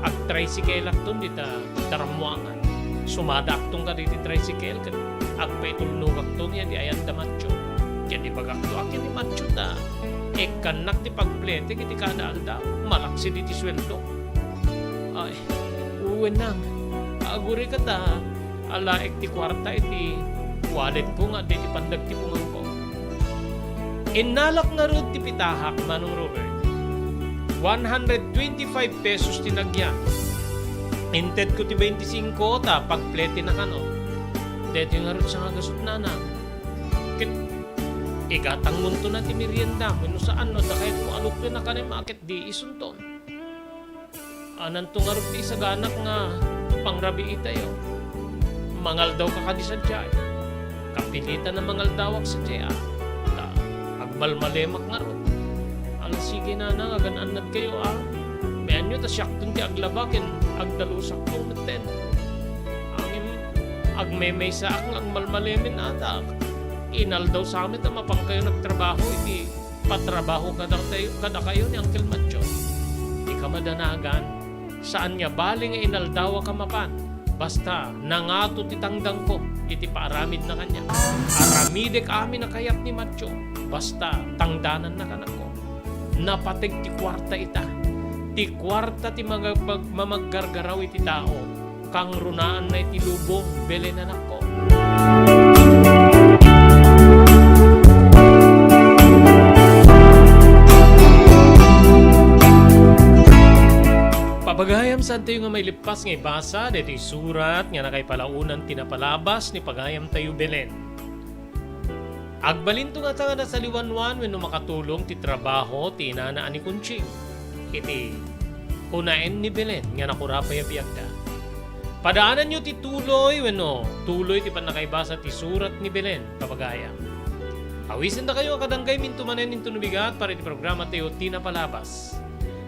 agtricycle-akton dita Tarammuangan. Sumadaakton kadagiti tricycle ket agpaitulnogakton iti ayan da Matyo. Ket ibagakto a ken ni Matyo ta ikkannak ti pagpletek iti kada aldaw, malaksid iti sueldo. Ay, wen nang, agurayka ta alaek ti kuarta iti walletko nga adda iti pandagtiponganko. Innalak ngarud ti pitahak, Manong Robert. One hundred twenty-five pesos ti nagyan. Intedko ti twenty-cinco ta pagplete na kano. Daytoy ngarud sangagasut, nanang. Ket igatangmonto na ti merienda, wenno saan, no adda kayatmo a lukto na kanem a ket di isunton. Ananto ngarud ti isaganak nga pangrabiitayo? Mangaldawka kadi sadiay? Kapilitan a mangaldawak sadiay, a. Ta, agmalmalemak ngarud. Ala, sige, nanang, agan-annadkayo, a. Maanyo ta siakton ti aglaba ken agdalusakto metten. Ngem, agmemaysaak nga agmalmalemen, a, ta inaldaw sa met a mapankayon agtrabaho iti patrabaho kadakayo, kadakayo ni Uncle Matyo. Ti kamadanagan, saan nga bali nga inaldawak a mapan, basta nangato ti tangdangko iti paaramidna kaniak. Aramidek amin a kayat ni Matyo, basta tangdananna kanakko. Napateg ti kuarta ita. Ti kuarta ti magabag-, mamaggargaraw iti tao. Kangrunaanna iti lubong, Belen, anakko. Papagayam, saantayo nga mailippas nga ibasa daytoy surat nga nakaipalaonan ti napalabas ni pagayamtayo, Belen. Agbalinto ngata nga nasaliwanwan wenno makatulong ti trabaho ti inana a ni Conching iti kunaen ni Belen nga nakurapay a biagda. Padaananyo ti tuloy wenno tuloy ti pannakaibasa ti surat ni Belen, papagayam. Awisendakayo a kadanggayminto manen inton bigat para iti programatayo ti napalabas.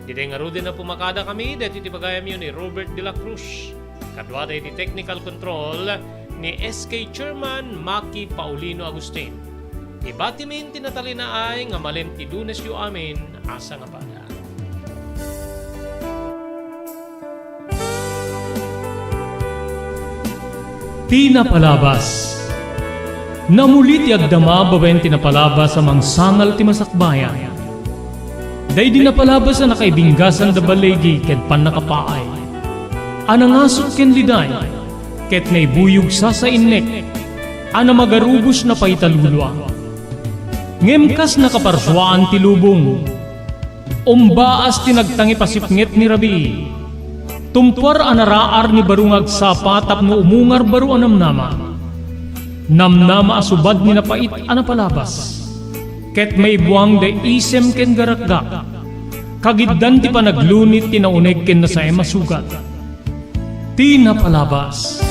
Ditoy ngaruden a pumakadakami, daytoy ti pagayamyo ni Robert de la Cruz. Kaduada iti technical control ni S K Chairman Maki Paulino Agustin. Ibatimin ti natalinaay nga malem ti Lunesyo amin a sangapada. Ti napalabas. Namuli ti agdama babaen ti napalabas a mangsangal ti masakbayan. Daydi napalabas a nakaibinggasan da baligi ket pannakapaay a nangasut ken liday ket naibuyog sasainnek a namagarubos na paitalulua. Ngem kas nakaparsuaan ti lubong, umbaas ti nagtangip a sipnget ni rabii. Tumpuar a naraar ni baro nga agsapa tapno umungar baro a namnama. Namnama a subad ni napait a napalabas. Ket maibuang da isem ken garakgak. Kagiddan ti panaglunit ti nauneg ken nasaem a sugat. Ti napalabas.